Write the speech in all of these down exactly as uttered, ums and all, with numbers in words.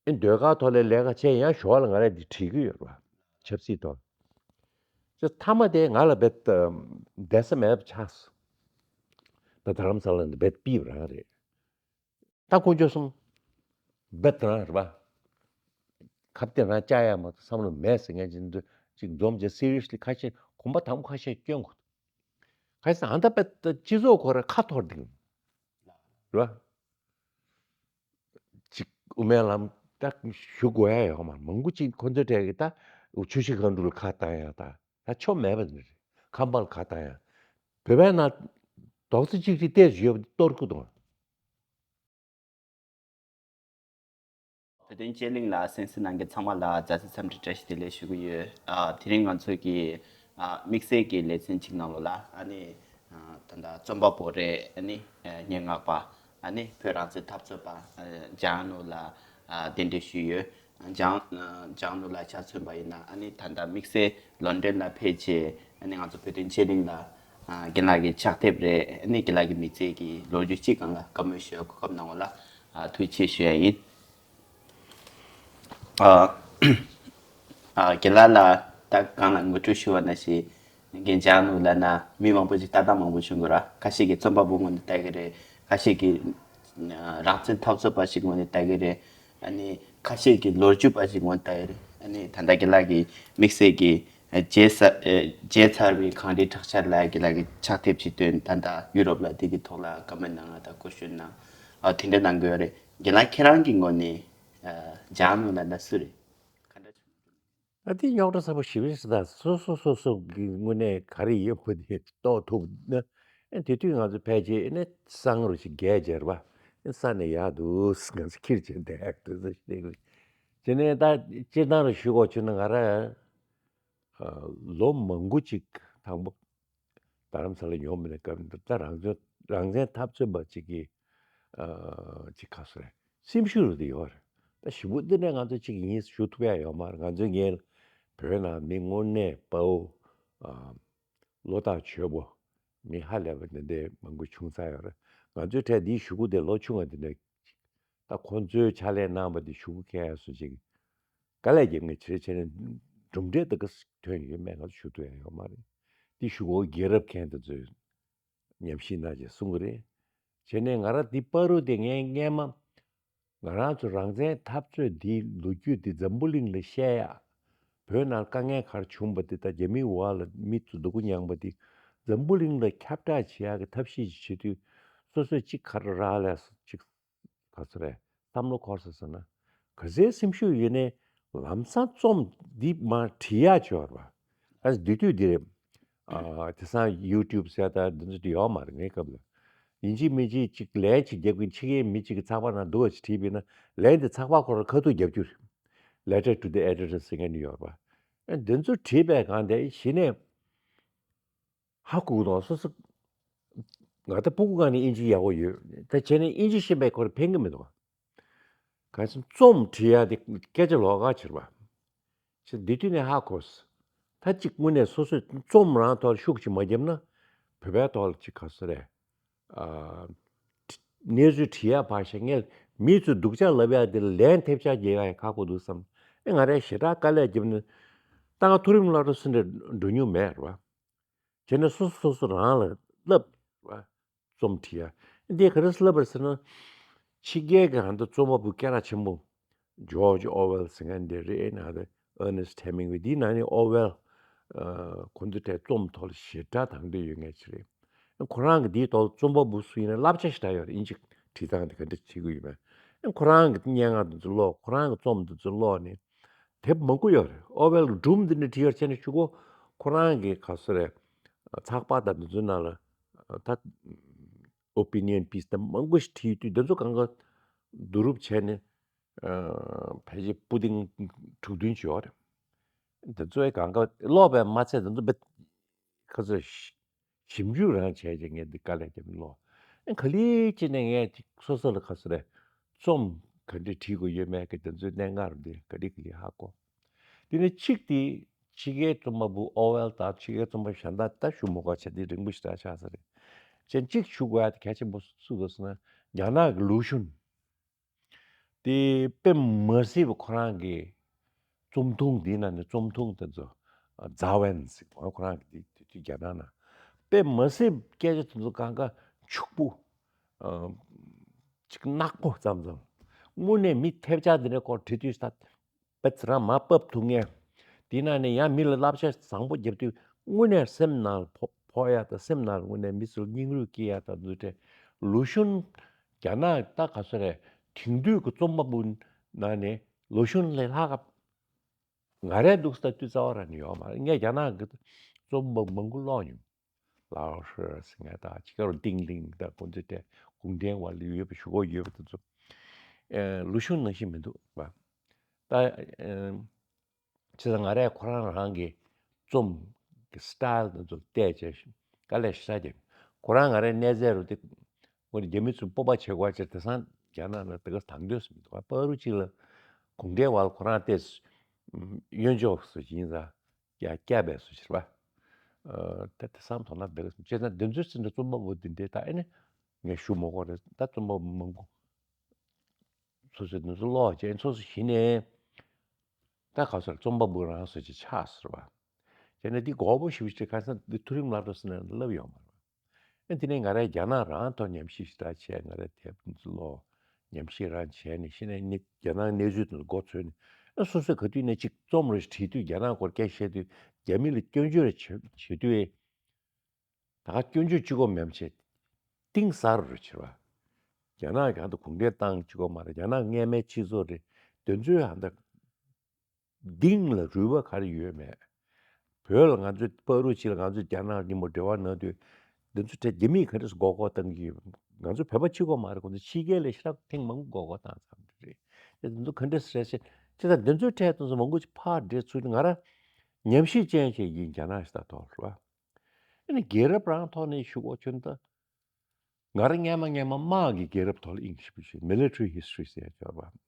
ཨེ་ཟློས་གར་ཐོག་ལ་ལས་ཀ་བྱས། ཡང་ཞོར་ལ་ང་རས་འདི་བྲིས་ཀྱི་ཡོད་རེད་བ། ཆབ་སྲིད་ཐོག་ཅེས་མཐའ་མ་དེ་ང་ལ་རྦད་བསྡད་ས་མེད་པ་ཆགས་སོང་། ད་རྡ་རམ་ས་ལ་འདི་རྦད་པི་བ་རང་རེད། ད་དཀོན་མཆོག་གསུམ་རྦད་དེ་རང་རེད་བ། ཁ་གཏད་རང་བཅག་ཡ་མ་གཏོགས་བསམ་བློ་མེད་ཟེར་མཁན་ཅིག་འདུག་ཅིག་འཛོམས་བྱས་སི་རི་ཡས་ལི་ཁ་ཤས་གོམ་པ་དང་པོ་ཁ་ཤས་སྐྱོན་དགོས། ག་རེ་ཟེར་ན་ད་རྦད་སྤྱི་ཚོགས་ཁོ་རང་ཁ་འཐོར་འདུག་རེད་བ། ཅིག་དབུ་མའི་ལམ་ད་ཞུ་དགོས་ཡ་ཡོད་མ་རེད། མང་པོ་ཅིག་ཁོ་ཚོའི་གྲས་ཀྱིས་ད་ཆུ་བཞི་སྒང་དྲུག་ལ་ཁ་བཏང་ཡ། ད་ད་ཆོ་མེད་པ་ནི་རེད། ཁམས་པ་ལ་ཁ་བཏང་ཡ། བོད་པའི་ནང་རྡོག་རྩ་གཅིག་སྒྲིལ་ཏོག་ཙམ་ཡོད་པ་འདི་གཏོར་དགོས་འདུག་བོད་དོན་དཔྱད་གླེང་ལ་གསན་གཟིགས་གནང་མཁན་ཚང་མ་ལ་མཛའ་བརྩེ་འཚམས་འདྲི་བཀྲ་ཤིས་བདེ་ལེགས་ཞུ་གི་ཡོད། ཨ། དེ་རིང་ང་ཚོ་གི་ཨ། དམིགས་བསལ་གྱི་ལེ་ཚན་གཅིག་ནང་ལོགས་ལ་ཨ་ནི་ཨ། ད་ལྟ་རྩོམ་པ་པོ་རེད། ཨ་ནི་ཨ། སྙན་ངག་པ། ཨ་ནི་བོད་རང་བཙན་འཐབ་རྩོད་པ་ཨ། འཇམ་དབྱངས་ནོར་བུ་ལགས་ཨ། གདན་འདྲེན་ཞུས་ཡོད། འཇམ་འཇམ་དབྱངས་ནོར་བུ་ལགས་ཆ་མཚོན་པ་ཡིན་ན་ཨ་ནི་ད་ལྟ་དམིགས་བསལ་ལོན་ཌོན་ལ་ཕེབས་རྗེས་ཨ་ནི་ང་ཚོ་བོད་དོན་དཔྱད་གླེང་ལ་ཨ། རྒན་ལགས་ཀྱི་ཕྱག་དེབ་རེད། ཨ་ནི་རྒན་ལགས་ཀྱི་མི་ཚེ་གི་ལོ་རྒྱུས་གཅིག་སྒང་ལ་བཀའ་མོལ་ཞུ་གོ་སྐབས་གནང་བ་ལ་ཨ། ཐུགས་རྗེ་ཆེ་ཞུ་ཡ་ཡིན། ཨ། ཨ། རྒན་ལགས་ལ་ད་སྒང་ལ་ངོ་སྤྲོད་ཞུ་བ་ནང་བཞིན། རྒན་འཇམ་དབྱངས་ནོར་བུ་ལགས་ན་མི་མང་པོ་ཅིག་ལྟ་སྟངས་མང་པོ་བྱུང་གི་ར། ཁ་ཤས་ཀྱིས་རྩོམ་པ་པོ་ངོས་ནས་ལྟ་གི་རེད། ཁ་ཤས་ཀྱིས་ཨ། རང་བཙན་འཐབ་རྩོད་པ་ཞིག་ངོས་ནས་ལྟ་གི་རེད། ཨ་ནི་ཁ་ཤས་ཀྱིས་ལོ་རྒྱུས་པ་ཞིག་ངོས་ནས་ལྟ་གི་རེད། ཨ་ནི་ད་ལྟ་རྒན་ལགས་ཀྱིས་དམིགས་བསལ་གྱིས་ཨ། བརྗེད་ཚར་ཨ། བརྗེད་ཚར་བའི་གངས་རིའི་ཁྲག་ཆར་ལ་རྒན་ལགས་ཀྱིས་ཕྱག་དེབ་ཅིག་བཏོན། ད་ལྟ་ཡུ་རོབ་ལ་དེ་གི་ཐོག་ལ་བཀའ་མོལ་གནང་ང་དང་སྐུ་ཞབས་གནང་། ཨ། དེ་འདྲ་གནང་གི་ཡོད་རེད། རྒན་ལགས་ཁྱེད་རང་གི་ངོས་ནས་ཨ། འཇམ་དབྱངས་ནོར་བུ་ལགས་ན་སུ་རེད། ག་འདྲ་བྱུང་། ཨ། དེ་རྙོག་དྲ་ཚ་པོ་ཞེ་པོ་ཞིག་རེད། ད་སོ་སོ་སོ་སོ་གི་དངོས་གནས་ག་རེ་ཡིན་པ་དེ་རྟོགས་ཐུབ་ན། ཨ། དེ་དུས་ང་ཚོ་ཕལ་ཆེར་ཨ་ནི་སང་རུ་ཞིག་རྒྱལ་རྒྱལ་བ། ཨ། ས་ནས་ཡར་འདུག་ང་ཚོ་ཁྱེར་བྱས་འདུག་ཟེར་ཞིག་རེད། དེ་ནས་ད་སྤྱིར་བཏང་རུ་ཞུ་དགོས་བྱུང་ན་ང་རང་ཨ། ལོ་མང་པོ་ཅིག་དང་པོ་རྡ་རམ་ས་ལ་ཡོང་མེད་ན་སྐབས་འདི་ད་རང་བཙན་རང་བཙན་འཐབ་རྩོད་པ་ཅིག་གི་ཨ། ཅིག་ག་ཟེར་རེད། སེམས་ཤུགས་རུ་དེ་ཡོད་རེད། ད་ཞེ་པོ་འདི་འདྲ་ང་ཚོ་ཅིག་ཡིན་ཞུ་ཐུབ་ཡ་ཡོད་མ་རེད། ང་ཚོའི་སྔོན་བོད་ནང་མི་དངོས་གནས་དཔའ་བོ། ཨ། བློ་ཐག་ཆོད་པོ། མི་ཧ་ལས་པ་འདི་འདྲའི་མང་པོ་བྱུང་ཚར་ཡོད་རེད། ང་ཚོའི་གྲས་འདིའི་ཞུ་སྒོ་དེ་ལོ་ཆུང་བ་འདི་འདྲ། ད་ཁོང་ཚོའི་ཕྱག་ལས་གནང་བ་འདི་ཞུ་སྒོ་འཁྱེར་ཡ་སུ་ཅིག་དཀའ་ལས་རྒྱབ་མཁན་ཆེ་ཆེ་ནས་གྲུབ་འབྲས་དེ་ག་ཐོན་ཡོད་མེད་ང་ཚོ་ཞུ་ཐུབ་ཡ་ཡོད་མ་རེད། འདི་ཞུ་སྒོ་རྒྱལ་རབས་མཁན་དེ་ཚོས་ཉམས་ཞིབ་གནང་བྱས་གསུང་གི་རེད། བྱས་ནས་ང་རང་འདི་པ་རུ་དེ་ངས་སྔས་མ། ང་རང་ཚོ་རང་བཙན་འཐབ་རྩོད་འདིའི་ལོ་རྒྱུས་འདི་འཛམ་བུ་གླིང་ལ་བཤད་ཡག་བོད་ནང་དཀའ་ངལ་ག་རེ་བྱུང་བ་འདི་དང་རྒྱ་མིའི་འོག་ལ་མི་ཚོ་སྡུག་པོ་མྱངས་པ་འདི་འཛམ་བུ་གླིང་ལ་ཁྱབ་བསྒྲགས་བྱེད་ཡག་གི་ཐབས་ཤེས་ཅིག་བྱེད་དུས་སོ་སོས་གཅིག་ག་རེ་རག་ལས་ཅིག་ག་ཚོད་རེད་བསམ་བློ་འཁོར་སོང་ཟེར་ན། ག་ཚོད་སེམས་ཤུགས་ཡོད་ནའི་ལམ་སང་རྩོམ་འདི་མར་བྲིས་ཡག་བྱོས་པ། ཨ། དེ་དུས་འདི་རེད། ཨ། དེང་སང་ཡུ་ཊུབ་ཟེར་ད་འདི་ཚོ་དེ་ཡོད་མ་རེད་ངའི་སྐབས་ལ། ཡིན་གཅིག་མིན་གཅིག་ཅིག་ལན་ཅིག་རྒྱབ་ཀྱིན་ཕྱི་རྒྱལ་མི་གཅིག་གི་ཚགས་པར་ནང་འདུག་བ་ཅིག་བྲིས་པས་ན་ལན་དེ་ཚགས་པར་ཁོ་རང་ཁ་ཐུག་རྒྱབ་རྒྱུ་རེད། Letter to the editor ཟེར་མཁན་ཡོད་རེད་པ། ཨ། འདི་ཚོ་བྲིས་པའི་སྒང་དེ་གཞི་ནས་ཧ་གོ་གི་འདུག་སོ་སོ། ང་ད་སྤུ་གུ་སྒང་ནས་དབྱིན་ཇི་ཡག་པོ་ཡོད། ད་བྱས་ནས་དབྱིན་ཇི་ཤེས་པའི་ཁོ་རང་ཕན་གི་མི་འདུག་གང་ཡིན་ཟེར་ན་རྩོམ་བྲིས་ཡ་དེ་སྐད་ཆ་ལོགས་ཀ་བྱེད་པ། ཅེས་འདི་དུས་ནས་ཧ་གོ། ད་ཅིག་དངོས་གནས་སོ་སོས་རྩོམ་རང་ཐོག་ལ་ཤུགས་ཅིག་མ་བརྒྱབ་ན། བོད་པའི་ཐོག་ལ་ཅིག་ག་ཟེར་རེད། ཨ། གནས་ཚུལ་བྲིས་ཡ་ཕར་བཞག་ངས་མི་ཚོས་སྡུག་ཅག་ལབ་ཡ་དེ་ལ་ལན་ཐེབས་ཆག་རྒྱག་ཡ་ཡང་ཁག་པོ་འདུག་བསམ། ཨེ་ང་རས་ཞེ་དྲག་དཀའ་ལས་བརྒྱབ་ནས་ད་ང་མཐོ་རིམ་སློབ་གྲྭ་སུ་འདྲ་འགྲོ་མྱོང་མེད་རེད་བ། བྱས་ནས་སོ་སོ་སོ་སོ་རང་ལ་བསླབ་ར། རྩོམ་བྲིས་ཡ། འདི་ག་རེ་བསླབ་པ་རེད་ཟེར་ན། ཕྱི་རྒྱལ་གྱི་ཧན་ད་རྩོམ་པ་པོ་སྐད་གྲགས་ཆེན་པོ། George Orwell ཟེར་མཁན་འདི་རེད། ནང་དུ་Ernest Hemingway འདིའི་ནང་ནས་Orwell ཨ། ཁོ་ཚོ་གྲས་རྩོམ་ཐོག་ལ་ཞེ་དྲག་དང་འདོད་ཡོད་མཁན་ཞིག་རེད། ཁོ་རང་གི་འདིའི་ཐོག་རྩོམ་པ་པོ་སུ་ཡིན་ན་བསླབ་བྱ་ཞེ་དྲག་ཡོད་རེད། དབྱིན་ཇི་བྲིས་སྟངས་དེ་ག་འདྲ་བྱེད་དགོས་ཡོད་མེད། ཁོ་རང་གི་སྙན་ངག་འདི་ཚོ་ཀློག་ཁོ་རང་གི་རྩོམ་འདི་ཚོ་ཀློག་ནས། དེབ་མང་པོ་ཡོད་རེད། ཨོ་ཝེལ་གྱི་སྒྲུང་འདི་འདྲ་བྲིས་ཡོད་བྱས་ནས་གཅིག་པོ་ཁོ་རང་གི་ག་ཟེར་རེད། ཚགས་པར་དང་འདི་ཚོའི་ནང་ལ་ད་opinion piece དང་མང་པོ་ཞིག་བྲིས་དུས་འདི་ཚོ་གང་ག་བསྡུ་རུབ་བྱས་ནས་ཕལ་ཆེར་པོ་ཏི་དྲུག་བདུན་ཅིག་ཡོད་རེད། འདི་ཚོའི་གང་ག་ཀློག་པས་མ་ཚད་འདི་ཚོ་དཔེ་ག་ཚོད་ཞིབ་འཇུག་རང་བྱས་རྗེས་ངས་འདི་དཀའ་ལས་བརྒྱབ་ནས་ཀློག་ཨེ་ག་ལེར་བྱས་ནས་ངས་ཅིག་སོ་སོ་ལ་ག་ཟེར་རེད། རྩོམ་ག་འདྲས་བྲིས་དགོས་ཡོད་མེད་ཀྱི་དེ་ཚོའི་གནད་འགག་རུ་འདི་ག་ལེར་ག་ལེར་ཧ་གོ། དེ་ནས་གཅིག་དེ་ཕྱི་རྒྱལ་རྩོམ་པ་པོ་ཨོ་ཝེལ་དང་ཕྱི་རྒྱལ་རྩོམ་པ་གཞན་དག་ད་ཞུ་མི་དགོས་བྱས་དེ་རིང་པོ་ཞེ་དྲག་ཆགས་ས་རེད། གཞན་གཅིག་ཞུ་དགོས་ཡ་དེ་གལ་ཆེན་པོ་སུ་འདུག་ཟེར་ན་རྒྱ་ནག་གི་ལུའུ་ཤུན། དེ་དཔེ་མ་སྲིད་པ་ཁོ་རང་གི་རྩོམ་ཐུང་འདིའི་ནང་ནས་རྩོམ་ཐུང་དེ་ཚོ་རྫ་ཝན་ཟེར་བ་ཁོ་རང་གི་དེ་དུས་རྒྱ་ནག་ན་དཔེ་མ་སྲིད་སྐད་ཆ་དེ་ཚོ་གང་ག་ཕྱུག་པོ་ཅིག་ནག་པོ་ཙམ་ཙམ། དངོས་གནས་མི་ཐེབས་ཆག་འདི་འདྲ་སྐོར་བྲིས་དུས་ད་པད་ཚེ་རང་མ་ཕབ་ཐུབ་ངེས། དེ་ནང་ནས་ཡང་མི་ལ་བསླབ་བྱ་བཟང་པོ་རྒྱབ་དུས་དངོས་གནས་སེམས་ནང་ཕོག་ཕོག་ཡ་དང་སེམས་ནང་དངོས་གནས་མི་ཚོར་སྙིང་རུས་སྐྱེ་ཡ་དང་འདུ་འབྲས། ལུ་ཤུན་རྒྱ་ནག་ད་ག་ཚོད་རེད། དེང་དུས་ཀྱི་རྩོམ་པ་པོ་ནང་ནས་ལུ་ཤུན་ལས་ལྷག་ག་ང་རའི་འདུག་ས་ལྟ་དུས་རྩ་བ་རང་ནས་ཡོད་མ་རེད། ངས་རྒྱ་ནག་གི་རྩོམ་པ་མང་པོ་ཀློག་མྱོང་། ལའོ་ཧྲི་ཟེར་མཁན་དང་ཅི་ཀ་རུ་ཏིང་ལིང་དང་ཁོང་ཚོའི་གྲས་གུང་ཁྲན་བར་ལ་ཡོད་པའི་ཞུ་སྒོ་ཡོད་པ་དེ་ཚོ་ལུ་ཤུན་ནང་བཞིན་མི་འདུག་བ། ད་བྱས་ཙང་ང་རས་ཁོ་རང་རང་གི་རྩོམ་གྱི་སི་ཊལ་དེ་ཚོ་བལྟས་བྱས་དཀའ་ལས་ཞེ་དྲག་བརྒྱབ། ཁོ་རང་ང་རའི་གནས་ཚད་རུ་དེ་ཁོ་རང་རྒྱ་མི་ཚོས་སྤོབས་པ་བྱེད་དགོས་ཅེས་དེང་སང་རྒྱ་ནག་ནང་དེ་ག་དང་འདོད་སུ་མི་འདུག་བ། པ་རུ་གཅིག་ལ་གུང་ཁྲན་བར་ཁོ་རང་དེ་གཡོན་ཕྱོགས་སུ་ཡིན་ཙང་ཡ་སྐྱབས་པའི་སུ་ཕྱིར་བ། ད་དེང་སང་མཐོང་ན་འདི་ག་བྱས་ཙང་འདི་ཚོའི་ཚེ་འདྲ་རྩོམ་པ་པོ་འདི་འདྲའི་ད་ཨེ་ནི་ངས་ཞུ་མ་དགོས་རེད། ད་རྩོམ་པ་པོ་མང་པོ་སོ་སོས་འདི་ཚོ་ཀློག་བྱས་སོ་སོ་གཞི་ནས་ད་ག་ཚོད་རྩོམ་པ་པོ་རང་སོ་ཅིག་ཆགས་ཟེར་བ། བྱས་ན་འདི་མགོ་པོ་ཞིག་ཅིག་ཁ་སང་འདི་མཐོ་རིམ་སློབ་གྲྭ་སོ་ནས་བསླབ་ཡོང་བ་རེད། ཨ་དེ་ནས་ང་རས་རྒྱ་ནག་རང་ཐོག་ཉམས་ཞིབ་ཞེ་དྲག་བྱས། ང་རས་དེབ་འདི་ཚོ་ཀློག་ཉམས་ཞིབ་རང་བྱས་ནས་ཤེས་ནས་ནི་རྒྱ་ནག་གནས་ཚུལ་དེ་ཚོ་མགོ་ཚོས་ནས་ཨ་སོ་སོས་ག་དུས་ནས་ཅིག་རྩོམ་རེ་བྲིས་དུས་རྒྱ་ནག་སྐོར་སྐད་བཤད་དུས་རྒྱ་མི་ལ་སྐྱོན་བརྗོད་རེ་བྱེད་བྱེད་དུས་ད་ག་སྐྱོན་བརྗོད་གཅིག་པོ་མེད་བྱས་གཏིང་ཟབ་རུ་ཕྱིན་པ། རྒྱ་ནག་གང་དུ་གུང་ཁྲན་ཏང་གཅིག་པོ་མ་རེད། རྒྱ་ནག་སྔས་མའི་སྤྱི་ཚོགས་རེད། དེ་ཚོའི་ཧ་ད་གཏིང་ལ་རུལ་བ་ག་རེ་ཡོད་མེད། བོད་ལ་ང་ཚོས་པ་རུ་ཅིག་ལ་ང་ཚོས་རྒྱ་ནག་མཉམ་པོ་འབྲེལ་བ་གནང་དུས་འདི་ཚོ་གྲས་རྒྱ་མིས་ག་འདྲས་མགོ་སྐོར་བཏང་གི་ཡོད། ང་ཚོ་བོད་པ་གཅིག་པོ་མ་རེད། ཁོང་ཚོ་ཕྱི་རྒྱལ་ལ་ཞེ་དྲག་ཐེངས་མང་པོ་མགོ་སྐོར་བཏང་ཚར་འདི་རེད། དེ་འདི་ཚོ་ག་འདྲས་རེད་ཟེར་ཅེ་ད་འདི་ཚོའི་གྲས་དེ་ཚོ་མང་པོ་ཅིག་ཕར་འདྲེས་ཚུལ་ང་རང་ཉམས་ཞིབ་ཅན་ཞིག་ཡིན། རྒྱ་ནག་ཞེ་དྲག་ཐོག་རེད་བ། ཨ་ནི་རྒྱལ་རབས་རང་ཐོག་ནས་ཞུ་དགོས་ཁྱོད་ད། ང་རང་སྔན་མ་སྔན་མ་དམག་གི་རྒྱལ་རབས་ཐོག་ལ་དབྱིངས་ཞིབ་པ་ཞིག military history ཟེར་ཡ་ཅིག་ཡོད་རེད་བ།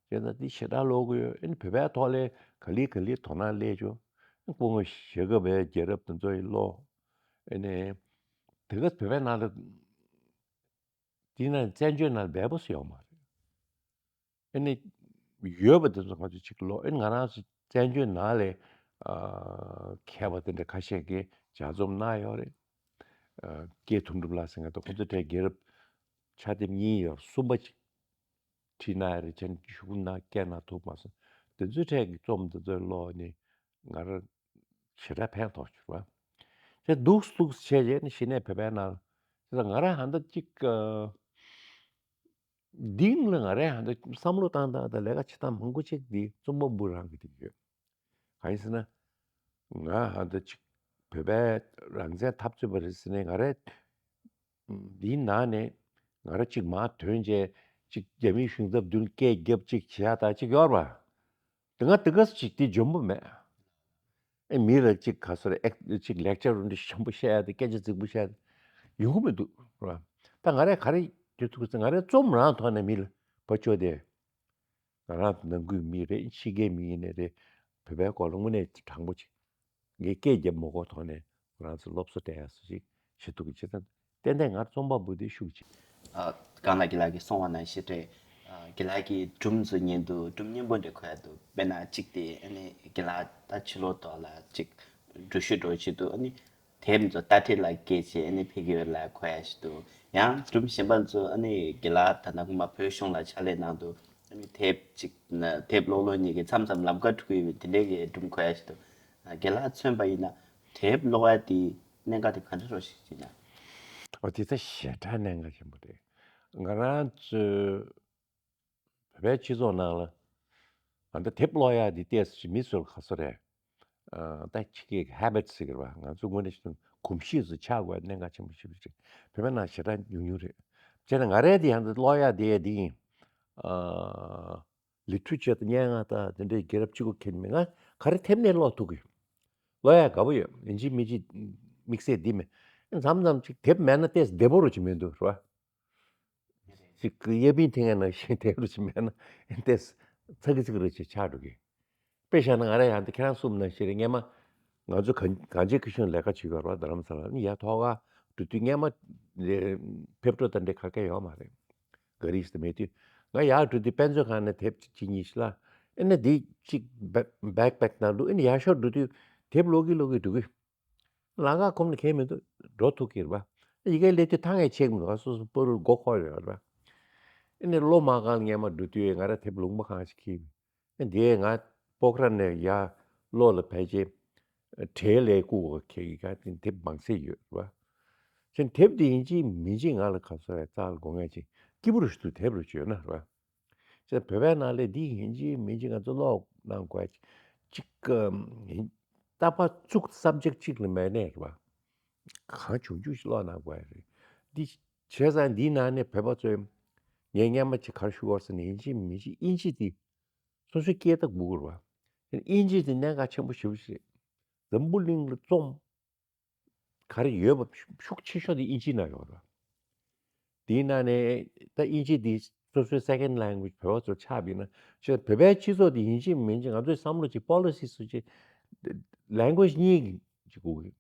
བྱས་ཙང་འདི་ཞེ་དྲག་ཀློག་གི་ཡོད། ཨ་ནི་བོད་པའི་ཐོག་ལ་ག་ལེ་ག་ལེ་དོ་སྣང་སླེབས་བྱུང་། ཨ་སྐུ་ངོ་ཞྭ་སྒབ་པའི་རྒྱལ་རབས་དེ་ཚོ་ཡི་ཀློག་ཨ་ནི་དེ་ག་བོད་པའི་ནང་ལ་དེའི་ནང་བཙན་བྱོལ་ནང་ལ་འབེལ་པོ་སུ་ཡོད་མ་རེད། ཨ་ནི་ཡོད་པ་དེ་ཚོ་ང་ཚོས་ཅིག་ཀློག་ཨ་ནི་ང་རང་ཚོ་བཙན་བྱོལ་ནང་ལ་ཨ་མཁས་པ་དེ་འདྲ་ཁ་ཤས་ཀྱིས་ལྗགས་རྩོམ་གནང་ཡོད་རེད། ཨ་སྐྱེས་དོན་གྲུབ་ལགས་ཟེར་མཁན་དང་ཁོང་ཚོའི་གྲས་རྒྱལ་རབས་ཕྱག་དེབ་གཉིས་ཡོད་རེད། གསུམ་པ་ཅིག་བྲིས་གནང་ཡོད་རེད། བྱས་ན་ཞུ་སྐུལ་གནང་བསྐྱལ་གནང་ཐུབ་མ་སོང་། དེ་ཚོའི་གྲས་ཀྱི་རྩོམ་དེ་ཚོ་ཀློག་ནས་ང་རང་ཞེ་དྲག་ཕན་ཐོགས་བྱུང་བ། དེ་འདུག་འདུག་བྱས་རྗེས་ནི་གཞི་ནས་བོད་པའི་ནང་ལ་དེ་ལ་ང་རང་ཧ་ད་ཅིག་ཨ། འདིང་ལ་ང་རའི་ཧ་འདི་བསམ་བློ་བཏང་སྟངས་དང་ལས་ཀ་བྱེད་སྟངས་མང་པོ་ཅིག་འདི་རྩོམ་པ་པོ་རང་གི་འདི་ཡོད། གང་ཡིན་ཟེར་ན། ང་ཧ་འདི་ཅིག་བོད་པའི་རང་བཙན་འཐབ་རྩོད་པ་རེད་ཟེར་ནས་ང་རའི་འདིའི་ནང་ནས་ང་ར་ཅིག་མར་ཐོན་བྱས་ཅིག་རྒྱ་མིའི་གཞུང་ཚབ་མདུན་སྐད་རྒྱབ་ཅིག་བྱེད་ཡ་ད་ཅིག་ཡོད་རེད་པ། དེ་སྔ་དེ་ག་ཅིག་དེ་འཇོན་པོ་མེད། ཨེ་མི་ལ་ཅིག་ག་ཚོད་ཨེག་ཅིག་ལེག་ཅར་འདྲ་ཞིམ་པོ་བཤད་ཡ་དེ་སྐད་ཆ་རྫིག་པོ་བཤད་ཡ་དེ་ཡོང་གི་མི་འདུག་ར། ད་ང་རས་ག་རེ་བྱེད་ཐུབ་ཟེར་ང་རས་རྩོམ་རང་ཐོག་ནས་མི་ལ་ཕར་ཕྱོགས་དེ་ང་རང་ནང་ཁུལ་མི་རེད། ཕྱི་རྒྱལ་མི་ཡིན་ནའི་རེད། བོད་པའི་སྐོར་ལ་དངོས་གནས་དྲང་པོ་ཅིག་ངས་སྐད་རྒྱབ་མ་དགོས་ཐོག་ནས་ང་རང་ཚོ་སློབ་གསོ་སྤྲད་ཡ་སུ་ཞིག་བྱེད་ཐུབ་ཀྱི་བྱེད་ཙང་ཏན་ཏན་ང་རྩོམ་པ་པོ་དེ་ཤུགས་ཆེ། ཨ། གང་ལ་དགེ་ལགས་ཀྱིས་གསུངས་པ་ནང་བཞིན་རེད། ཨ། དགེ་ལགས་ཀྱིས་སྒྲུང་ཚོ་ཉན་དུས་སྒྲུང་སྙན་པོ་འདྲ་གོ་ཡ་འདུག་དཔེར་ན་གཅིག་དེ་ཨ་ནི་དགེ་ལགས་ད་ཕྱི་ལོགས་ཐོག་ལ་གཅིག་འགྲུལ་བཞུད་འགྲོ་བྱེད་དུས་ཨ་ནི་དེབ་ཚོ་ཏ་ཏི་ལ་སྐྱེལ་བྱས་ཨ་ནི་ཕ་གི་ལ་གོ་ཡ་ཞིག་འདུག་ཡང་སྒྲུང་གཞན་པ་ཚོ་ཨ་ནི་དགེ་ལགས་ད་ནང་ཁོ་མ་བོད་གཞུང་ལ་ཕྱག་ལས་གནང་དུས་ཨ་ནི་དེབ་གཅིག་ན་དེབ་ཀློག་ཀློག་གཉིས་ཀྱི་མཚམས་མཚམས་ལམ་ཁ་འགྲོ་གི་ཡོད་པའི་དེ་འདྲའི་གི་སྒྲུང་གོ་ཡ་ཞིག་འདུག་དགེ་ལགས་མཚོན་པ་ཡིན་ན་དེབ་ཀློག་ཡ་དེ་གནད་འགག་དེ་ག་འདྲ་རོ་ཞིག་ཅིག་ན། ཨོ་དེ་ད་ཞེ་དྲག་གནད་འགག་ཆེན་པོ་རེད། ང་རང་ཚོའི་བོད་པའི་སྤྱི་ཚོགས་ནང་ལ་ང་ད་དེབ་ཀློག་ཡག་འདི་ཏོག་ཙམ་མི་ཚོར་ག་ཚོད་རེད། ཨ། ད་ཁྱི་སྐད་ཀྱི་ཧེ་བིཊ་ཟེར་གི་རེད་པ། ང་ཚོ་དངོས་གནས་ཞིག་གོམས་གཤིས་སུ་ཆགས་དགོས་གནད་འགག་ཆེན་པོ་ཞིག་རེད། བོད་པའི་ནང་ཞེ་དྲག་ཉུང་ཉུང་རེད། བྱས་ན་ང་རའི་དེ་ཡང་ད་ཀློག་ཡག་དེ་ཡ་དེ་ཡིན། ཨ། ལི་ཁྲུ་ཆོས་དང་སྙན་ངག་དང་དེ་འདྲའི་རྒྱལ་རབས་གཅིག་པོ་ཁྱེར་མེད། ང་ག་རེ་ཐེབས་ནས་ཀློག་ཐུབ་གི། ཀློག་ཡག་དགའ་པོ་ཡོད། ཡིན་གཅིག་མིན་གཅིག་དམིགས་བསལ་འདི་མེད། མཚམས་མཚམས་ཅིག་དེབ་མེད་ན་ཏོག་ཙམ་བདེ་པོ་རུ་ཅིག་མི་འདུག་རེད་པ། ཅིག་གཡས་གཡོན་ཐེངས་ནང་བཞིན་དེབ་རུ་ཅིག་མེད་ན་ཏོག་ཙམ་ཚ་གི་ཚིག་རུ་ཅིག་ཆགས་འགྲོ་གི། དཔེ་བཞག་ན་ང་རང་ཡང་འདི་ཁྱེད་རང་གསུངས་ནང་བཞིན་རེད། སྔན་མ་ང་ཚོ་གངས་གངས་ཅན་སྐྱིད་གཤོངས་ལས་ཀ་བྱེད་ཀྱི་ཡོད་རེད་པ། རྡ་རམ་ས་ལ་ནི་ཡར་ཐོག་ཁ་འགྲོ་དུས་སྔན་མ་ཕེབས་འགྲོ་དང་འདྲེ་ག་གེ་ཡོད་མ་རེད། ག་རེ་ཟེར་མེད་དུས་ ང་ཡར་འགྲོ་དུས་དཔེ་མཛོད་ཁང་ནས་དེབ་གཅིག་གཉིས་ཤིག་བླངས། ཨེ་ནས་འདི་གཅིག་བེག་པེག་ནང་འདུག་ཨེ་ནས་ཡར་ཤོག་འགྲོ་དུས་དེབ་ཀློག་གིན་ཀློག་གིན་འགྲོ་གི། ལམ་ཁ་ཁོམ་ནས་ཁེལ་མི་འདུག་འགྲོ་ཐུབ་ཀྱི་རེད་པ། ཡི་གེ་སླེབས་དུས་ཐང་ངེ་ཆེག་མི་འདུག་སོ་སོ་པོ་རུ་མགོ་འཁོར་ཡོད་རེད་པ། ཨེ་ནས་གློ་མ་གང་ལ་སྔན་མ་འགྲོ་དུས་ང་རང་དེབ་ལུང་པ་གང་ཞིག་ཁེལ་ཡོད། ཨེ་འདིས་ང་སྤོག་ར་ནས་ཡར་གློ་ལ་ཕལ་ཆེར་གྲལ་ལས་བཀུག་ག་ཁེལ་གི་ག་དེ་དེབ་མང་ཚད་ཡོད་རེད་པ། ཅན་དེབ་འདི་ཡིན་གཅིག་མིན་གཅིག་ང་ལ་ག་ཚོད་རེད་རྩ་ལ་དགོས་ངེས་ཅིག་སྐྱིད་པོ་རུ་ཞུ་དུས་དེབ་རུ་བྱོས་ན་རེད་པ། ཅན་བོད་པའི་ནང་ལས་འདི་ཡིན་གཅིག་མིན་གཅིག་ང་ཚོ་ཀློག་གནང་དགོས་ཅིག་ཅིག་ཨམ། ཡིན་རྟག་པར་བཙུགས་སམ་ཅིག་གཅིག་ལ་མེད་ནས་རེད་པ། གང་བྱུང་བྱུང་ཞིག་ཀློག་གནང་དགོས་རེད། འདི་བྱས་ཙང་འདིའི་ནང་ནས་བོད་པ་ཚོས་ངས་སྔན་མ་ཅིག་ག་རེ་ཞུ་དགོས་ཟེར་ན་ཡིན་གཅིག་མིན་གཅིག་དབྱིན་ཇི་འདི་སོ་སོའི་སྐད་ད་དགོས་ཀྱི་རེད་པ། དབྱིན་ཇི་འདི་གནད་འགག་ཆེན་པོ་ཞེ་པོ་ཞིག་རེད། འཛམ་བུ་གླིང་ལ་རྩོམ་ག་རེ་ཡོད་པ་ཤུགས་ཆེ་ཤོས་དེ་དབྱིན་ཇིའི་ནང་ཡོད་རེད། དེའི་ནང་ནས་ད་དབྱིན་ཇི་འདི་སོ་སོའི་second language བོད་པ་ཚོ་ཆགས་པ་ཡིན་ན་ཅི་བོད་པའི་སྤྱི་ཚོགས་འདི་ཡིན་གཅིག་མིན་གཅིག་ང་ཚོའི་བསམ་བློ་ཅིག་policy སུ་ཅིག་language གཉིས་ཀྱི་ཅིག་དགོས་ཀྱི།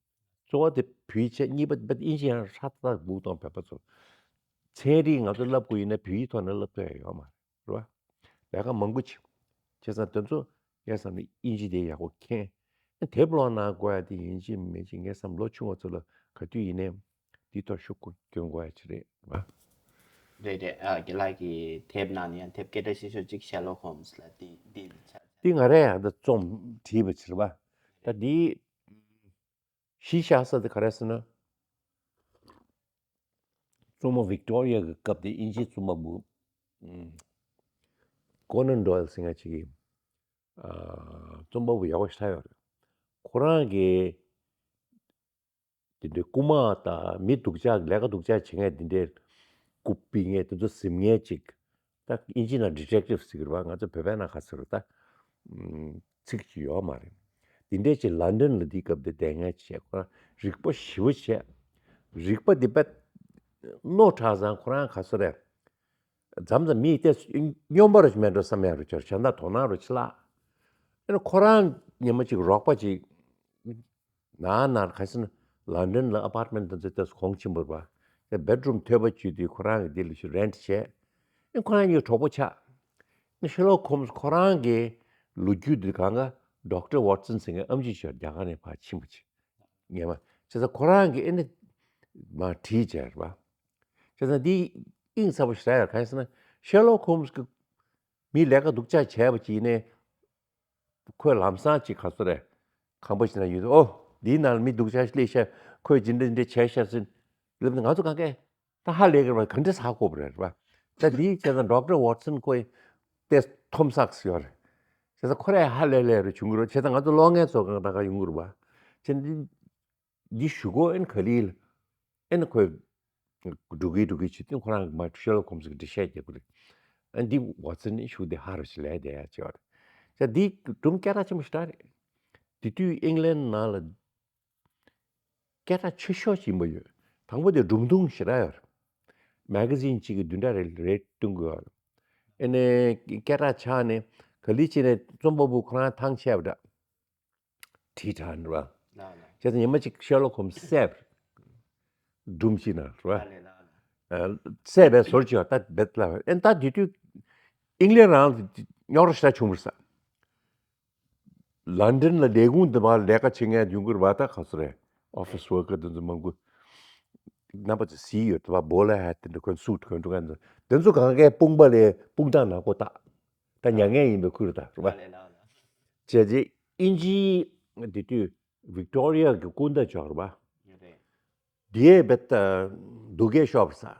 གཙོ་བོ་དེ་བོད་ཡིག་བྱས། གཉིས་པ་དབྱིན་ཇི་ཡང་ཧྲ་ཏག་ཏག་དགོས་གཏོང་བོད་པ་ཚོ། ཚན་རིག་ང་ཚོ་བསླབ་དགོས་ཡིན་ན་བོད་ཡིག་ཐོག་ནས་བསླབ་ཐུབ་ཡ་ཡོད་མ་རེད་པ། ལས་ཀ་མང་པོ་བྱེད། བྱས་ཙང་དེ་ཚོ་ཡང་བསམ་ནས་དབྱིན་ཇི་དེ་ཡག་པོ་མཁྱེན། དེབ་ཀློག་གནང་དགོས་ཡ་དེ་ཡིན་གཅིག་མིན་གཅིག་ངས་བསམ་ལོ་ཆུང་བ་ཚོ་ལ་ག་དུས་ཡིན་ནའི་དེའི་ཐོག་ཤུགས་སྐྱོན་དགོས་ཡ་ཅིག་རེད་པ། རེད་རེད། ཨ་རྒན་ལགས་ཀྱི་དེབ་ནང་ནས་ཡང་དེབ་སྐད་གྲགས་ཆེ་ཤོས་གཅིག་Sherlock Holmes ལ་དེ་དེ་ཆ་དེ་ང་རས་ཡང་ད་རྩོམ་བྲིས་པ་ཅིག་རེད་པ། ད་དེ་གཞི་བཞག་ས་དེ་ག་རེ་ཟེར་ན། རྩོམ་པ་Victoria གི་སྐབས་དེ་དབྱིན་ཇིའི་རྩོམ་པ་པོ་ཨམ། Conan Doyle ཟེར་མཁན་ཅིག་གིས་ཨ། རྩོམ་པ་པོ་ཡག་པོ་ཞེ་དྲག་ཡོད་རེད། ཁོ་རང་གིས་དེ་འདྲའི་རྐུ་མ་དང་མི་སྡུག་ཅག་ལས་ཀ་སྡུག་ཅག་བྱེད་མཁན་དེ་འདྲའི་རྐུ་ཕུད་མཁན་དེ་ཚོ་ཟིན་མཁན་ཅིག་ད་དབྱིན་ཇི་ནང་detective ཟེར་གི་རེད་པ། ང་ཚོ་བོད་པའི་ནང་ག་ཟེར་རེད་ད། ཚིག་ཅིག་ཡོད་མ་རེད། དེ་འདྲས་ཅིག་ལན་ཌན་ལ་དེའི་སྐབས་དེ་བསྡད་མཁན་བྱས། ཁོ་རང་རིག་པ་ཞེ་པོ་བྱས། རིག་པ་དེ་དཔེ་རྣོ་དྲགས་ཙང་ཁོ་རང་ག་ཟེར་རེད། མཚམས་མཚམས་མི་དེ་སྨྱོན་པ་རུ་མེད་འགྲོ་བསམ་ཡ་རུ་གྱུར། གཞན་དག་དོ་སྣང་རུ་ཆེ་ལ། ཨ་ནི་ཁོ་རང་ཉི་མ་གཅིག་རོགས་པ་ཅིག་ནར་ནར་ག་ཟེར་ན་ལན་ཌན་ལ་ཨ་པར་ཊི་མེན་ཊི་དེ་ཚོ་གོང་ཆེན་པོ་རེད་པ། དེ་བེད་རུམ་ཐོལ་པ་བྱས་དུས་ཁོ་རང་གིས་དེ་ལ་ཞིག་རེན་ཊི་བྱས། ཨ་ནི་ཁོ་རང་གཉིས་གྲོགས་པོ་ཆགས། ཨ་ནི་ཤར་ལོག་ཧོམ་སི་ཁོ་རང་གི་ལོ་རྒྱུས་དེ་གང་ག་ཌོག་ཊར་ཝོ་ཊི་སན་ཟེར་མཁན་ཨེམ་ཆི་ཆེན་རྒྱ་གར་ནས་ཕར་ཕྱིན་པ་ཅིག་ངེས་མ། བྱས་ཙང་ཁོ་རང་གིས་ཨེ་ནི་མར་བྲིས་བྱས་རེད་པ། བྱས་ཙང་འདི་དབྱིངས་ཚ་པོ་ཞེ་དྲག་ཡོད། གང་ཡིན་ཟེར་ན་ཤར་ལོག་ཧོམ་སི་གིས་མི་ལས་ཀ་སྡུག་ཅག་བྱས་པ་ཅིག་ཡིན་ནའི་ཁོས་ལམ་སང་ཅིག་ག་ཚོད་རེད། ཁང་པ་ཞིག་ན་ཡོད་དུས་ཨོ་འདིའི་ནང་ལ་མི་སྡུག་ཅག་ཞིག་སླེབས་ཤག་ཁོས་ཇི་འདྲ་ཇི་འདྲ་བྱས་ཤག་ཟེར་ལབ་ན་ང་ཚོ་གང་གས་ད་ཧ་ལས་ཀྱི་རེད་པ། ག་འདྲ་ཧ་གོ་བ་རེད་པ། ད་འདི་བྱས་ཙང་ཌོག་ཊར་ཝོ་ཊི་སན་ཁོས་དེ་ཐོམ་སག་ཡོད་རེད། བྱས་ཙང་ཁོ་རས་ཧ་ལས་ལས་རེད་བྱུང་གི་རེད། བྱས་ཙང་ང་ཚོ་གློག་བརྙན་ཚོ་གང་ད་ག་ཡོང་གི་རེད་པ། བྱས་འདི་འདི་ཞུ་གོ་ཨེན་ག་ལིལ། ཨེན་ཁོས་འགྲོ་གི་འགྲོ་གི་བྱེད་དུས་ཁོ་རང་གི་མ་ཤར་ལོག་ཧོམ་སི་གི་འགྲེལ་བཤད་རྒྱག་གི་རེད། ཨ་འདི་ཝ་ཊི་སན་ནི་ཤུགས་དེ་ཧ་རུ་ཞིག་ལས་བསྡད་ཡ་ཅེས་པ་རེད། ད་འདི་སྒྲུང་སྐད་གྲགས་ཆེན་པོ་ཞེ་དྲག་རེད། དེ་དུས་ཨིང་ལན་ནང་ལ་སྐད་གྲགས་ཆེ་ཤོས་ཅིག་ཡིན་པ་ཡོད། དང་པོ་དེ་སྒྲུང་ཐུང་ཞེ་དྲག་ཡོད་རེད། མེ་ག་ཛིན་གཅིག་གི་བདུན་ཕྲག་རེ་རེ་བཏོན་གི་ཡོད་རེད། ཨེ་ནས་སྐད་གྲགས་ཆགས་ནས་ག་ལེ་བྱས་ནས་རྩོམ་པ་པོ་ཁོ་རང་ཐང་ཆད་པ་འདྲ། བྲིས་དྲགས་འདྲ་བ། ལགས་ལགས། བྱས་ཙང་ཉི་མ་གཅིག་ཤར་ལོག་ཧོམ་སི་བསད་པ་རེད། སྒྲུང་ཅིག་ནང་རེད་པ། ལགས་ལགས་ལགས། ཨ་བསད་པའི་ཟུར་ཅིག་ཡོད་ད་བེད་ལ། ཨེ་ད་དེ་དུས་ཨིང་ལན་རང་རྙོག་དྲ་ཞེ་དྲག་བྱུང་བ་རེད་ས། ལན་ཌན་ལ་ལས་ཁུངས་འདི་པར་ལས་ཀ་བྱེད་མཁན་ཡོང་གི་རེད་པ། ད་ག་ཚོད་རེད། ཨོ་ཕི་སི་ཝར་ཀར་དེ་ཚོ་མང་པོ། རྣམ་པ་ཚོས་གཟིགས་ཡོད་དེ་པར་བོ་ལ་ཧེ་ཊི་དེ་འདྲ་གོན། སུཊ་གོན་འགྲོ་མཁན་ཚོ། དེ་ཚོ་གང་གའི་དཔུང་པ་ལས་དཔུང་ཐག་ནག་པོ་བཏགས། ད་མྱ་ངན་ཡིན་པའི་ཁུལ་རེད་ད་རེད་པ། ལགས་ལགས་ལགས། བྱས་རྗེས་དབྱིན་ཇིའི་དེ་དུས་ཝིག་ཏོ་རི་ཡ་གི་སྐུ་ཟླ་ཅིག་ཡོད་རེད་པ། རེད། དེའི་བེད་སྡུག་སྐད་ཤོར་བ་རེད་ས།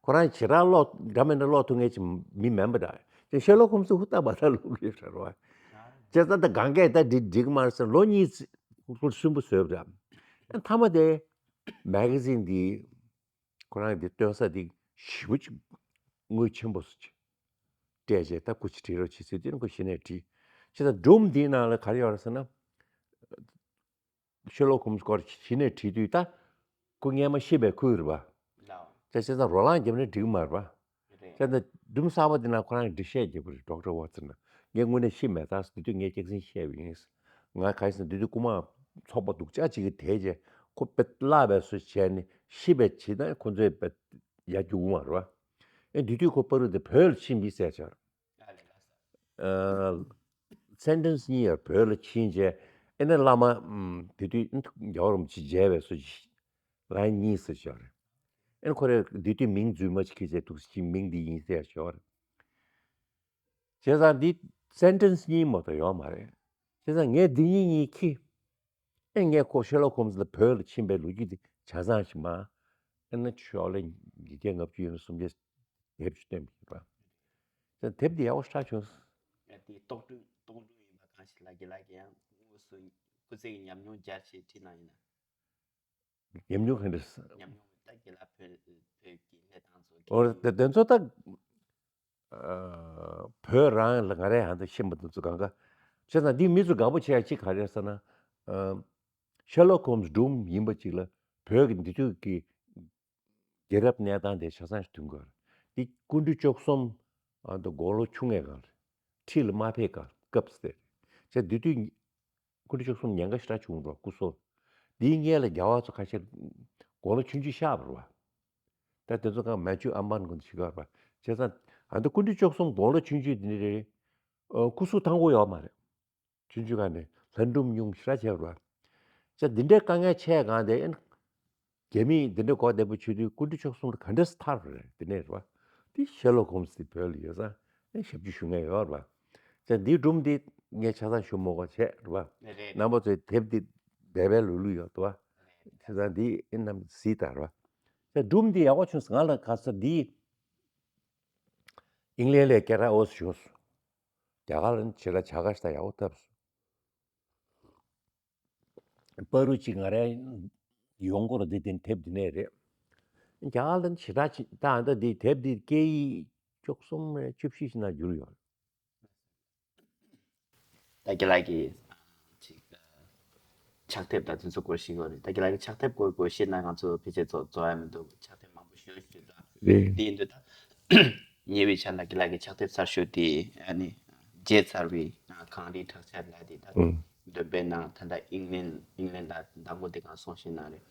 ཁོ་རང་ཞེ་དྲག་ཀློག་འདྲ་མི་འདྲ་ཀློག་ཐུབ་མཁན་ཅིག་མི་མིན་པ་འདྲ། དེ་ཤར་ལོག་ཧོམ་སི་ཧུར་ཐག་པ་ད་ཀློག་གི་ཡོད་རེད་པ། བྱས་ཙང་ད་གང་གས་ད་འདི་འགྲིག་མ་རེད་ཟེར་ལོ་གཉིས་ཙམ་སུན་པོ་བཟོས་པ་རེད། མཐའ་མ་དེ་མེ་ག་ཛིན་འདི་ཁོ་རང་གི་འདི་སྟོན་ས་འདི་ཞེ་པོ་ཅིག་ངོས་ཆེན་པོ་ཞིག་སྤྲད་བྱས། ད་ཁོ་ཅིག་བྲིས་རོགས་བྱེད་ཟེར་དུས་ནི་ཁོ་གཞི་ནས་བྲིས། བྱས་ཙང་སྒྲུང་འདིའི་ནང་ལ་ག་རེ་ཡོད་རེད་ཟེར་ན། ཤར་ལོག་ཧོམ་སི་སྐོར་གཞི་ནས་བྲིས་དུས་ད་ཁོ་སྔན་མ་ཤི་བའི་ཁུལ་རེད་པ། ལགས། བྱས་ཙང་རོ་ལངས་བརྒྱབ་ན་འགྲིག་གི་མ་རེད་པ། རེད། བྱས་ཙང་སྒྲུང་གསར་པ་འདི་ནང་ཁོ་རང་གིས་འགྲེལ་བཤད་རྒྱག་གི་རེད། ཌོག་ཊར་ཝོ་ཊི་སན་ལ། ངས་དངོས་གནས་ཤི་མེད་ད་ཟེར་དུས་ངས་སྐྱག་རྫུན་བཤད་པ་ཡིན། ང་ག་རེ་ཟེར་ན་དེ་དུས་རྐུ་མ་ཚོགས་པ་སྡུག་ཅག་ཅིག་གིས་དེད་བྱས་ཁོ་དཔེ་བརླག་པའི་བཟོ་བྱས་ནས་ཤི་བའི་བྱས་ན་ཁོ་ཚོས་དཔེ་ཡར་རྒྱུག་གི་མ་རེད་པ། ཨེ་དེ་དུས་ཁོ་པ་རུ་དེ་བོད་ལ་ཕྱིན་པའི་ཟེར་བྱས། སེན་ཊེན་སི་གཉིས་ཡར་བོད་ལ་ཕྱིན་རྗེས་ཨེ་ནས་བླ་མ་དེ་དུས་རྒྱལ་བ་རིན་པོ་ཆེ་མཇལ་བའི་སྲོལ་ཅིག་ལན་གཉིས་ཟེར་བྱས་རེད། ཨེ་ཁོ་རེ་དེ་དུས་མིང་རྫུན་མ་ཅིག་ཁྱེར་བྱས་འདུག་ཟེར་གྱི་མིང་འདི་ཡིན་ཟེར་བྱས་རེད། བྱས་ཙང་འདི་སེན་ཊེན་སི་གཉིས་མ་གཏོགས་ཡོད་མ་རེད། བྱས་ཙང་ངས་འདི་གཉིས་གཉིས་ཁྱེར། ཨེ་ངས་ཁོ་ཤར་ལོག་ཧོམ་སི་ལ་བོད་ལ་ཕྱིན་པའི་ལོ་རྒྱུས་འདི་ཆ་ཚང་ཞིག་མ། ཨེ་ན་ཤོག་ལེ་ཉིས་བརྒྱ་ལྔ་བཅུ་ཡིན་ན་སུམ་བརྒྱ་དེབ་ཅིག་བཏོན་པ་ཡིན་པ། དེབ་འདི་ཡག་པོ་ཞེ་དྲག་བྱུང་། ཡ་དེ་རྟོག་སྒྲུང་རྟོག་སྒྲུང་ཡིན་པ་གང་ཞིག་ལ་རྒན་ལགས་ཀྱིས་ཡང་དངོས་སུ་སྐུ་ཚེ་གི་ཉམས་མྱོང་སྦྱར་བྱས་བྲིས་གནང་ཡིན་ན། ཉམས་མྱོང་ག་འདྲ། ཉམས་མྱོང་ད་རྒན་ལགས་བོད་བོད་ཀྱི་གནས་སྟངས་ཚོ་ཨོ་དེ་དེ་ཚོ་ད་བོད་རང་ལ་ང་རས་ཧ་ད་ཤེས་མ་ཐུབ་ཚོ་གང་ག་བྱས་ཙང་འདི་མི་ཚོ་དགའ་པོ་བྱེད་ཡ་གཅིག་ག་རེ་ཟེར་ན། ཤར་ལོག་ཧོམ་སི་སྒྲུང་ཡིན་པ་གཅིག་ལ་བོད་ཀྱི་འདི་དུས་ཀྱི་རྒྱལ་རབས་གནས་སྟངས་དེ་ཆ་ཚང་ཞིག་མཐུན་དགོས། འདི་སྐུ་ཕྲེང་བཅུ་གསུམ་ཨ་ད་དགུང་ལོ་ཆུང་ངའི་སྒང་ལ་ཁྲི་ལ་མ་ཕེབས་སྐབས་སྐབས་སུ་དེ་བྱས་འདི་དུས་སྐུ་ཕྲེང་བཅུ་གསུམ་ཉེན་ཁ་ཞེ་དྲག་བྱུང་འགྲོ་སྐུ་སྲོག་འདིའི་སྔོན་ལ་རྒྱལ་བ་ཚོ་ཁ་ཤས་དགུང་ལོ་ཆུང་ཆུང་ཤག་པ་རེད་བ། ད་དེ་ཚོ་གང་མན་ཇུ་ཨམ་བན་ཀུན་ཞིག་ག་རེད་བ། བྱས་ཙང་ཨ་ད་སྐུ་ཕྲེང་བཅུ་གསུམ་དགུང་ལོ་ཆུང་ཆུང་དེ་འདྲ་རེད། ཨ་སྐུ་གཟུགས་ཐང་པོ་ཡོད་མ་རེད། ཆུང་ཆུང་སྒང་ནས་ལྷ་སྒྲུང་སྙུང་ཞེ་དྲག་བྱས་པ་རེད་བ། བྱས་འདི་འདྲའི་དཀའ་ངལ་ཆེ་སྒང་དེ་ཨེ་རྒྱ་མིས་འདི་འདྲའི་གོ་བདེ་པོ་བྱེད་དུས་སྐུ་ཕྲེང་བཅུ་གསུམ་ལ་ག་འདྲས་ཐར་བ་རེད་དེ་ནས་རེད་བ། དེ་ཤར་ལོག་ཧོམ་སི་དེ་བོད་ལ་ཡོད་ཙང་ཨེ་ཞབས་ཕྱི་ཞུ་མཁན་ཡོད་རེད་བ། བྱས་འདིའི་སྒྲུང་འདི་ངས་ཆ་ཚང་ཞུ་མ་དགོས་བྱས་རེད་བ། རེད་རེད། རྣམ་པ་ཚོས་དེབ་འདི་འབད་པའི་ལུས་ལུས་ཡོད་དོ་བ། བྱས་ཙང་འདི་ཨེ་རྣམས་གཟིགས་དང་རེད་བ། བྱས་སྒྲུང་འདི་ཡག་པོ་བྱུང་སོང་ང་ལ་ག་ས་འདི་ཨིང་ལན་ལ་སྐད་གྲགས་ཨོ་སི་བྱུང་སོང་། རྒྱ་གར་ལ་ནི་ཆེ་ལ་བྱ་དགའ་ཞིག་དང་ཡག་པོ་བཏབ་སོང་། པ་རུ་གཅིག་ང་རའི་ཡོང་སྐོར་འདི་དེ་དེབ་འདི་ནས་རེད། རྒྱ་གར་ལ་ནི་ཞེ་དྲག་ཅིག་ད་ཨ་ད་འདི་དེབ་འདི་སྐད་ཡིག་བཅུ་གསུམ་རེ་བཅུ་བཞི་ཞིག་ན་བསྒྱུར་ཡོད། ད་རྒན་ལགས་ཀྱིས་ཅིག་ཕྱག་དེབ་དང་དེ་ཚོ་སྐོར་ཞིག་ཡོད་རེད། ད་རྒན་ལགས་ཀྱིས་ཕྱག་དེབ་སྐོར་སྐོར་བཤད་ན་ང་ཚོ་ཕལ་ཆེར་རྫོགས་རྫོགས་ཡ་མི་འདུག་ཕྱག་དེབ་མང་པོ་ཞུ་ཞུ་ད། རེད། དེ་ཡིན་དུས་ད་ཉེ་བའི་ཆར་ལ་རྒན་ལགས་ཀྱི་ཕྱག་དེབ་གསར་ཤོས་དེ་ཨ་ནི་མཇལ་ཚར་བའི་གངས་རིའི་བྲག་ཆ་ལ་དེ་ད་ཨང་། འདོན་པའི་ནང་ད་ལྟ་ཨིང་ལན་ཨིང་ལན་ད་མདང་དགོང་དེ་གང་སོང་ཞེ་ན་རེད།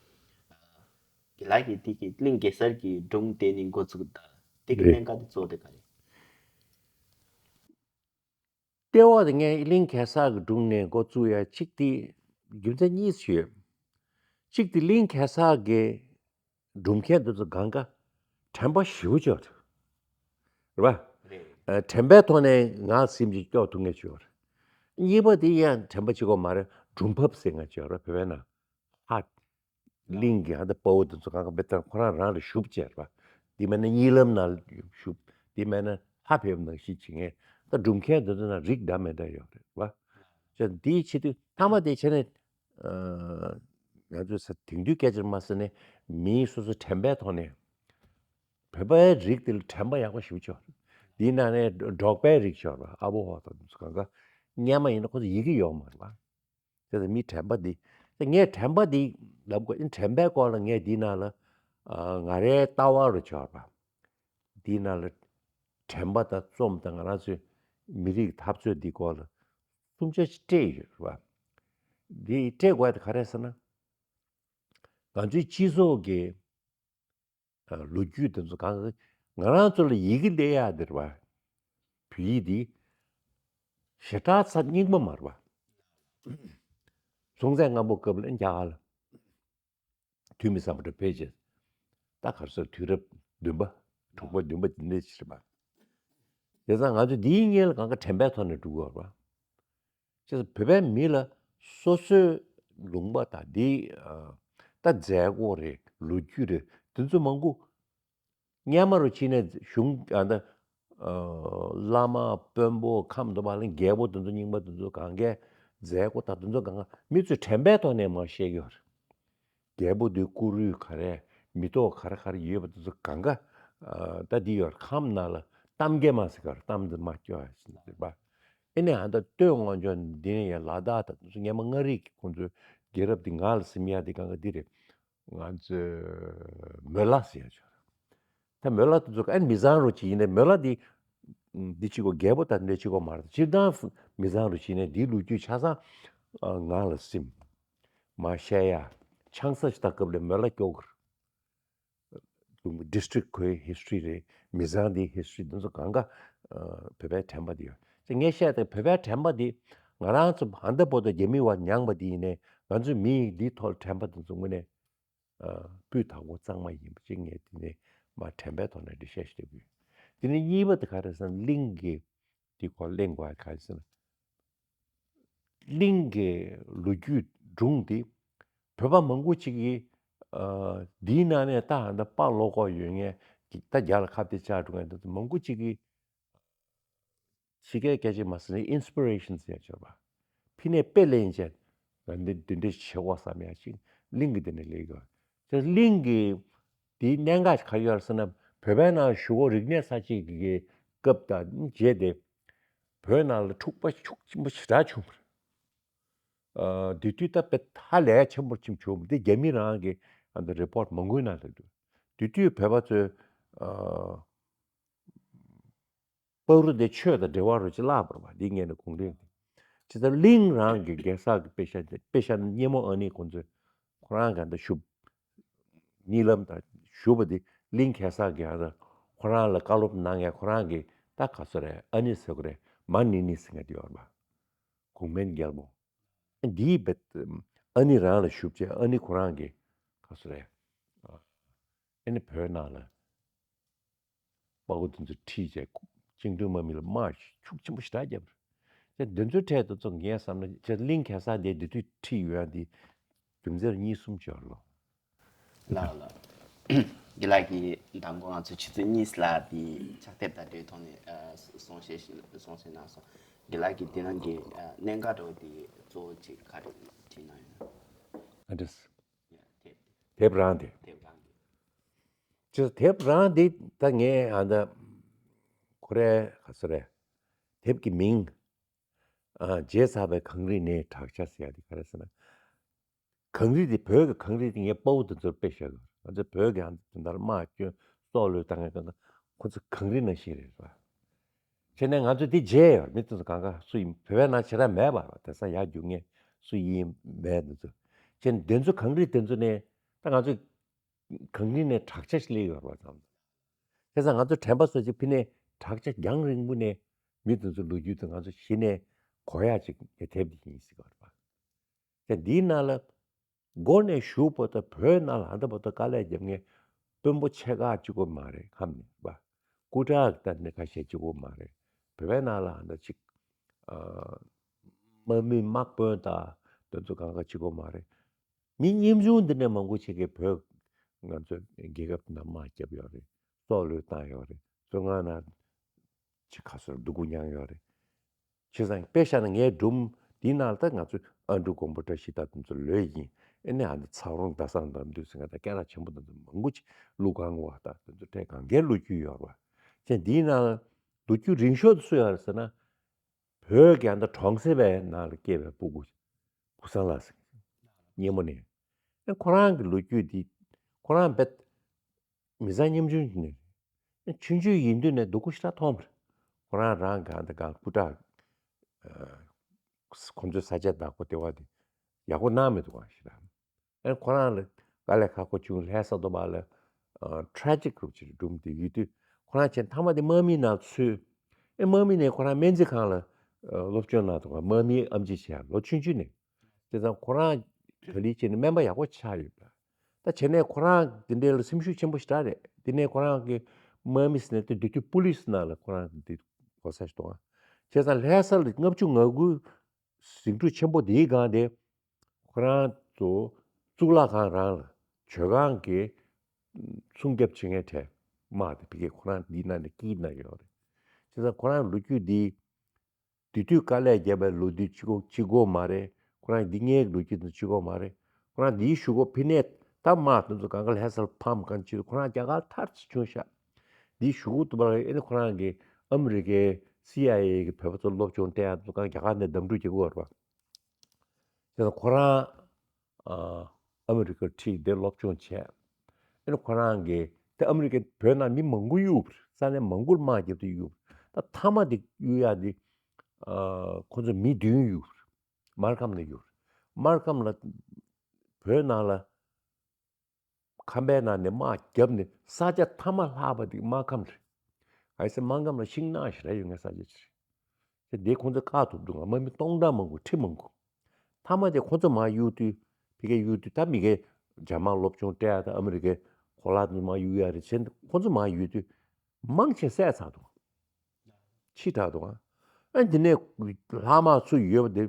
རྒན་ལགས་ཀྱིས་དེ་གི་གླིང་གེ་སར་གྱི་སྒྲུང་དེ་ནི་འགོ་བཙུགས་ད་དེ་གི་རེད། གནད་འགག་དེ་གཙོ་བོ་དེ་ག་རེད། ལྟེ་བ་དེ་ངས་གླིང་གེ་སར་གྱི་སྒྲུང་ནས་འགོ་བཙུགས་ཡ་གཅིག་དེ་རྒྱུ་མཚན་གཉིས་ཤིག་ཡོད། གཅིག་དེ་གླིང་གེ་སར་གྱི་སྒྲུང་མཁན་དེ་ཚོ་གང་ག་དྲན་པ་ཞེ་པོ་ཅིག་ཡོད་རེད་བ། རེད། ཨ་དྲན་པའི་ཐོག་ནས་ངར་སེམས་ཀྱི་སྐྱོ་ཐུབ་མཁན་ཅིག་ཡོད་རེད། གཉིས་པ་དེ་ཡང་དྲན་པ་གཅིག་པོ་མ་རེད། སྒྲུང་ཕབ་ཟེར་མཁན་ཅིག་ཡོད་རེད་བོད་པའི་ནང་། ཧ། གླིང་གི་ཧ་ད་དཔའ་བོ་དེ་ཚོ་གང་ག་མེ་ཏར་ཁོ་རང་རང་ལ་ཞུབ་བྱས་ར། དེ་མེད་ན་གཉིད་ལམ་ནང་ཞུབ། དེ་མེད་ན་ཧ་ཕེབས་ནང་བཞིན་བྱེད་མཁན་ད་སྒྲུང་མཁན་དེ་ཚོ་ན་རིགས་འདྲ་མི་འདྲ་ཡོད་རེད་བ། ཅེས་འདིའི་ཆེད་དུ་མཐའ་མ་དེ་བྱས་ནས་ང་ཚོས་ས་དེང་དུས་སྐད་ཆར་མ་ཟེར་ནས་མིའི་སོ་སོ་དྲན་པའི་ཐོག་ནས་བོད་པའི་རིགས་དེ་ལ་དྲན་པ་ཡག་པོ་ཞེ་པོ་ཅིག་ཡོད་རེད། དེའི་ནང་ནས་འབྲོག་པའི་རིགས་ཤོར་བ་ཨ་བོ་ཧོ་དང་དེ་ཚོ་གང་ག་སྔན་མ་ཡིན་ན་ཁོ་ཚོ་ཡི་གེ་ཡོད་མ་རེད་བ། དེ་ཚོ་མི་དྲན་པ་འདི། དེ་ངས་དྲན་པ་འདི་ལབ་དགོས། ཨིན་དྲན་པའི་སྐོར་ལ་ངས་འདི་ནང་ལ་ཨ་ང་རའི་ལྟ་བ་རུ་ཆགས་པ། འདི་ནང་ལ་དྲན་པ་དང་རྩོམ་དང་ང་རང་ཚོའི་མི་རིགས་འཐབ་རྩོད་འདི་སྐོར་ལ་གསུང་ཆོས་ཅིག་སྤྲད་ཡོད་རེད་བ། འདི་སྤྲད་དགོས་དེ་ག་རེ་ཟེར་ན། ང་ཚོའི་སྤྱི་ཚོགས་ཀྱི་ལོ་རྒྱུས་དེ་ཚོ་གང་ག་ང་རང་ཚོ་ལ་ཡི་གེ་ལས་ཡག་འདིར་བ། བོད་ཡིག་འདི་ཞེ་དྲག་ཚ་རྙིང་པ་མ་རེད་བ། སྲོང་བཙན་སྒམ་པོ་སྐབས་ལ་རྒྱ་གར་ལ་དུས་མི་ཟབ་པ་འདྲ་ཕེབས་རྗེས་ད་ག་རེ་ཟེར་དུས་རབས་བདུན་པ་དྲུག་པ་བདུན་པ་འདི་འདྲའི་ཕྱིར་བ། དེ་ཙང་ང་ཚོ་འདིའི་སྔོན་ལ་གང་ག་དྲན་པའི་ཐོག་ནས་འགྲོ་གི་ཡོད་རེད་བ། ཅེས་བོད་པའི་མི་ལ་སོ་སོའི་ལུང་པ་དང་འདི་ཨ་ད་མཛད་སྒོ་རེད་ལོ་རྒྱུས་རེད་དེ་ཚོ་མང་པོ་སྔན་མ་རུ་ཕྱིན་ནས་གཞུང་ཨ་ད་ཨ་བླ་མ་དཔོན་པོ་ཁམས་སྡོམ་པ་ལ་རྒྱལ་པོ་དེ་ཚོ་རྙིང་པ་དེ་ཚོ་གང་གའི་མཛད་སྒོ་དང་དེ་ཚོ་གང་ག་མི་ཚོས་དྲན་པའི་ཐོག་ནས་མར་བཤད་ཀྱི་ཡོད་རེད། རྒྱལ་པོ་འདིའི་སྐུ་རུས་ག་རེ་མེ་ཏོག་ག་རེ་ག་རེ་ཡོད་པ་དེ་ཚོ་གང་ག་ཨ་ད་འདི་ཡོད་རེད། ཁམས་ནང་ལ་གཏམ་རྒྱན་མ་ཟེར་ག་རེ་གཏམ་འདི་མ་སྐྱོ་ཡ་ཟེར་ནས་ཟེར་བ། ཨེ་ནས་ཨ་ད་སྟོད་མངའ་ལྗོངས་འདི་ནས་ཡ་ལ་དྭགས་དང་དེ་ཚོ་སྔན་མ་མངའ་རིས་ཀྱི་ཁོང་ཚོའི་རྒྱལ་རབས་འདི་ང་ལ་སེམས་ཡ་འདི་གང་ག་འདི་རེད། ང་ཚོས་མོས་ལ་ཟེར་ཡ་ཆོག་ད་མོས་ལ་དེ་ཚོ་ཨ་ནི་མི་བཟང་རུ་ཅིག་ཡིན་ནའི་མོས་ལ་འདི་འདི་གཅིག་གོ་རྒྱལ་པོ་དང་འདྲ་གཅིག་གོ་མ་རེད། སྤྱིར་བཏང་མི་བཟང་རུ་ཅིག་ཡིན་ནའི་འདིའི་ལོ་རྒྱུས་ཆ་ཚང་ང་ལ་སིམ་མ་བཤད་ཡ་ཆང་ས་ཞིག་ད་སྐབས་ལ་མོས་ལ་སྐྱོ་གི་རེད། ལུང་པ་ཌིས་ཊྲིག་ཁོའི་ཧིས་ཊོ་རི་རེད། མི་ཚང་འདི་ཧི་སི་ཊོ་རི་འདི་ཚོ་གང་ག་ཨ་བོད་པའི་དྲན་པ་འདི་ཡོད། ཅེས་ངས་བཤད་དེ་བོད་པའི་དྲན་པ་འདི་ང་རང་ཚོ་ཧན་ད་བོ་ད་རྒྱ་མི་བ་མྱངས་པ་འདི་ཡིན་ནའི་ང་ཚོའི་མི་ཡིས་འདིའི་ཐོག་ལ་དྲན་པ་འདི་ཚོ་དངོས་གནས་ཨ་སྤུས་དག་པོ་གཙང་མ་ཡིན་པ་ཅིག་ངས་འདི་ནས་མ་དྲན་པའི་ཐོག་ནས་འགྲེལ་བཤད་ཞུ་འདོད་ཀྱི་ཡོད། དེ་ནས་གཉིས་པ་དེ་ག་རེ་ཟེར་ན་གླིང་གི་འདི་སྐོར་གླེང་དགོས་ཡ་ག་རེ་ཟེར་ན། གླིང་གི་ལོ་རྒྱུས་སྒྲུང་འདི་བོད་པ་མང་པོ་ཅིག་གིས་ཨ་འདིའི་ནང་ནས་ད་ཧ་ད་དཔའ་བློ་ཁོག་ཡོད་མཁན་ད་རྒྱ་ལ་ཁ་གཏད་བཅག་འགྲོ་མཁན་འདི་ཚོ་མང་པོ་ཅིག་གིས་ཕྱི་རྒྱལ་སྐད་ཆ་མ་ཟེར་ན་ཨིན་སི་པི་རེ་ཤན་ཟེར་ཡ་ཅིག་ཡོད་པ། ཕི་ནས་དཔེ་ལེན་བྱས་ང་འདི་འདི་འདྲ་བྱེད་དགོས་བསམ་ཡ་ཅིག་གླིང་གི་འདི་ནས་ལས་ཀྱི་ཡོད། དེ་གླིང་གི་དེའི་གནད་འགག་ག་རེ་ཡོད་ཟེར་ན་བོད་པའི་ནང་གཞུག་གུ་རིག་གནས་གསར་བརྗེ་གི་སྐབས་དང་རྗེས་དེ་བོད་ནང་ལ་འཁྲུག་པ་ཤུགས་ཆེན་པོ་ཞེ་དྲག་བྱུང་བ་རེད། ཨ་དེ་དུས་ད་དཔེ་ཧ་ལས་ཆེན་པོ་ཅིག་བྱུང་བ་དེ་རྒྱ་མི་རང་གི་ཨ་འདི་རི་པོར་ཊི་མང་པོའི་ནང་ལ་འདུག་དེ་དུས་བོད་པ་ཚོས་ཨ་པ་རུ་དེ་ཆོས་དང་འབྲེལ་བ་རུ་ཅི་བརླག་པར་བ་འདི་ངས་ནི་གུང་ཁྲན་གྱི་ཇི་ལྟར་གླིང་རང་གི་རྒྱལ་ས་གི་དཔེ་ཤ་དཔེ་ཤ་ནི་སྙེ་མོ་ཨ་ནི་ཁོང་ཚོས་ཁོ་རང་ག་འདྲ་ཞུ་གཉིད་ལམ་དང་ཞུ་བ་འདི་གླིང་གེ་སར་གྱི་ཨ་ད་ཁོ་རང་ལ་བཀའ་སློབ་གནང་ཡ་ཁོ་རང་གི་ད་ག་ཚོད་རེད་ཨ་ནི་ཟེར་གི་རེད་མ་ནི་ནི་ཟེར་མཁན་དེ་ཡོད་རེད་པ། གུང་སྨན་རྒྱལ་པོ། འདིའི་བེད་ཨ་ནི་རང་ལ་ཞུ་བྱས་ཨ་ནི་ཁོ་རང་གི་ག་ཚོད་རེད། ཨ་ནི་བོད་ནང་ལ་དཔའ་བོ་དེ་ཚོ་ཁྲིད་བྱས་བཅིངས་འགྲོལ་དམག་མི་ལ་དམག་ཤུགས་ཆེན་པོ་ཞེ་དྲག་བརྒྱབ་རེད། དེ་འདི་ཚོའི་གྲས་དེ་ཚོ་ངས་བསམ་ན་ཁྱེད་གླིང་གེ་སར་དེ་འདི་དུས་ཁྲིད་ཡོད་ཡ་འདི་རྒྱུ་མཚན་གཉིས་གསུམ་ཅིག་ཡོད་རེད་ལོ། ལགས་ལགས། དགེ་ལགས་ཀྱིས་མདང་དགོང་ང་ཚོ་ཆུ་ཚོད་གཉིས་ལ་དེ་ཕྱག་དེབ་དང་འབྲེལ་ཐོག་ནས་ཨ་གསུང་བཤད་ཞིག་གསུང་བཤད་གནང་སོང་། དགེ་ལགས་ཀྱིས་དེ་རིང་གི་ཨ་གནད་འགག་འདྲ་བོ་དེ་གཙོ་བོ་ཅིག་ག་རེ་བྲིས་གནང་ཡོད་ན། ཨ་འདྲས། ཡ་དེབ་དེ། དེབ་རང་དེ། དེབ་རང་དེ། ཅེས་དེབ་རང་དེ་ད་ངས་ཨ་ད་ཁོ་རའི་ག་ཚོད་རེད། དེབ་ཀྱི་མིང་ཨ་བརྗེད་ཚར་བའི་གངས་རི་ནས་བྲག་ཆ་ཟེར་ཡ་དེ་ག་རེ་ཟེར་ན། གངས་རི་དེ་བོད་ཀྱི་གངས་རི་དེ་ངས་དཔའ་བོ་དེ་ཚོར་དཔེ་བཞག་གི་ང་ཚོ་བོད་ཀྱི་ཨ་ནི་དེ་འདྲ་དམག་སྐྱོན་སྲོག་བློས་བཏང་མཁན་གང་ག་ཁོ་ཚོ་གངས་རི་ནང་བཞིན་རེད་པ། བྱས་ནས་ང་ཚོ་དེ་བརྗེད་ཡོད་མི་དེ་ཚོ་གང་ག་སུ་ཡིན་བོད་པའི་ནང་བྱེ་བྲག་མེད་པ་དེང་སང་ཡར་རྒྱུག་མཁན་སུ་ཡིན་མེད་དེ་ཚོ། བྱས་ནས་དེ་ཚོ་གངས་རི་དེ་ཚོ་ནས་ད་ང་ཚོ་གངས་རི་ནས་བྲག་ཆ་ཞིག་སླེབས་ཡོད་པ་ཙམ། བྱས་ཙང་ང་ཚོ་དྲན་པ་སོགས་ཅིག་ཕི་ནས་བྲག་ཆ་རྒྱང་རིང་པོ་ནས་མི་དེ་ཚོ་ལོ་རྒྱུས་དེ་ང་ཚོ་གཞི་ནས་གོ་ཡག་ཅིག་ངས་དེབ་འདི་ཡིན་ཟེར་གི་རེད་པ། ཀྱང་འདིའི་ནང་ལ་མགོ་ནས་གཞུག་བར་དུ་བོད་ནང་ལ་ཧ་ད་བར་དུ་དཀའ་ལས་རྒྱབ་མཁན་དཔོན་པོ་ཆེ་ཁག་གཅིག་པོ་མ་རེད་ཁམས་ནས་པ། སྐུ་དྲག་ད་ནི་ཁ་ཤས་གཅིག་པོ་མ་རེད། བོད་པའི་ནང་ལ་ཧ་ད་ཅིག་ཨ་དམག་མི་དམག་དཔོན་དང་དེ་ཚོ་གང་ག་གཅིག་པོ་མ་རེད། མི་ཉམ་ཆུང་འདི་ནས་མང་པོ་ཞིག་གིས་བོད་ང་ཚོ་རྒྱལ་ཁབ་ནང་དམག་བརྒྱབ་ཡོད་རེད། སྲོག་བློས་བཏང་ཡོད་རེད། བཙོན་ཁང་ནང་ཅིག་ག་ཚོད་སྡུག་པོ་མྱངས་ཡོད་རེད། བྱས་ཙང་དཔེ་བཞག་ན་ངའི་སྒྲུང་འདིའི་ནང་ལ་ད་ང་ཚོ་ཨ་འབྲུག་མགོན་པོ་བཀྲ་ཤིས་དང་དེ་ཚོ་ལོས་ཡིན། ཨེ་ནས་ཨ་ནི་ཚ་རོང་ཟླ་བཟང་དམ་འདུས་ཟེར་མཁན་དང་སྐད་གྲགས་ཆེན་པོ་དེ་ཚོ་མང་པོ་ཅིག་ཀླུ་གང་བ་དང་དེ་ཚོ་གྲས་གང་གའི་ལོ་རྒྱུས་ཡོད་རེད་པ། བྱས་འདིའི་ནང་ལོ་རྒྱུས་རིང་ཤོས་དེ་སུ་ཡོད་རེད་ཟེར་ན། བོད་ཀྱི་ཨ་ད་གྲོང་གསེབ་པའི་ནང་ལ་སྐྱེས་པའི་སྤུ་གུ་བུ་བཟང་ལགས་ཟེར་མཁན་སྙེ་མོ་ནས། ཨེ་ཁོ་རང་གི་ལོ་རྒྱུས་འདི་ཁོ་རང་དཔེ་མི་ཚང་ཉམ་ཆུང་ཞིག་ནས་ཨེ་ཆུང་ཆུང་ཡིན་དུས་ནས་སྡུག་པོ་ཞེ་དྲག་མཐོང་བ་རེད། ཁོ་རང་རང་གི་ཨ་ད་གང་སྐུ་དྲག་ཁོ་ཚོའི་ས་ཆ་བདག་པོ་དེ་བ་དེ་ཡག་པོ་གནང་མི་འདུག་ག་ཞེ་དྲག་ཨེ་ཁོ་རང་ལ་དཀའ་ལས་ཁག་པོ་བྱུང་ལྷ་ས་དོ་བ་ལ་ཨ་ཊེ་རེ་ཇིག་གྲུབ་ཅིག་སྒྲུང་དེ་ཡོད་དུས་ཁོ་རང་ཆེན་མཐའ་མ་དེ་དམག་མིའི་ནང་ཚུད། ཨེ་དམག་མི་ནས་ཁོ་རང་སྨན་རྩིས་ཁང་ལ་ཨ་སློབ་སྦྱོང་གནང་འདུག་ག་དམག་མིའི་ཨེམ་ཆི་བྱས་ལོ་ཆུང་ཆུང་ནས། བྱས་ཙང་ཁོ་རང་ག་ལེར་བྱས་ནས་སྨན་པ་ཡག་པོ་ཆགས་ཡོད་པ། ད་བྱས་ནས་ཁོ་རང་དེ་འདྲའི་ལ་སེམས་ཤུགས་ཆེན་པོ་ཞེ་དྲག་རེད། དེ་ནས་ཁོ་རང་གི་དམག་མི་ཟེར་ནས་དེ་དུས་པུ་ལིས་ནང་ལ་ཁོ་རང་དེ་གོ་ས་ཞིག་འདུག་ག་བྱས་ཙང་ལྷ་ས་ལ་ལྔ་བཅུ་ང་དགུ་ཟིང་འཁྲུག་ཆེན་པོ་དེའི་སྒང་དེ་ཁོ་རང་ཚོ་གཙུག་ལག་ཁང་རང་ལ་ཇོ་ཁང་གི་སྲུང་སྐྱོབ་བྱེད་མཁན་གྲས་དམག་དེ་ཕ་གིར་ཁོ་རང་འདིའི་ནང་ནས་དཀྱིལ་ན་ཡོད་རེད། བྱས་ཙང་ཁོ་རང་ལོ་རྒྱུས་འདི་དེ་དུས་དཀའ་ལས་བརྒྱབ་པའི་ལོ་དུས་གཅིག་པོ་གཅིག་པོ་མ་རེད། ཁོ་རང་འདི་སྔའི་ལོ་རྒྱུས་དང་གཅིག་པོ་མ་རེད། ཁོ་རང་འདིའི་གཞུག་གུ་ཕི་ནས་ད་དམག་དེ་ཚོ་གང་ག་ལྷ་སར་ཕམ་གང་ཅི་ཁོ་རང་རྒྱ་གར་མཐར་ཕྱིན་བྱུང་ཤག་འདིའི་གཞུག་གུ་དུ་བར་ཨེ་ནི་ཁོ་རང་གི་ཨ་མི་རི་ཀའི་སི་ཨའི་ཨེ་གི་བོད་པ་ཚོ་སློབ་སྦྱོང་སྤྲད་ཡ་དེ་ཚོ་གང་རྒྱ་གར་ནས་གདམ་འཁྲུག་བྱེད་དགོས་རེད་པ། དེ་ཚོ་ཁོ་རང་ཨ་ཨ་མི་རི་ཀར་ཁྲིད་དེ་སློབ་སྦྱོང་བྱས། ཨེ་ནི་ཁོ་རང་གིས་དེ་ཨ་མི་རི་ཀའི་བོད་ནང་མི་མང་པོ་གཡུགས་པ་རེད། ས་གནས་མང་པོར་དམག་བརྒྱབ་སྟེ་གཡུགས་པ་རེད། ད་མཐའ་མ་དེ་གཡུག་ཡག་དེ་ཨ་ཁོ་ཚོ་མི་བདུན་གཡུགས་པ་རེད། སྨར་ཁམས་ལ་གཡུགས་པ་རེད། སྨར་ཁམས་ལ་བོད་ནང་ལ་ཁམས་པའི་ནང་ནས་དམག་བརྒྱབ་ནས་ས་ཆ་མཐའ་མ་ལྷག་པ་དེ་སྨར་ཁམས་རེད། ཨའི་སི་སྨར་ཁམས་ལ་ཤིང་ནགས་ཞེ་དྲག་ཡོད་མཁན་ས་ཆ་ཅིག་རེད། དེ་ཁོང་ཚོས་བཀག་ཐུབ་འདུག་ག་དམག་མི་སྟོང་ཕྲག་མང་པོ་ཁྲི་མང་པོ། མཐའ་མ་དེ་ཁོང་ཚོ་མར་གཡུག་དུས་ཕ་གིར་གཡུག་དུས་ད་མི་གིས་འཇབ་དམག་སློབ་སྦྱོང་སྤྲད་ཡ་དང་ཨ་མི་རི་ཀའི་གོ་ལག་དེ་མར་གཡུག་ཡ་རེད་བྱས་ཁོང་ཚོ་མར་གཡུག་དུས་མང་ཆེ་བསད་ཚར་འདུག་ཕྱི་དྲགས་འདུག་ཨ་འདི་ནས་ལྷག་མ་ཚུར་ཡོད་པ་དེ་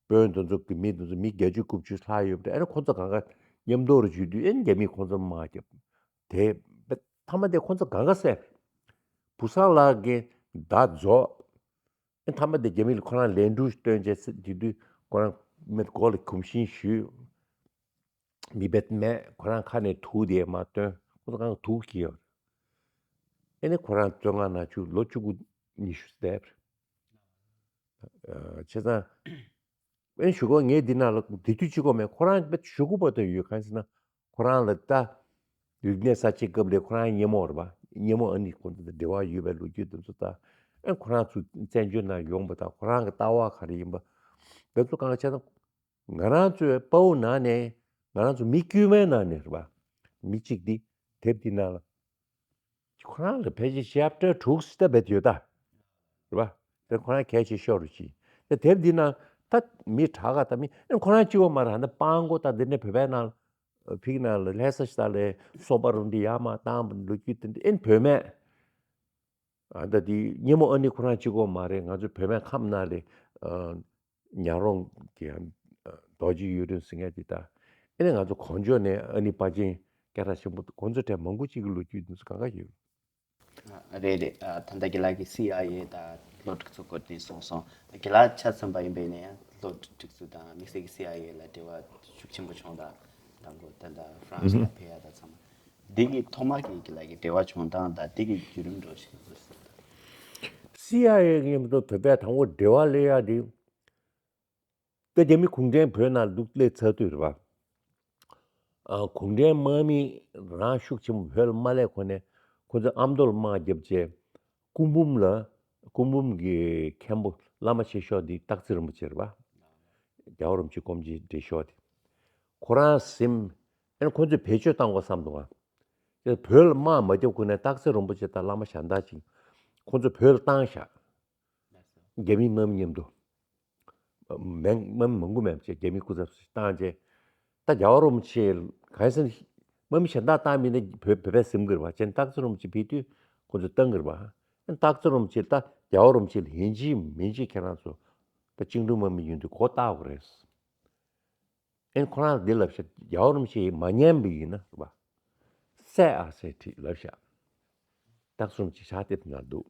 དཔོན་དེ་ཚོ་གི་མི་དེ་ཚོ་མི་བརྒྱད་ཅུ་དགུ་བཅུ་ལྷག་ཡོད་པ་དེ་ཨ་ནི་ཁོང་ཚོ་གང་ག་མཉམ་དུ་རུ་འཇུས་དུས་ཨ་ནི་རྒྱ་མིས་ཁོང་ཚོ་མར་བརྒྱབ། དེ་མཐའ་མ་དེ་ཁོང་ཚོ་གང་ག་བསད། བུ་སངས་ལགས་ཀྱིས་མདའ་རྫོགས། ཨ་མཐའ་མ་དེ་རྒྱ་མི་ལ་ཁོ་རང་ལན་གྲུ་སྟོན་བྱས་ཟེར་དེ་དུས་ཁོ་རང་མི་མགོ་ལ་གོམས་ཤིང་གཞུས། མི་བེད་མེད་ཁོ་རང་ཁ་ནས་དུག་དེ་མར་བཏོན། ཁོ་ཚོ་གང་ག་དུག་གི་ཡོད། ཨེ་ནས་ཁོ་རང་བཙོན་ཁང་ནང་བཅུག་ལོ་བཅུ་དགུ་ཉི་ཤུ་བསྡད། བྱས་ཙང་། ཨེ་ཞུ་གོ་ངས་འདི་ནང་ལ་དེ་དུས་གཅིག་གོ་མེད་ཁོ་རང་བེད་ཞུ་གུ་པ་དུ་ཡོད་གང་ཟེར་ན། ཁོ་རང་ལ་ད། རིག་གནས་གསར་བརྗེ་སྐབས་ལས་ཁོ་རང་སྙེ་མོ་རེད་པ། སྙེ་མོ་ཨ་ནི་ཁོང་ཚོ་དང་འབྲེལ་བ་ཡོད་པའི་ལོ་རྒྱུས་དེ་ཚོ་དང་། ཨེ་ཁོ་རང་ཚོ་བཙན་བྱོལ་ནང་ཡོང་པ་དང་ཁོ་རང་གི་ལྟ་བ་ག་རེ་ཡིན་པ། དེ་ཚོ་གང་བྱས་ན། ང་རང་ཚོའི་དཔའ་བོ་ནང་ནས་ང་རང་ཚོ་མི་དཀྱུས་མའི་ནང་ནས་རེད་པ། མི་གཅིག་འདི་དེབ་འདི་ནང་ལ། ཁོ་རང་ལ་ཕལ་ཆེར་ཤེབ་ཊར་དྲུག་ཙམ་བེད་ཡོད་ད། རེད་པ། དེ་ཁོ་རང་གལ་ཆེ་ཤོས་རུ་ཕྱིན། དེ་དེབ་འདི་ནང་ད་མི་དྲག་ག་ད་མི་ཨེ་ཁོ་རང་གཅིག་པོ་མ་རེད། ཧ་ད་སྤང་གོ་ད་འདི་ནས་བོད་པའི་ནང་ཕིག་ནང་ལ་ལྷ་ས་ཤི་ད་ལས་སོ་པ་རུ་འདི་ཡར་མར་བཏང་བ་ལོ་རྒྱུས་དེ་འདི་ཨེ་བོད་མེད། ཨ་ད་འདི་སྙེ་མོ་ཨ་ནི་ཁོ་རང་གཅིག་པོ་མ་རེད། ང་ཚོ་བོད་མའི་ཁམས་ནང་ལས་ཉག་རོང་གི་རྡོ་རྗེ་གཡུ་སྒྲོན་ཟེར་མཁན་དེ་ད། ཨེ་ནས་ང་ཚོ་གོ་འཇོ་ནས་ཨ་ནི་དཔའ་ཆེན་སྐད་གྲགས་ཆེན་པོ་ཁོང་ཚོ་གྲས་མང་པོ་ཅིག་གི་ལོ་རྒྱུས་འདི་ཚོ་གང་ག་ཡོད། ཨ་རེད་རེད། ཨ་ད་ལྟ་རྒན་ལགས་ཀྱིས་སི་ཨའི་ཨེ་དང་ལྷོ་སྒྲིག་འཛུགས་སྐོར་དེ་གསུངས་སོང་། ད་རྒན་ལགས་ཆ་མཚོན་པ་ཡིན་པས་ན་ཡང་ལྷོ་སྒྲིག་འཛུགས་དང་དམིགས་བསལ་གྱི་སི་ཨའི་ཨེ་ལ་འབྲེལ་བ་ཤུགས་ཆེན་པོ་བྱུང་དང་། དང་པོ་ད་ལྟ་ཧྥ་རན་སི་ལ་ཕེབས་ཡ་དང་ཚང་མ། འདི་གི་ཐོག་མ་གི་རྒན་ལགས་ཀྱི་འབྲེལ་བ་བྱུང་སྟངས་དང་འདི་གི་བརྒྱུད་རིམ་འགྲོ་བཞིན་དུ། སི་ཨའི་ཨེ་མཉམ་དུ་བོད་པས་དང་པོ་འབྲེལ་བ་སླེབས་ཡ་དེ། ད་རྒྱ་མི་གུང་ཁྲན་བོད་ནང་ལུགས་སླེབས་ཚར་དུས་རེད་པ། ཨ་གུང་ཁྲན་དམག་མི་རང་ཤུགས་ཆེན་པོ་བོད་ལ་མ་སླེབས་གོང་ནས་ཁོ་ཚོས་ཨ་མདོ་ལ་དམག་བརྒྱབ་རྗེས། སྐུ་འབུམ་ལ་སྐུ་འབུམ་གྱི་མཁན་པོ་བླ་མ་ཆེ་ཤོས་འདི་སྟག་འཚེར་རིན་པོ་ཆེ་རེད་པ། རྒྱལ་བ་རིན་པོ་ཆེ་སྐུ་འབུམ་གྱི་འདྲེ་ཤོག་དེ། ཁོ་རང་གཟིམ། ཨ་ནི་ཁོ་ཚོས་བེད་སྤྱོད་བཏང་དགོས་བསམ་འདུག་ཨ། དེ་བོད་ལ་དམག་མ་བརྒྱབ་གོང་ནས་སྟག་འཚེར་རིན་པོ་ཆེ་དང་བླ་མ་གཞན་དག་ཅིག་ཁོ་ཚོས་བོད་ལ་བཏང་བཞག་རྒྱ་མི་དམག་མི་མཉམ་དུ། མེང་དམག་མི་མང་པོ་མེད་པ་བྱས་རྒྱ་མིའི་སྐུ་ཚབ་བཏང་རྗེས། ད་རྒྱལ་བ་རིན་པོ་ཆེ་གང་ཡིན་ཟེར་ན་དམག་མི་གཞན་དག་བཏང་མིན་ན་བོད་བོད་པས་ཟིན་གི་རེད་པ། བྱས་ན་སྟག་འཚེར་རིན་པོ་ཆེ་ཕེབས་དུས་ཁོ་ཚོས་བཏང་གི་རེད་པ། སྟག་འཚེར་རིན་པོ་ཆེ་ད་རྒྱལ་བ་རིན་པོ་ཆེ་ལ་ཡིན་གཅིག་མིན་གཅིག་ཁྱེད་རང་ཚོ་ད་བཅིངས་འགྲོལ་དམག་མི་ཡིན་དུས་མགོ་བཏགས་དགོས་རེད། ཨེ་ཁོ་རང་འདི་ལབ་ཤག་རྒྱལ་བ་རིན་པོ་ཆེ་ཡིས་མ་ཉན་པ་ཡིན་ན་རེད་པ། བསད་ཨ་ཟེར་ཁྲིད་ལབ་ཤག་སྟག་འཚེར་རིན་པོ་ཆེ་ཕྱག་དེབ་ནང་འདུག་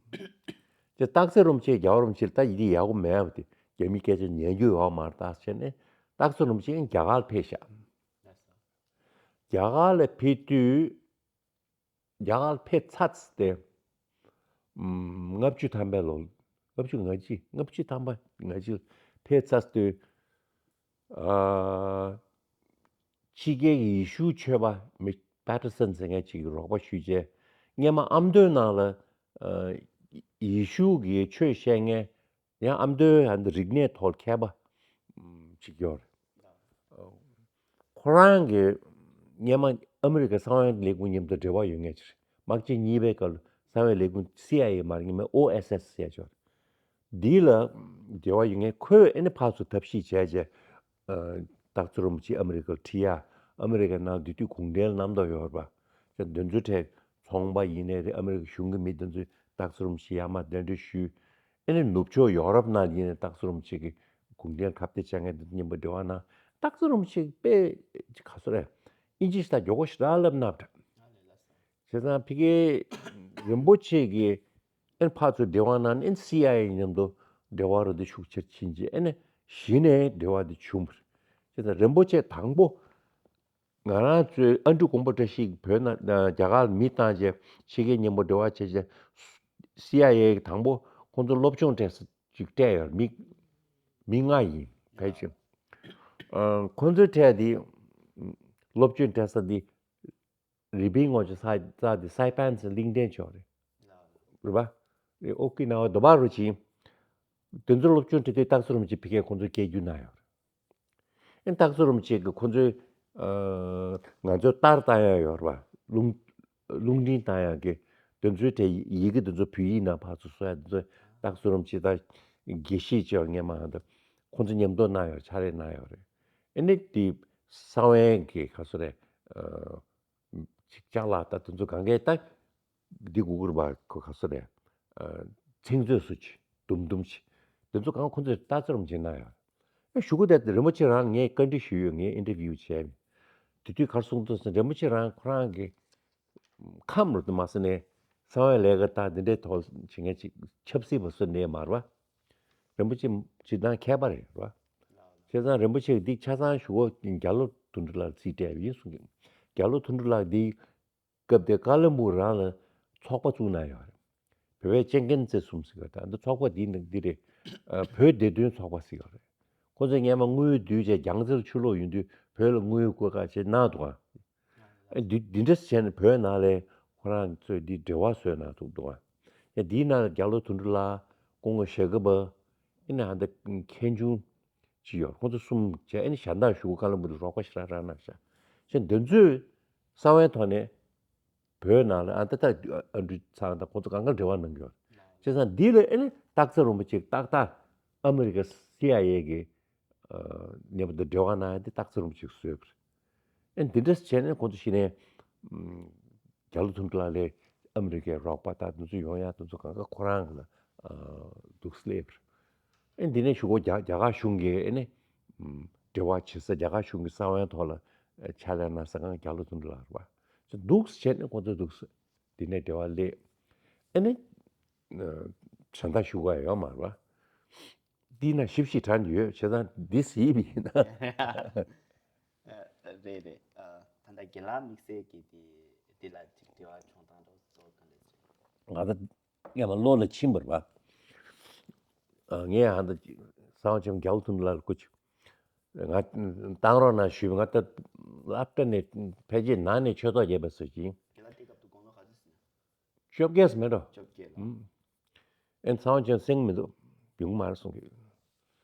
དེ་སྟག་འཚེར་རིན་པོ་ཆེས་རྒྱལ་བ་རིན་པོ་ཆེ་ལ་ད་ཡིད་ཡག་པོ་མེད་པ་དེ་རྒྱ་མིའི་སྐད་ཆ་ཉན་རྒྱུ་ཡོད་མ་རེད་ད་བྱས་ནས་སྟག་འཚེར་རིན་པོ་ཆེ་རྒྱ་གར་ལ་ཕེབས་ཤག་རྒྱ་གར་ལ་ཕེབས་དུས། རྒྱ་གར་ལ་ཕེབས་ཚར་ཏེ། ཨམ་ལྔ་བཅུ་ཐམ་པའི་ལོ། ལྔ་བཅུ་ང་གཅིག་ལྔ་བཅུ་ཐམ་པ་ང་གཅིག་ཕེབས་ཚར་དུས། ཨ། ཕྱི་རྒྱལ་གྱི་ཡེ་ཤུའི་ཆོས་པ་མི་པེ་ཊར་སན་ཟེར་མཁན་ཅིག་གིས་རོགས་པ་ཞུས་རྗེས། སྔོན་མ་ཨ་མདོའི་ནང་ལ་ཨ་ཡེ་ཤུ་གི་ཆོས་བཤད་མཁན་ཡང་ཨ་མདོའི་ཨ་མདོ་རིག་གནས་ཐོག་མཁས་པ་ཅིག་ཡོད་རེད། ཁོ་རང་གིས་སྔོན་མ་ཨ་མི་རི་ཀའི་གསང་བའི་ལས་ཁུངས་མཉམ་དུ་འབྲེལ་བ་ཡོད་མཁན་ཅིག་རེད། དམག་ཆེན་གཉིས་པའི་སྐབས་ལ་གསང་བའི་ལས་ཁུངས་སི་ཨའི་ཨེ་མ་རེད། སྔོན་མའི་ཨོ་ཨེས་ཨེས་ཟེར་ཡ་ཅིག་ཡོད་རེད། འདི་ལ་འབྲེལ་བ་ཡོད་མཁན་ཁོས་ཨ་ནི་ཕར་ཚུར་ཐབས་ཤེས་བྱས་རྗེས། ཨ། སྟག་འཚེར་རིན་པོ་ཆེ་ཨ་མི་རི་ཀར་ཁྲིད་ཡ། ཨ་མི་རི་ཀའི་ནང་དེ་དུས་གུང་ཁྲན་རྣམ་རྟོག་ཡོད་རེད་པ། དེ་ཚོའི་གྲས་ཚོང་པ་ཡིན་ནའི་རེད། ཨ་མི་རི་ཀ་གཞུང་གི་མི་དེ་ཚོས་སྟག་འཚེར་རིན་པོ་ཆེ་ཡར་མར་གདན་འདྲེན་ཞུས། ཨ་ནི་ནུབ་ཕྱོགས་ཡོ་རོབ་ནང་ཡིན་ནའི་སྟག་འཚེར་རིན་པོ་ཆེ་གི་གུང་ཁྲན་ཁ་གཏད་བཅག་མཁན་དེ་ཚོ་མཉམ་པོ་འབྲེལ་བ་གནང་། སྟག་འཚེར་རིན་པོ་ཆེ་དཔེ་ག་ཚོད་རེད། ཨིན་ཇི་ཞིག་ད་མགྱོགས་པོ་ཞེ་དྲག་ལབ་གནང་དྲ། བྱས་ཙང་ཕ་གིའི་རིན་པོ་ཆེ་གིས་ཨེ་ཕར་ཚུར་འབྲེལ་བ་གནང་ནས་སི་ཨའི་ཨེ་མཉམ་དུ་འབྲེལ་བ་རོ་དེ་ཤུགས་ཆེར་ཕྱིན་རྗེས་ཨེ་ནས་གཞི་ནས་འབྲེལ་བ་དེ་བྱུང་བ་རེད། བྱས་ཙང་རིན་པོ་ཆེ་དང་པོ་ང་རང་ཚོའི་ཨ་འབྲུག་མགོན་པོ་བཀྲ་ཤིས་བོད་ནང་རྒྱ་གར་ལ་མི་བཏང་རྗེས་ཕྱི་རྒྱལ་མཉམ་པོ་འབྲེལ་བ་བྱས་རྗེས་སི་ཨའི་ཨེ་དང་པོ་ཁོང་ཚོ་སློབ་སྦྱོང་སྤྲད་ས་ཅིག་སྤྲད་ཡོད། མི་མི་ལྔ་ཡིན་ཕལ་ཆེར། ཨ་ཁོང་ཚོའི་གྲས་དེ་སློབ་སྦྱོང་སྤྲད་ས་དེ། རི་པིན་ངོ་ཅོག་ས་རྩ་དེ་སའི་པན་ཟེར་གླིང་ཕྲན་ཅིག་ཡོད་རེད། རེད་པ། རེད། ཨོ་ཀི་ན་ཝ་དོ་བ་རུ་ཅིག་དེ་ཚོ་སློབ་སྦྱོང་ཁྲིད་དུས་སྟག་འཚེར་རིན་པོ་ཆེ་ཕ་གིར་ཁོང་ཚོར་སྐད་སྒྱུར་གནང་ཡོད་རེད། ཨེ་སྟག་འཚེར་རིན་པོ་ཆེ་གིས་ཁོང་ཚོའི་ཨ་ང་ཚོའི་རྟར་བཏང་ཡ་ཡོད་རེད་པ། རླུང་རླུང་འཕྲིན་བཏང་ཡ་གི་ དེ་ཚོའི་གྲས་ཡི་གེ་དེ་ཚོ་བོད་ཡིག་ནང་ཕར་ཚུར་བཟོ་ཡ་དེ་ཚོ། སྟག་འཚེར་རིན་པོ་ཆེ་དང་དགེ་བཤེས་ཆེ་བ་སྔོན་མ་འདི་ཁོང་ཚོ་མཉམ་དུ་གནང་ཡོད་རེད། ཕྱག་ལས་གནང་ཡོད་རེད། ཨ་ནི་དེ་གསང་བའི་གི་ག་སོ་རེད། ཅིག་ཅ་ལག་ད་དེ་ཚོ་གང་གས་ད་འདི་གུ་གུར་བ་ཁོ་ག་སོ་རེད། ཚིག་མཛོད་སུ་ཅིག་དུམ་དུམ་ཅིག་དེ་ཚོ་གང་ཁོང་ཚོས་ལྟ་ཚུལ་རམ་བྱེད་ན་ཡང་། ཨ་ཞུ་གི་དེ་རིན་པོ་ཆེ་རང་ངས་བཀའ་འདྲི་ཞུས་ཡོད། ངས་ཨིན་ཊར་བིའུ་བྱས་ཡིན། དེ་དུས་ག་རེ་གསུངས་འདུག་ཟེར་ན། རིན་པོ་ཆེ་རང་ཁོ་རང་གི་ཁམས་རུ་དུ་མ་ཟེར་ནས་གསང་བའི་ལས་ཀ་དང་འདི་འདྲའི་ཐོག་བྱེད་མཁན་ཅིག་ཆབ་སྲིད་པ་སུ་ནས་མ་རེད་བ། རིན་པོ་ཆེ་སྤྱིར་བཏང་མཁས་པ་རེད་བ། བྱས་ཙང་རིན་པོ་ཆེ་འདི་ཆ་ཚང་ཞུ་གོ་རྒྱ་ལོ་དོན་གྲུབ་ལགས་རྩིས་སྤྲད་པ་ཡིན་གསུང་གི། རྒྱ་ལོ་དོན་གྲུབ་ལགས་འདི་སྐབས་དེ་ཀ་ལ་སྦུག་རང་ལ་ཚོགས་པ་བཙུགས་གནང་ཡོད་རེད། བོད་པའི་ཅན་ཀན་རྩེ་གསུམ་ཟེར་བ་དང་འདི་ཚོགས་པ་འདི་ནི་འདི་རེད། ཨ་བོད་བདེ་དོན་ཚོགས་པ་ཟེར་བ་རེད། ཁོ་ཚོས་སྔོན་མ་དངུལ་བསྡུས་བྱས་རྒྱལ་རྩེར་ཕྱིར་ལོག་ཡོང་དུས་བོད་ལ་དངུལ་བཀོད་ཁག་བྱས་གནང་འདུག་ཨ། ཨ་འདི་འདི་འདྲ་བྱས་ནས་བོད་ནང་ལ་ཁོ་རང་ཚོས་འདི་འབྲེལ་བ་བཟོས་གནང་ཐུབ་འདུག་ཨ། ཡ་འདིའི་ནང་ལ་རྒྱ་ལོ་དོན་གྲུབ་ལགས། སྐུ་ངོ་ཞྭ་སྒབ། ཨེ་ནས་ཧ་འདི་མཁན་ཆུང་ཅིག་ཡོད། ཁོང་ཚོ་གསུམ་བྱས། ཨེ་ནས་གཞན་དག་ཞུ་གོ་ཀ་ལ་སྦུག་ལ་རོགས་པ་ཞེ་དྲག་རག་གནང་ཤག་བྱས་འདི་ཚོས་གསང་བའི་ཐོག་ནས་བོད་ནང་ལ་ཨ་ད་ལྟ་ཨ་འབྲུག་ཚང་དང་ཁོང་ཚོ་གང་ག་འབྲེལ་བ་གནང་གི་ཡོད། བྱས་ཙང་འདི་ལ་ཨེ་ནས་སྟག་འཚེར་རིན་པོ་ཆེ་ཏག་ཏག་ཨ་མི་རི་ཀ་སི་ཨའི་ཨེ་གི་ཨ་ནས་འབྲེལ་བ་གནང་ཡ་འདི་སྟག་འཚེར་རིན་པོ་ཆེས་བཟོས་པ་རེད། ཨེ་འདི་འདྲ་བྱས་ནས་ཁོང་ཚོ་གཞི་ནས་རྒྱ་ལོ་དོན་གྲུབ་ལགས་ལ་ཨ་མི་རི་ཀའི་རོགས་པ་དང་འདི་ཚོ་ཡོང་ཡ་འདི་ཚོ་གང་ག་ཁོ་རང་ལ་འདུག་སླེབས་པ་རེད། ཨེ་འདི་ནས་ཞུ་གོ་རྒྱ་རྒྱ་གར་གཞུང་གིས་ཨེ་ནས་འབྲེལ་བ་བྱེད་ས། རྒྱ་གར་གཞུང་གིས་གསང་བའི་ཐོག་ལ་ཕྱག་ལས་གནང་ས་གང་རྒྱ་ལོ་དོན་གྲུབ་ལགས་རེད་བ། འདུག་བྱས་ནས་ཁོང་ཚོ་འདུག་འདི་ནས་འབྲེལ་བ་སླེབས། ཨེ་ནས་དྲན་ད་ཞུ་ག་ཡོད་མ་རེད་བ། འདི་ན་ཞིབ་ཞིབ་དྲན་ཡོད། བྱས་ཙང་འདི་ཟིག་ཡིན་ན། རེད་རེད། ཨ་ད་ལྟ་རྒན་ལགས་དམིགས་བསལ་གྱི་དེ་དེ་ལ་ཅིག་འབྲེལ་བ་བྱུང་སྟངས་འདྲ་བོ་ག་འདྲ་ཅིག་ང་ད་སྔོན་མ་བློ་ལ་ཕྱིན་པ་རེད་བ། ཨ་ངས་ཧ་ད་ཅིག་གསང་བ་ཆེན་རྒྱལ་བ་དོན་གྲུབ་ལགས་ལ་སྐུ་ཅིག་ང་བཏང་རོགས་གནང་ཞུས་པ། ང་ད་སློབ་གྲྭ་ནས་ཕལ་ཆེར་ནང་ནས་ཆོས་ཐོག་བརྒྱབ་པ་ཟེར་གྱིན། རྒན་ལགས་དེ་སྐབས་དུ་དགུང་ལོ་ག་ཚོད་ཟིན། བཅོ་བརྒྱད་མེད་འགྲོ། བཅོ་བརྒྱད་ལ། ཨུམ། ཨེ་ཚང་བ་ཅན་སེང་མི་འདུག་ཡོང་མ་རེད་གསུང་གི།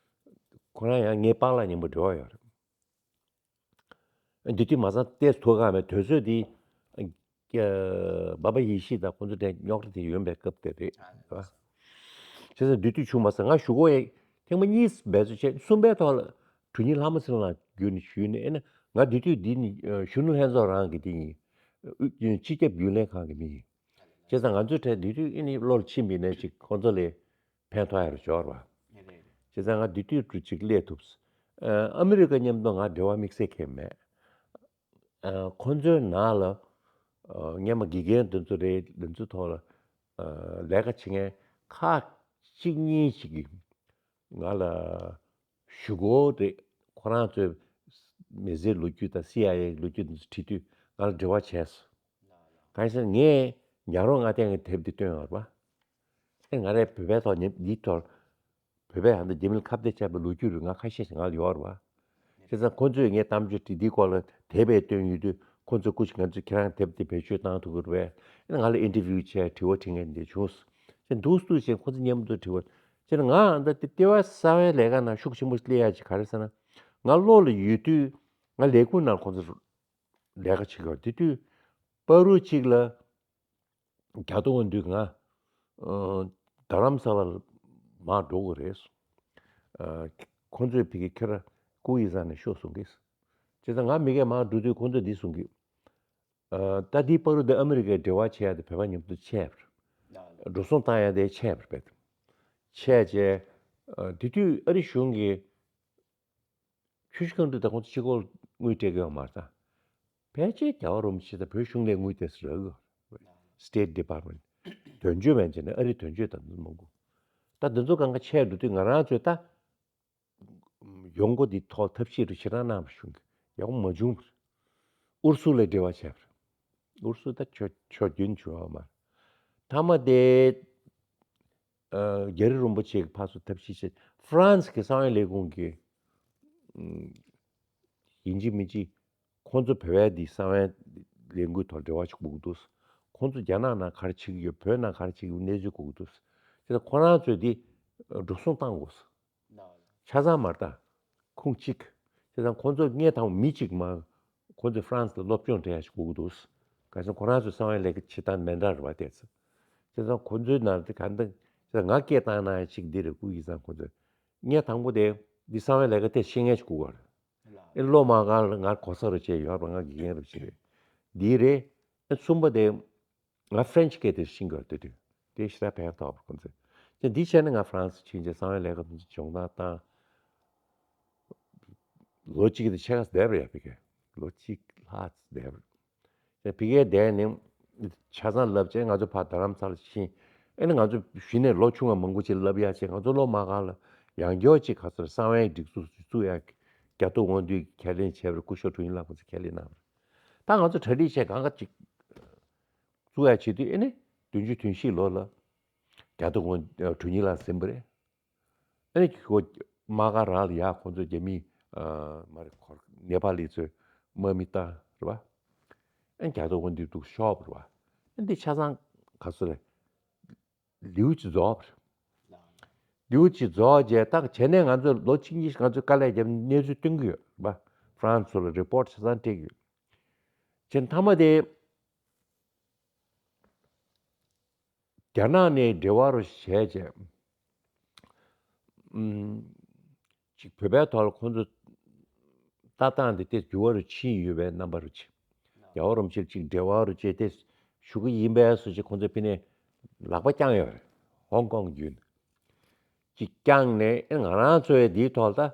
ཁོ་རང་ཡང་ངའི་པཱ་ལགས་མཉམ་པོ་འབྲེལ་བ་ཡོད་རེད། ཨེ་འདི་དུས་མ་ཚང་ཏོག་ཙམ་ཐུག་ག་མེད། དུས་ཚོད་འདི་ཨ་བྷ་བྷ་ཡེ་ཤེས་དང་ཁོང་ཚོ་དེ་རྙོག་དྲ་དེ་ཡོང་པའི་སྐབས་དེ་རེད། ཨ་བྱས་ཙང་འདི་དུས་བྱུང་མ་སོང་། ང་ཞུ་གོ་ཡ་ཐེངས་མ་གཉིས་འབད་རྩོལ་བྱས། གསུམ་པའི་ཐོག་ལ་གྲུ་ཉིན་ལྷ་མོ་ཚེ་རིང་ལགས་བརྒྱུད་ནས་ཞུས་ནས། ཨེ་ན་ང་འདི་དུས་འདི་ནི་གཞོན་ནུ་ལྷན་ཚོགས་རང་གི་དེ་ཡིན། སྤྱི་ཁྱབ་རྒྱུན་ལས་ཁང་གི་མི་ཡིན། བྱས་ཙང་ང་ཚོའི་གྲས་འདི་དུས་ཨེ་ནི་བློར་ཕྱིན་པ་ཡིན་ན་ཅིག་ཁོང་ཚོ་ལས་ཕན་ཐོགས་ཡ་རུ་འབྱོར་བ། བྱས་ཙང་ང་འདི་དུས་འགྲུ་ཅིག་སླེབས་ཐུབ། ཨ་ཨ་མི་རི་ཀ་མཉམ་དུ་ང་འབྲེལ་བ་དམིགས་བསལ་གང་ཡང་མེད། ཨ་ཁོང་ཚོའི་ནང་ལ་ཨ་སྔོན་མ་དགེ་རྒན་དེ་ཚོ་རེད། དེ་ཚོའི་ཐོག་ལ་ཨ་ལས་ཀ་བྱེད་མཁན་ཁག་གཅིག་གཉིས་ཤིག་གིས་ང་ལ་ཞུ་གོ་རེད། ཁོ་རང་ཚོའི་མི་སེར་ལོ་རྒྱུས་དང་སི་ཨའི་ཨེ་ལོ་རྒྱུས་དེ་ཚོ་དྲི་དུས་ང་ལ་འབྲེལ་བ་བྱས་སོང་། གང་ཡིན་ཟེར་ན་ངས་ཉག་རོང་མངའ་སྡེ་གི་དེབ་འདི་བཏོན་ཡོད་རེད་པ། ཨེ་ང་རའི་བོད་པའི་ཐོག་ཉིན་འདིའི་ཐོག་བོད་པའི་ཧ་ད་རྒྱ་མི་ལ་ཁ་གཏད་བཅག་པའི་ལོ་རྒྱུས་རིགས་ང་ཁ་ཤས་ཤིག་ང་ལ་ཡོད་རེད་པ། བྱས་ཙང་ཁོང་ཚོས་ངའི་གཏམ་བརྗོད་དེ་འདིའི་སྐོར་ལ་དེབ་བཏོན་ཡོད་དུས། ཁོང་ཚོས་སྐུ་མཁྱེན་ང་ཚོས་ཁྱེད་རང་དེབ་དེ་བེད་སྤྱོད་བཏང་ཐུབ་ཀྱི་རེད་པས། ཨེ་ང་ལ་ཨིན་ཊར་བིའུ་བྱས་དྲི་བ་དྲི་མཁན་དེ་བྱུང་སོང་། བྱས་འདུག་འདུག་བྱས་ཁོང་ཚོ་མཉམ་དུ་དྲི་བ། བྱས་ན་ང་ད་ལྟ་ལྟེ་བ་གསང་བའི་ལས་ཀ་ནང་ཤུགས་ཆེན་པོ་སླེབས་ཡག་ཅིག་ག་རེ་ཟེར་ན། ང་བློ་ལ་ཡོད་དུས་ང་ལས་ཁུངས་ནང་ཁོང་ཚོ་ལས་ཀ་བྱེད་ཀྱི་ཡོད། དེ་དུས་པ་རུ་གཅིག་ལ་རྒྱ་ཐོ་འོང་དུས་ང་ཨ་རྡ་རམ་ས་ལ་མར་འགྲོ་དགོས་རེད། ཨ་ཁོང་ཚོས་ཕ་གི་ཁྱོད་རང་ཀུ་ཡི་ས་ནས་ཤོག་གསུང་གི། བྱས་ཙང་ང་མ་གིར་མར་འགྲོ་དུས་ཁོང་ཚོས་འདི་གསུང་གི། ཨ་ད་འདི་པ་རུ་འདི་ཨ་མི་རི་ཀའི་འབྲེལ་བ་བྱེད་ཡ་དེ་བོད་པ་མཉམ་དུ་ཆད་པ་རེད། འགྲོ་སོང་བཏང་ཡ་དེ་ཆད་པ་རེད། ཆད་བྱས། ཨ་དེ་དུས་ཨ་རི་གཞུང་གིས་ཆུ་བཞི་སྒང་དྲུག་དང་ཁོང་ཚོ་གཅིག་པོར་དངུལ་སྤྲད་ཀྱི་ཡོད་མ་རེད་ད། ཕལ་ཆེར་རྒྱལ་བ་རིན་པོ་ཆེ་དང་བོད་གཞུང་ལས་དངུལ་དེ་ཚོ་རག་གི་ཡོད་རེད། State Department། དོན་གཅོད་མན་ཆད་ནས་ཨ་རིའི་དོན་གཅོད་དང་འདི་མང་པོ། ད་འདི་ཚོ་གང་ག་ཆད་འགྲོ་དུས་ང་རང་ཚོས་ད་ཡོང་སྒོ་འདི་ཐོག་ཐབས་ཤེས་རུ་ཞེ་དྲག་གནང་བ་བྱུང་གི། ཡག་པོ་མ་བྱུང་བ་རེད། ཨུ་རུ་སུ་ལས་འབྲེལ་བ་བྱས་པ་རེད། ཨུ་རུ་སུ་ད་ཆོས་ཆོས་རྒྱུན་བྱུང་བ་མ་རེད། མཐའ་མ་དེ་ཨ་རྒྱ་རི་རིན་པོ་ཆེ་གི་ཕར་ཚུར་ཐབས་ཤེས་བྱས། ཧྥ་རན་སི་གི་གསང་བའི་ལས་ཁུངས་ཀྱིས་ཨ་ཡིན་གཅིག་མིན་གཅིག་ཁོང་ཚོ་བོད་པའི་འདི་གསང་བའི་ལས་འགུལ་ཐོག་འབྲེལ་བ་ཞིག་དགོས་ཀྱི་འདུག་ཁོང་ཚོ་རྒྱ་ནག་ནང་ག་རེ་བྱེད་ཀྱི་ཡོད། བོད་ནང་ག་རེ་བྱེད་ཀྱི་ཡོད། གནས་ཚུལ་དགོས་ཀྱི་འདུག་བྱས་ཙང་ཁོ་རང་ཚོས་འདི་འགྲོ་སོང་བཏང་དགོས། ཆ་ཚང་མ་རེད་ད། ཁུངས་གཅིག་བྱས་ཙང་ཁོང་ཚོ་སྔོན་དང་མི་གཅིག་མ་ཁོང་ཚོས་ཧྥ་རན་སི་ལ་སློབ་སྦྱོང་སྤྲད་ཡ་ཞིག་དགོས་ཀྱི་འདུག་གང་ཡིན་ཟེར་ན་ཁོ་རང་ཚོའི་གསང་བའི་ལས་ཀ་བྱེད་སྟངས་མི་འདྲ་རེད་པ། དེ་ཚོ། བྱས་ཙང་ཁོ་ཚོའི་ནང་དེ་ག་འདྲ་ང་སྐད་བཏང་ན་ཡང་ཅིག་འདི་རེད་སྐུ་ཡིག་ཚང་ཁོ་ཚོས། ངས་དང་པོ་དེ་འདི་གསང་བའི་ལས་ཀ་དེ་ཤེས་མཁན་ཞིག་དགོས་པ་རེད། ཨེ་ལོ་མ་གང་ལ་ང་གོ་ས་རུ་བྱས་ཡོད་པ་ང་དགེ་རྒན་རུ་བྱས་རེད། འདི་རེད། ཨེ་གསུམ་པ་དེ་ང་ཧྥ་རན་ཆི་སྐད་དེ་ཤེས་དགོས་དེ་དུས་དེ་ཞེ་དྲག་ཕན་ཐོགས་པ་ཁོ་ཚོས། ཅེས་འདི་བྱས་ནས་ང་ཧྥ་རན་སི་ཕྱིན་རྗེས་གསང་བའི་ལས་ཀ་དེ་ཚོ་སྦྱོང་བརྡར་བཏང་། ལོ་གཅིག་དེ་ཕྱེད་ཀ་བསྡད་པ་རེད་ཡ་ཕ་གིར། ལོ་གཅིག་ལྷག་བསྡད་པ་རེད། ཕ་གིར་བསྡད་ནས་ཆ་ཚང་བསླབ་བྱས་ང་ཚོ་ཕར་རྡ་རམ་ས་ལ་ཕྱིན། ཨེ་ནི་ང་ཚོ་གཞི་ནས་ལོ་ཆུང་བ་མང་པོ་ཅིག་བསླབ་ཡག་བྱས་ང་ཚོ་སློབ་མ་ཁག་ལ་ཡང་སྐྱར་ཅིག་ག་ཚོད་གསང་བའི་སྒྲིག་འཛུགས་བཙུགས་ཡག་རྒྱ་ཐོ་དབང་འདུས་ཁས་ལེན་བྱས་པར་སྐུ་ཞབས་དྲུང་ཡིག་ལགས་ཁོང་ཚོས་ཁས་ལེན་གནང་བ་རེད། ད་ང་ཚོ་གྲ་སྒྲིག་བྱས་གང་ག་ཅིག་བཙུགས་ཡག་བྱེད་དུས་ཨེ་ནི་བདུན་ཅུ་དོན་བཞི་ལོ་ལ་རྒྱ་ཐོ་དབང་དྲུང་ཡིག་ལགས་ཟིན་པ་རེད། ཨ་ནི་ཁོ་དམག་སྒར་རང་ལ་ཡ་ཁོ་ཚོ་རྒྱ་མི་ཨ་མ་རེད་ཁོ་ནེ་པ་ལི་ཚོས་དམག་མི་བཏང་རེད་བ། ཨ་ནི་རྒྱ་ཐོ་དབང་འདུས་འདུག་ཤོག་རེད་བ། ཨ་ནི་འདི་ཆ་ཚང་ག་ཚོད་རེད། ལེའུ་གཅིག་རྫོགས་པ་རེད། ལེའུ་གཅིག་རྫོགས་རྗེས་ད་བྱས་ནས་ང་ཚོ་ལོ་གཅིག་གཉིས་ང་ཚོས་དཀའ་ལས་བརྒྱབ་ནས་གནས་ཚུལ་སྟོན་གྱི་ཡོད་རེད་བ། ཧྥ་རན་སི་ཚོ་ལ་རི་པོར་ཊི་ཆ་ཚང་སྤྲད་ཀྱི་ཡོད། བྱས་མཐའ་མ་དེ། རྒྱ་ནག་ནས་འབྲེལ་བ་རུ་བྱས་རྗེས། ཨུམ། ཅིག་བོད་པའི་ཐོག་ལ་ཁོང་ཚོ་ལྟ་སྟངས་དེ་ཏོག་ཙམ་འགྱུར་བ་རུ་ཕྱིན་ཡོད་པའི་རྣམ་པ་རུ་ཅིག་རྒྱལ་བ་རིན་པོ་ཆེ་ཅིག་འབྲེལ་བ་རུ་བྱས་ཏེ་ཞུ་གི་ཡིན་པས་སུ་ཅིག་ཁོང་ཚོ་ཕི་ནས་ལག་པ་བརྐྱངས་ཡོད་རེད། ཧོང་ཀོང་བརྒྱུད་ནས་ཅིག་བརྐྱངས་ནས་ཨེ་ང་རང་ཚོའི་འདིའི་ཐོག་ལ་ད།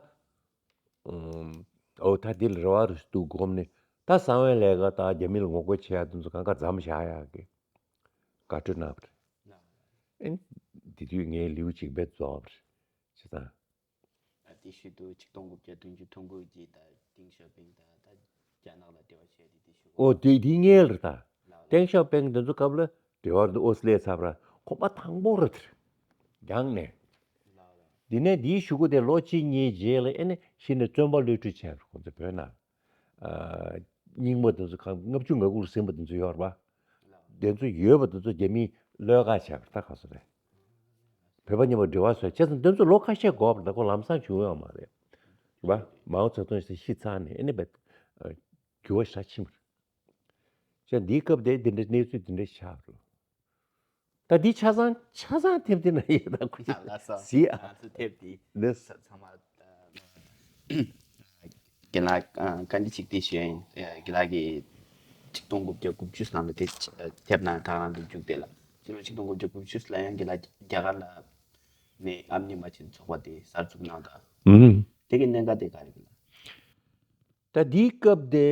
ཨོ་ད་འདི་ལ་རེ་བ་རུ་འདུག་སྒོམ་ནས་ད་གསང་བའི་ལས་ཀ་དང་རྒྱ་མི་ལ་ངོ་རྒོལ་བྱེད་ཡག་དེ་ཚོ་གང་ག་མཚམས་བཞག་ཡག་གི་བཀའ་འཁྲོལ་གནང་བ་རེད། ཨེ་འདི་དུས་ངའི་ལེའུ་གཅིག་པའི་རྫོགས་པ་རེད། བྱས་ཙང་། ཨ་དེ་ཤུལ་དུ་ཆིག་སྟོང་དགུ་བརྒྱ་བདུན་ཅུ་དོན་དགུ་གི་ད་ཏེང་ཞའོ་ཕིང་དང་ད་རྒྱ་ནག་ལ་འབྲེལ་བ་བྱས་ཏེ་དེ་ཤུལ་ཨོ་དེ་དེ་ངའི་ལ་ད་ལགས་ལགས། ཏེང་ཞའོ་ཕིང་དེ་ཚོ་སྐབས་ལ་འབྲེལ་བ་རུ་ཨོ་སི་ལེ་ཚབ་ར་ཁོ་པ་དང་པོ་ར་དེར་རྒྱང་ནས། ལགས་ལགས། འདི་ནས་འདིའི་གཞུག་གུ་དེ་ལོ་གཅིག་གཉིས་རྗེས་ལ་ཨེ་ནི་གཞི་ནས་བཙོན་པ་གློད་གྲོལ་བྱས་པ་ཁོང་ཚོ་བོད་ནང་། ཨ་རྙིང་པ་དེ་ཚོ་གང་ལྔ་བཅུ་ང་དགུ་རུ་ཟིན་པ་དེ་ཚོ་ཡོད་རེད་པ། དེ་ཚོ་ཡོད་པ་དེ་ཚོ་རྒྱ་མིས་གློད་བཀག་བྱས་པ་ད་ག་ཚོད་རེད། བོད་པ་མཉམ་པོ་འབྲེལ་བ་བཟོས་བྱས་ཙང་དེ་ཚོ་ལོ་ཁ་ཤས་འགོར་བ་རེད་ད་ཁོ་ལམ་སང་བྱུང་ཡོད་མ་རེད། རེད་པ། མའོ་ཙེ་ཏུང་ཞིག་ཤི་ཚར་ནས་ཨེ་ནི་བས་འགྱུར་བ་ཞེ་དྲག་ཕྱིན་པ་རེད། བྱས་འདིའི་སྐབས་དེ་འདི་འདྲའི་གནས་ཚུལ་འདི་འདྲ་ཆགས་རེད། ད་འདི་ཆ་ཚང་ཆ་ཚང་ཐེབས་དེ་ན་ཡོད་ད་ཁུ་ཆ་ལགས་སོ། ཟི་ཨ། ང་ཚོ་ཐེབས་དེ་འདི་ས་ཚང་མ་རྒན་ལགས་བཀའ་འདྲི་ཅིག་དེ་ཞུ་ཡིན། རྒན་ལགས་ཀྱིས་ཆིག་སྟོང་དགུ་བརྒྱ་དགུ་བཅུ་ནང་ལ་དེ་ཐེབས་གནང་ད་ག་རང་དུ་བཅུག་དེ་ལ་ཕྱི་ལོ་ཆིག་སྟོང་དགུ་བརྒྱ་དགུ་བཅུ་ལ་ཡང་རྒན་ལགས་རྒྱ་གར་ལ་ནས་ཨ་མྱེས་རྨ་ཆེན་ཚོགས་པ་དེ་གསར་འཛུགས་གནང་ད། ཨུམ། དེ་གི་གནད་འགག་དེ་ག་རེ་རེད། ད་འདིའི་སྐབས་དེ།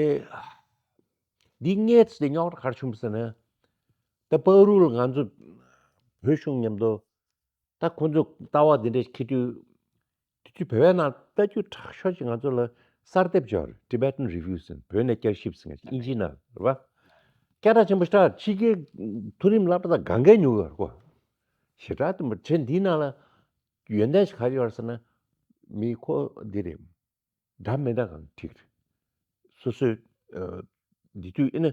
འདི་སྔས་ཙི་རྙོག་དྲ་ག་རེ་བྱུང་བ་ཟེར་ན། ད་པ་རུ་ལ་ང་ཚོ་བོད་གཞུང་མཉམ་དུ་ད་ཁོང་ཚོ་ལྟ་བ་འདི་འདྲ་འཁྱེར་དུས། དེ་དུས་བོད་པའི་ནང་ལྟ་རྒྱུ་དྲག་ཤོས་ཅིག་ང་ཚོ་ལ་གསར་དེབ་སྦྱོར་Tibetan Review ཟེར་བོད་ནས་བསྐྱར་ཞིབ་ཟེར་ང་ཅིག་ཨིན་ཇི་ནང་རེད་བ། སྐད་གྲགས་ཆེན་པོ་ཞེ་དྲག་ཕྱི་རྒྱལ་མཐོ་རིམ་སློབ་གྲྭ་དང་གང་གའི་ཉོ་གི་ཡོད་རེད་གོ། ཞེ་དྲག་དུ་མ་བྱས་འདིའི་ནང་ལ་ཡོན་ཏན་ཞིག་ག་རེ་ཡོད་རེད་ཟེར་ན་མི་ཁོ་འདི་རེད། འདྲ་མི་འདྲ་གང་འགྲིག་རེད། སོ་སོའི་ཨ་འདི་དུས་ཨེ་ནི་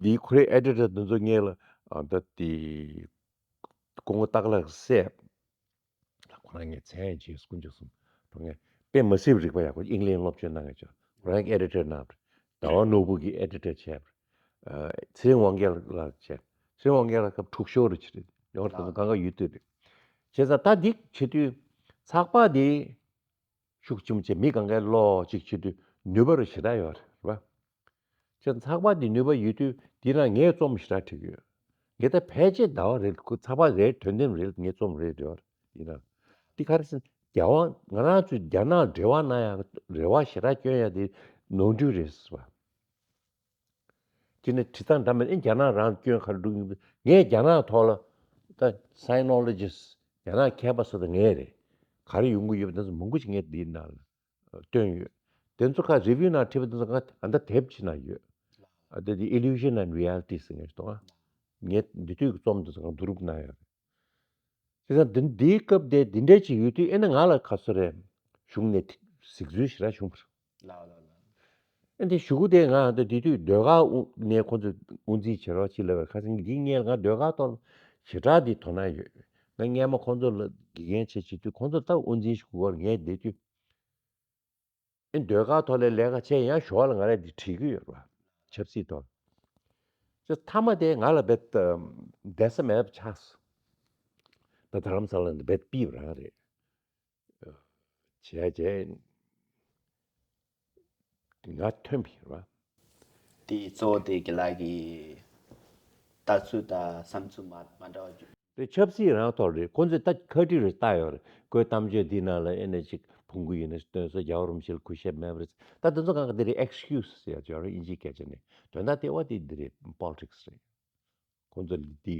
འདིའི་ཁོ་རའི་ཨེ་ཌི་ཊར་འདི་ཚོ་ངེད་ལ་ཨ་ད་དེ་སྐུ་ངོ་སྟག་ལྷ་སྲས་ལ་ཁོ་རང་ངས་མཚན་བརྗེས་དཀོན་མཆོག་གསུམ་ཁོ་རང་ངས་དཔེ་མ་སྲིད་པའི་རིག་པ་ཡག་པོ་ཨིང་ལན་སློབ་སྦྱོང་གནང་ཡོད་ཅོག་ཁོ་རང་ཨེ་ཌི་ཊར་གནང་རེད། ཟླ་བ་ནོར་བུ་གི་ཨེ་ཌི་ཊར་བྱས་པ་རེད། ཚེ་རིང་དབང་རྒྱལ་ལགས་བྱས། ཚེ་རིང་དབང་རྒྱལ་ལགས་སྐབས་དྲུག་ཤོར་རེ་བྱས་རེད་ཡོང་རེད་ད་ཚོ་གང་ག་ཡོད་དུས་རེད། བྱས་ཙང་ད་འདི་བྱེད་དུས་ཚགས་པར་འདི། ཤུགས་ཆེན་པོ་བྱས་མི་གང་གའི་བློ་གཅིག་བྱེད་དུས་ནུས་པ་རུ་ཞེ་དྲག་ཡོད་རེད་བ། ཁྱེད་ཚགས་པར་འདི་ནུས་པ་ཡོད་དུས་འདི་ན་ངས་རྩོམ་ཞེ་དྲག་བྲིས་ཡོད། ངས་ད་ཕལ་ཆེར་ཟླ་བ་རེ་ཁོ་ཚགས་པར་རེ་དོན་དེ་རེ་ངས་རྩོམ་རེ་རེད་ཡིན་ན། འདི་ག་རེ་ཟེར་རྒྱལ་དབང་ང་རང་ཚོས་རྒྱ་ནག་འབྲེལ་བ་གནང་ཡག་རེ་བ་ཞེ་དྲག་བསྐྱོན་ཡག་དེ་ནོར་འཁྲུལ་རེད་ཟེར་བ། དེ་ནས་བྲིས་སྟངས་འདྲ་མིན་ཨེ་རྒྱ་ནག་རང་སྐྱོན་ག་རེ་འགྲོ་གི་ཡིན་པ། ངས་རྒྱ་ནག་ཐོག་ལ་ད་Sinologist རྒྱ་ནག་མཁས་པ་ཟེར་ད་ངས་རེད། ག་རེ་ཡོང་གི་ཡོད་པ་དེ་ཚོ་མང་པོ་ཞིག་ངས་འདིའི་ནང་ལ་བཏོན་ཡོད། དེ་ཚོ་ཁ་རི་བིའུ་ནང་བྲིས་པ་དེ་ཚོ་ཁ་ད་ལྟ་དེབ་ཅིག་ནང་ཡོད། ཨ་ད་དེ་Illusion and Reality ཟེར་ངས་རེད་དོ། ངས་འདི་དུས་ཀྱི་རྩོམ་དེ་ཚོ་ཁ་བསྡུ་རུབ་གནང་ཡོད་རེད། བྱས་ཙང་འདི་འདིའི་སྐབས་དེ་འདི་འདྲས་ཅིག་ཡོད་དུས་ཨེ་ན་ང་ལ་ག་ཚོད་རེད། གཞུང་ནས་གཟིགས་ཚུལ་ཞེ་དྲག་བྱུང་བ་རེད། ལགས་ལགས་ལགས། ཨེ་འདི་གཞུག་གུ་དེ་ང་ད་དེ་དུས་ཟློས་གར་དབུ་ནས་ཁོང་ཚོས་དབུ་འཛིན་བྱེད་རོགས་བྱེད་ལབ་པའི་ཁ་སང་འདི་ངས་ང་ཟློས་གར་ཐོག་ལ་ཞེ་དྲག་འདི་དོ་སྣང་ཡོད། ང་སྔས་མ་ཁོང་ཚོ་ལ་དགེ་རྒན་བྱེད་བྱེད་དུས་ཁོང་ཚོ་ད་དབུ་འཛིན་ཞུ་དགོས་ངས་བསྡད་དུས། ཨེ་ཟློས་གར་ཐོག་ལ་ལས་ཀ་བྱས་ཡང་ཞོར་ལ་ང་རང་འདི་བྲིས་ཀྱི་ཡོད་རེད་བ། ཆབ་སྲིད་ཐོག་ཅེས་མཐའ་མ་དེ་ང་ལ་བེད་བསྡད་ས་མེད་པ་ཆགས་སོང་། ད་རྡ་རམ་ས་ལ་འདི་བེད་པིབ་རང་རེད། བྱས་རྗེས་ང་ཐོན་པ་ཡིན་ར། དེ་གཙོ་བོ་དེ་དགེ་ལགས་ཀྱི་ལྟ་ཚུལ་དང་བསམ་ཚུལ་མ་མ་འདྲ་བ་བརྒྱུད། དེ་ཆབ་སྲིད་རང་ཐོག་རེད། ཁོ་ཚོས་ད་ཁ་བྲིས་རེ་བཏགས་ཡོད་རེད། ཁོའི་གཏམ་བརྗོད་འདི་ནང་ལ་ཨེ་ནས་ཅིག་ཕུང་གི་ཡིན་ན་སྟོན་ས། རྒྱལ་བ་རིན་པོ་ཆེ་ལ་གུས་ཞབས་མེད་པ་རེད། ད་དེ་ཚོ་གང་ག་དེ་རེད། ཨེག་སི་ཀིའུ་སི་ཟེར་ཡ་ཅིག་ཡོད་རེད། དབྱིན་ཇིའི་སྐད་ཆ་ནས། དོན་དག་ལྟེ་བ་དེ་འདི་རེད། པོ་ལི་ཊིག་སི་རེད། ཁོ་ཚོ་འདི་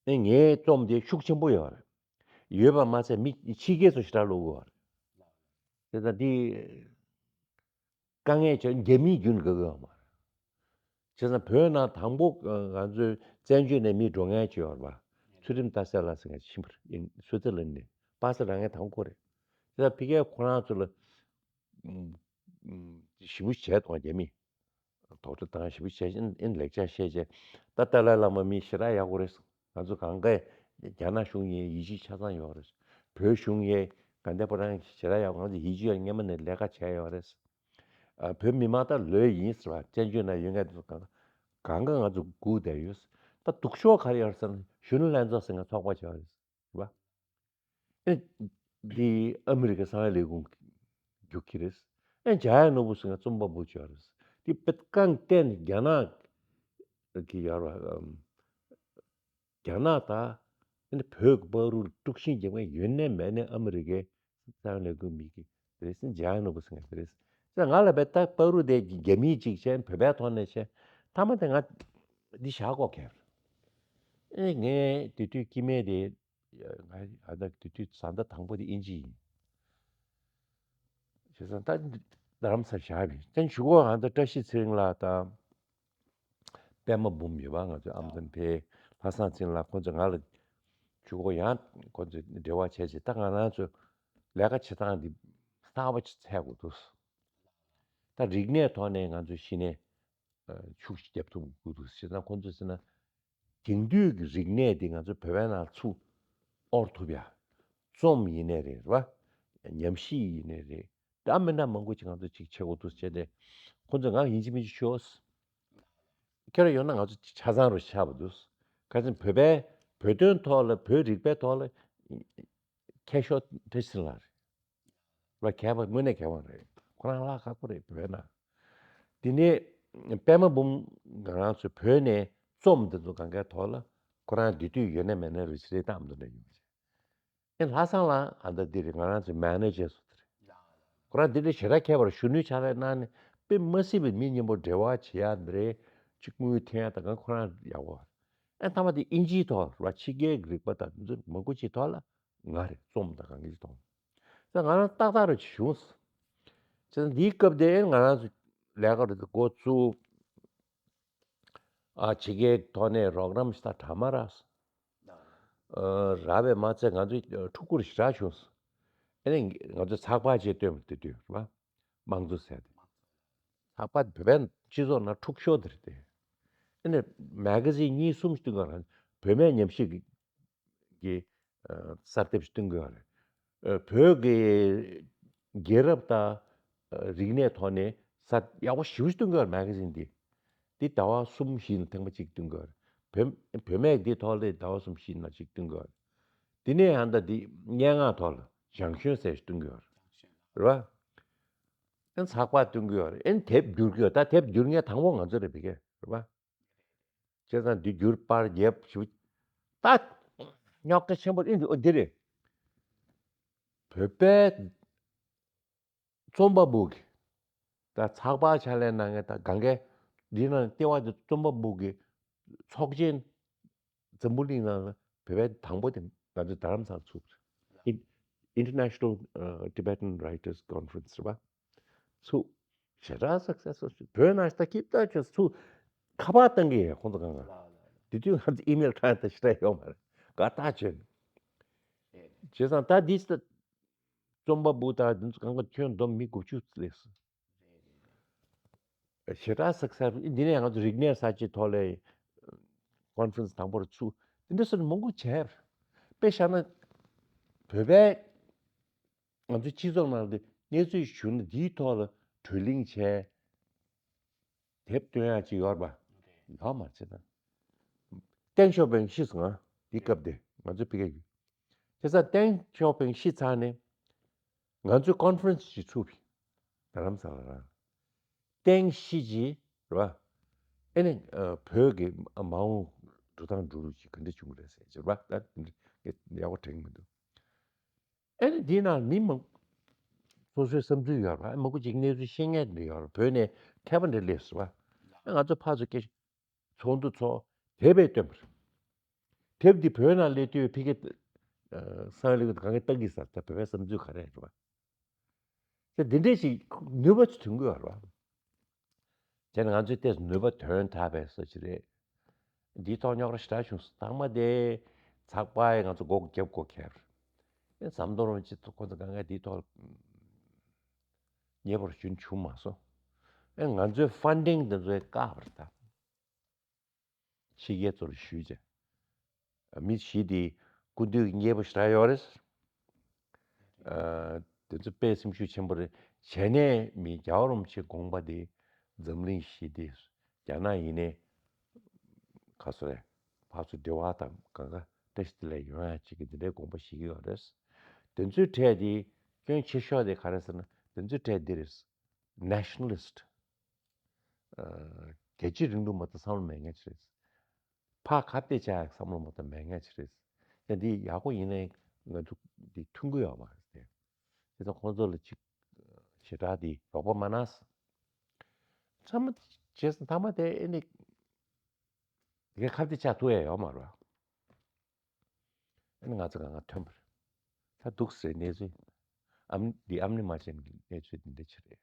ཨེ་ངའི་རྩོམ་དེ་ཤུགས་ཆེན་པོ་ཡོད་རེད། ཡོད་པ་མ་ཚད་མི་ཕྱི་རྒྱལ་ཚོ་ཞེ་དྲག་ཀློག་གི་ཡོད་རེད། དེ་ད་འདི། དཀའ་ངལ་ཆེ། རྒྱ་མིའི་རྒྱུན་དགའ་གི་ཡོད་མ་རེད། བྱས་ཙང་བོད་ནང་དང་པོ་ང་ཚོའི་བཙན་བྱོལ་ནས་མི་འགྲོ་མཁན་ཅིག་ཡོད་རེད་པ། ཚུལ་ཁྲིམས་རྟ་གསལ་ལགས་ཟེར་མཁན་ཅིག་ཕྱིན་པ་རེད། སུའི་ཙི་ལན་ནས། པ་སེ་རང་ངས་དང་པོ་རེད། དེ་ལ་ཕ་གིར་ཁོ་རང་ཚོ་ལ་ཞེ་པོ་བྱས་དང་། རྒྱ་མི་དོགས་འདྲི་དང་ཞེ་པོ་བྱས། ཨིན་ཨིན་ལེགས་ཆ་བཤད་བྱས། ད་ཏཱ་ལའི་བླ་མ་མི་ཞེ་དྲག་ཡག་པོ་རེད། ང་ཚོ་གང་གས་རྒྱ་ནག་གཞུང་ཡིན་ཡིད་ཆེས་ཆ་ཚང་ཡོད་རེད། བོད་གཞུང་ཡིན་ག་འདྲ་པོ་རང་ཞེ་དྲག་ཡག་པོ། ང་ཚོ་ཡིད་ཆེས་ཡོད། སྔོན་མ་ནས་ལས་ཀ་བྱས་ཡོད་རེད། ཨ། བོད་མི་མང་ད་ལོས་ཡིན་ཟེར་བ། བཙན་བྱོལ་ནང་ཡོད་མཁན་དེ་ཚོ་གང་ག་གང་ག་ང་ཚོ་སྒུག་བསྡད་ཡོད། ད་སྡུག་ཤོས་ག་རེ་ཡོད་ཟེར་ན། གཞོན་ནུ་ལྷན་ཚོགས་ཟེར་མཁན་ཚོགས་པ་ཆགས་རེད་བ། ཨེ། འདི་ཨ་མི་རི་ཀའི་གསང་བའི་ལས་ཁུངས་རྒྱུག་གི་རེད། ཨེ། འཇམ་དབྱངས་ནོར་བུ་ཟེར་མཁན་རྩོམ་པ་པོ་ཆགས་རེད། འདི་དཔེ་རྐང་བརྟན། རྒྱ་ནག་གི་ཡར་བ། རྒྱ་ནག་དང་ཨ་ནི་བོད་ཀྱི་བར་དུ་དཀྲུག་ཤིང་རྒྱབ་མཁན་ཡོད་ནའི་མེད་ནའི་ཨ་མི་རི་ཀའི་གསང་བའི་ལས་ཁུངས་མི་གི་རེད། འཇམ་དབྱངས་ནོར་བུ་ཟེར་མཁན་དེ་རེད། ཙང་ང་ལ་བས་ད་བར་དུ་དེ་རྒྱ་མིའི་ཅིག་བྱས། བོད་པའི་ཐོག་ནས་བྱས། མཐའ་མ་དེ་ང་འདི་བཞག་དགོས་ཁེལ། ཨེ། ངས་དེ་དུས་སྐྱེ་དམན་དེ། ང་ཨ་ད་དེ་དུས་བཟའ་ཟླ་དང་པོ་དེ་དབྱིན་ཇི་ཡིན། བྱས་ཙང་ད་རྡ་རམ་ས་ལ་བཞག་པ་ཡིན། དེ་གཞུག་གུ་ཨ་ད་བཀྲ་ཤིས་ཚེ་རིང་ལགས་དང་པད་མ་འབུམ་ཡོད་པ། ང་ཚོའི་ཨ་མ་དང་ཕའི། ལྷ་བཟང་ཚེ་རིང་ལགས། ཁོང་ཚོ་ང་ལ་གཞུག་གུ་ཡང་ཁོང་ཚོས་འབྲེལ་བ་བྱས་བྱས། ད་ང་རང་ཚོ་ལས་ཀ་བྱེད་སྟངས་འདི་གསར་པ་ཅིག་འཚོལ་དགོས་འདུག། ད་རིག་གནས་ཐོག་ནས་ང་ཚོ་གཞི་ནས་ཤུགས་ཤིག་རྒྱབ་ཐུབ་དགོས་འདུག། བྱས་ཙང་ཁོང་ཚོས་ཟེར་ན། དེང་དུས་ཀྱི་རིག་གནས་འདི་ང་ཚོ་བོད་པའི་ནང་ཚུར་དབོར་ཐུབ་ཡ། རྩོམ་ཡིན་ནའི་རེད་བ། ཉམས་ཞིབ་ཡིན་ནའི་རེད། འདྲ་མི་འདྲ་མང་པོ་ཅིག་ང་ཚོ་ཅིག་བྱེད་དགོས་འདུག་བྱས་ཏེ། ཁོང་ཚོས་ང་ཡིན་གཅིག་མིན་གཅིག་ཤོག། ཁྱེད་རང་ཡོང་ན་ང་ཚོ་ཆ་ཚང་རུ་ཆགས་པ་འདུག། ཁ་སང་བོད་པའི་བོད་དོན་ཐོག་ལ། བོད་རིག་པའི་ཐོག་ལ་མཁས་མཆོག་བཀྲ་ཤིས་ལགས་རེད། ལ་མཁས་པ། དངོས་གནས་མཁས་པ་རེད། ཁོ་རང་ལགས་ཁག་པོ་རེད་བོད་ནང་། དེ་ནས་པད་མ་འབུམ་ང་རང་ཚོ་བོད་ནས་རྩོམ་འདི་ཚོ་གང་གའི་ཐོག་ལ་ཁོ་རང་དེ་དུས་ཡོད་ནའི་མེད་ནའི་རེ་ཞིག་རེད། གཏམ་འདི་འདྲ་ཡོང་། ཨེ། ལྷ་བཟང་ལགས་ཨ་ད་འདི་རེད། ང་རང་ཚོའི་མེ་ནེ་ཇར་ཚོ་དེ་རེད། ཁོ་རང་འདི་འདྲ་ཞེ་དྲག་མཁས་པ་རེད། གཞོན་ནུའི་ཕྱག་ལས་གནང་ནས་དཔེ་མ་སྲིད་པའི་མི་མཉམ་པོ་འབྲེལ་བ་བྱེད་ཡ་འདི་རེད། ཅིག་དངུལ་འཐེན་ཡ་དང་གང་། ཁོ་རང་ཡག་པོ། ཨེ། མཐའ་མ་དེ་དབྱིན་ཇིའི་ཐོག་ར། ཕྱི་རྒྱལ་གྱི་རིག་པ་དང་འདི་ཚོ་མང་པོ་ཅིག་ཐོག་ལ་ང་རེད། རྩོམ་དང་གང་གི་ཐོག་ལ། ད་ང་རང་ཏག་ཏག་རེ་བྱུང་། བྱས་ཙང་འདིའི་སྐབས་དེ་ང་རང་ཚོ་ལས་ཀ་རེ་འགོ་བཙུགས། ཨ། ཕྱི་རྒྱལ་ཐོག་ནས་རོགས་རམ་ཞིག་ད་གྲ་མ་རག་སོང་། ཨ། རག་པས་མ་ཚད་ང་ཚོའི་ཕྲུ་གུ་རེ་ཞིག་རག་བྱུང་སོང་། ཨ་ནི་ང་ཚོས་ཚགས་པར་ཅིག་བཏོན་པ། དེ་དུས་རེད་པ། དམངས་གཙོ་ཟེར་ཏེ། ཚགས་པར་བོད་པའི་སྤྱི་ཚོགས་ནང་འཁྲུག་ཤོས་དེ་རེད་དེ། ཨ་ནི་མེ་ག་ཛིན་གཉིས་གསུམ་ཞིག་བཏོན་ག་ར། བོད་མིའི་ཉམས་ཞིབ་ཀྱི་ཀྱི་ཨ་གསར་དེབ་ཞིག་བཏོན་གྱི་ཡོད་རེད། ཨ། བོད་ཀྱི་རྒྱལ་རབས་དང་ཨ་རིག་གནས་ཐོག་ནས་གསར་ཡག་པོ་ཞེ་པོ་ཞིག་བཏོན་གྱི་ཡོད་རེད། མེ་ག་ཛིན་འདི། འདི་ཟླ་བ་གསུམ་བཞི་ནང་ཐེངས་མ་གཅིག་བཏོན་གྱི་ཡོད་རེད། བོད་བོད་མིའི་འདི་ཐོག་ལ་ཟླ་བ་གསུམ་བཞི་ནང་གཅིག་བཏོན་གྱི་ཡོད་རེད། དེ་ནས་ཡང་ད་འདི་སྙན་ངག་ཐོག་ལ་ཞང་ཞུང་ཟེར་ཞིག་བཏོན་གྱི་ཡོད་རེད། རེད་པ། ཨ་ནི་ཚགས་པར་བཏོན་གྱི་ཡོད་རེད། ཨ་ནི་དེབ་བསྒྱུར་གྱི་ཡོད། ད་དེབ་བསྒྱུར་མཁན་དང་པོ་ང་ཚོ་རེད། ཕ་གིར་རེད་པ། བྱས་ཙང་འདི་བསྒྱུར། པར་རྒྱབ་ཞུ། ད་རྙོག་དྲ་ཆེན་པོ་ཨེ་འདི། ཨོ། འདི་རེད། བོད་པའི་རྩོམ་པ་པོ་གི་ད་ཚགས་པར་ཕྱག་ལས་གནང་མཁན། ད་གང་གའི་འདི་ནང་ལྟེ་བ་དེ་རྩོམ་པ་པོ་གི་ཚོགས་ཆེན། འཛམ་བུ་གླིང་ནང་ལ་བོད་པའི་དང་པོ་དེ་ང་ཚོ་རྡ་རམ་ས་ལ་ཚུགས་པ་རེད། ཨིན། International ཨ་Tibetan Writers Conference རེད་པ། ཚུགས། ཞེ་དྲག་སག་སེ་སི་ཕུལ། བོད་ནང་ཞེ་དྲག་སྐྱིད་པོ་ཅིག་ཚུགས། ཁ་པར་བཏང་གི་ཡོད། ཁོང་ཚོ་གང་ག། དེ་དུས་ང་ཚོ་ཨི་མེལ་ཁྲ་ད་ཞེ་དྲག་ཡོད་མ་རེད། དགའ་ཐག་ཆོད། བྱས་ཙང་ད་འདི་ད་རྩོམ་པ་པོ་དང་འདི་ཚོ་གང་ག་ཁྱོན་བསྡོམས་མི་དགུ་བཅུ་སླེབས་སོང་། ཞེ་དྲག་སག་སེ་སི་ཕུལ། འདི་ནས་ང་ཚོ་རིག་གནས་གསར་བརྗེའི་ཐོག་ལ་ཀོན་ཕ་རེན་སི་དང་པོ་རུ་ཚུགས། འདི་འདྲ་སོགས་མང་པོ་བྱས། དཔེ་བཞག་ན་བོད་པའི་ང་ཚོའི་སྤྱི་ཚོགས་ནང་དུ་གནས་ཚུལ་ཞུ་ན་འདིའི་ཐོག་ལ་བགྲོ་གླེང་བྱས། དེབ་བཏོན་ཡག་ཅིག་ཡོད་རེད་པ། ཡོད་མ་རེད་ད། ཏེང་ཞའོ་ཕིང་ཤི་སོང་ང་། དེའི་སྐབས་དེ་ང་ཚོ་ཕ་གིར་ཡོད། བྱས་ཙང་ཏེང་ཞའོ་ཕིང་ཤི་ཚར་ནས་ང་ཚོས་ཀོན་ཧྥ་རན་སི་ཞིག་ཚུགས་པ་རྡ་རམ་ས་ལ་རང་། ཏེང་ཤི་ཅི་རེད་བ། ཨེ་ནི་ཨ་བོད་ཀྱི་མ་འོངས་འགྲོ་སྟངས་འགྲོ་ལུགས་ཅིག་ག་འདྲ་བྱུང་གི་རེད་ཟེར་གྱི་རེད་བ། ད་དེ་འདྲ་ཡག་པོ་དྲན་གྱི་མི་འདུག་ཨེ་ནི་འདིའི་ནང་མི་མང་སོ་སོའི་བསམ་ཚུལ་ཡོད་རེད་བ། མང་པོ་ཅིག་གནས་ཚུལ་ཤེས་མཁན་འདྲ་ཡོད་རེད། བོད་ནས་མཁས་པ་འདྲ་སླེབས་སོང་བ། ཨེ་ང་ཚོ་ཕར་ཚུར་སྐད་ཆ་ཚོགས་འདུ་ཚོགས། དེབ་བས་བཏོན་པ་རེད། དེབ་འདི་བོད་ནང་སླེབས་དུས་ཕ་གི་ཨ་གསང་བའི་གླིང་ག་གེ་ལྟ་གི་ཟེར། ད་བོད་པའི་བསམ་ཚུལ་ག་རེ་རེད་བ། དེ་འདི་འདྲས་ཞིག་ནུས་པ་ཅིག་ཐོན་གི་ཡོད་རེད་བ། བྱས་ན་ང་ཚོའི་ཏོག་ཙམ་ནུས་པ་ཐོན་ཐལ་པའི་བཟོ་ཅིག་རེད། འདིའི་ཐོག་རྙོག་དྲ་ཞེ་དྲག་བྱུང་སོང་། ཚང་མ་དེ་ཚགས་པར་ཡིས་ང་ཚོ་སྒོ་བརྒྱབ་སྒོ་ཁྱེར། ཨེ་ཟམ་གདོང་རིན་པོ་ཆེ་ཁོ་ཚོ་གང་ག་འདིའི་ཐོག་མཉེས་པོར་ཞུ་བྱུང་མ་སོང་། ཨེ་ང་ཚོའི་ཕན་ཌིང་དེ་ཚོའི་བཀག་པ་རེད་ད། ཕྱི་རྒྱལ་ཚོར་ཞུས་བྱས། མི་བཞི་དེ་སྐུ་མདུན་གྱི་མཉེས་པོ་ཞེ་དྲག་ཡོད་རེད། ཨ་དེ་ཚོ་དཔེ་སེམས་ཤུགས་ཆེན་པོ་རེད། བྱས་ནས་མི་རྒྱལ་བ་རིན་པོ་ཆེའི་དགོངས་པ་དེ་འཛམ་གླིང་ཞི་བདེ། རྒྱ་ནག་ཡིན་ནའི་ག་ཚོད་རེད། ཕར་ཚུར་འབྲེལ་བ་དང་གང་ག་བཀྲ་ཤིས་བདེ་ལེགས་ཡོང་ཡ་ཅིག་གི་འདི་འདྲའི་དགོངས་པ་བཞེས་ཀྱི་ཡོད་རེད། དེ་ཚོའི་གྲས་དེ་སྐྱོན་ཆེ་ཤོས་དེ་ག་རེ་ཟེར་ན། དེ་ཚོའི་གྲས་འདི་རེད། ནེ་ཤ་ནལ་ལིསི་ཊི། ཨ་རྒྱལ་སྤྱིའི་རིང་ལུགས་མ་གཏོགས་བསམ་བློ་མེད་མཁན་ཅིག་རེད། ཕར་ཁ་གཏད་བཅག་ཡག་བསམ་བློ་མ་གཏོགས་མེད་མཁན་ཅིག་རེད། ཡང་འདི་ཡག་པོ་ཡིན་ནའི་ང་ཚོ་འདི་མཐུན་གི་ཡོད་མ་རེད་དེ། དེ་ཚོ་ཁོང་ཚོ་ལ་ཅིག་ཞེ་དྲག་འདི་རོགས་པ་མ་གནང་། ཚང་མ་བྱས་ཙང་ཐ་མ་དེ་ཨེ་ནི་དེ་ག་ཁ་གཏད་བཅག་ཐུབ་ཡ་ཡོད་མ་རེད། ཨ་ནི་ང་ཚོ་གང་ག་ཐོན་པ་རེད། ད་འདུག་སེ་གནས་ཚུལ། ཨམ་འདི་ཨམ་ནི་མ་ཆེན་གྱི་གནས་ཚུལ་འདི་འདྲ་ཅིག་རེད།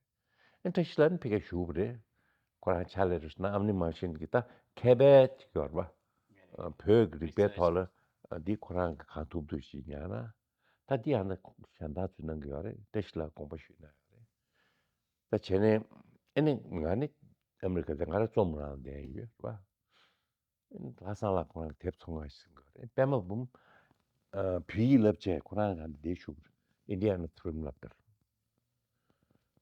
ཨ་བཀྲ་ཤིས་ལགས་ནི་ཕ་གིར་བཞུགས་པ་རེད། ཁོ་རང་ཕྱག་ལས་རེད་ཟེར་ན། ཨམ་ནི་མ་ཆེན་གྱི་ད་མཁས་པའི་ཅིག་ཡོད་རེད་པ། ཨ་བོད་ཀྱི་རིག་པའི་ཐོག་ལ་ཨ་འདི་ཁོ་རང་གིས་གང་ཐུབ་ཐུབ་ཞིག་ཉར་ན། ད་འདི་ཡང་ན་གཞན་དག་ཚོས་གནང་གི་ཡོད་རེད། བཀྲ་ཤིས་ལགས་དགོངས་པ་ཞུས་གནང་ཡོད་རེད། ད་བྱས་ནས་ཨ་ནི་ང་ནི་ཨ་མི་རི་ཀ་དེ་ང་རང་རྩོམ་རང་བསྡད་ཡོད་རེད་པ། ལྷ་བཟང་ལགས་ཁོ་རང་གིས་དེབ་ཚོང་ཁང་ཞིག་ཟིན་གྱི་རེད། པད་མ་འབུམ། ཨ་བོད་ཡིག་བསླབ་བྱས་ཁོ་རང་གིས་འདི་ཞུ་གི་རེད། ཨིན་ཌི་ཡ་ན་མཐོ་རིམ་སློབ་གྲྭར།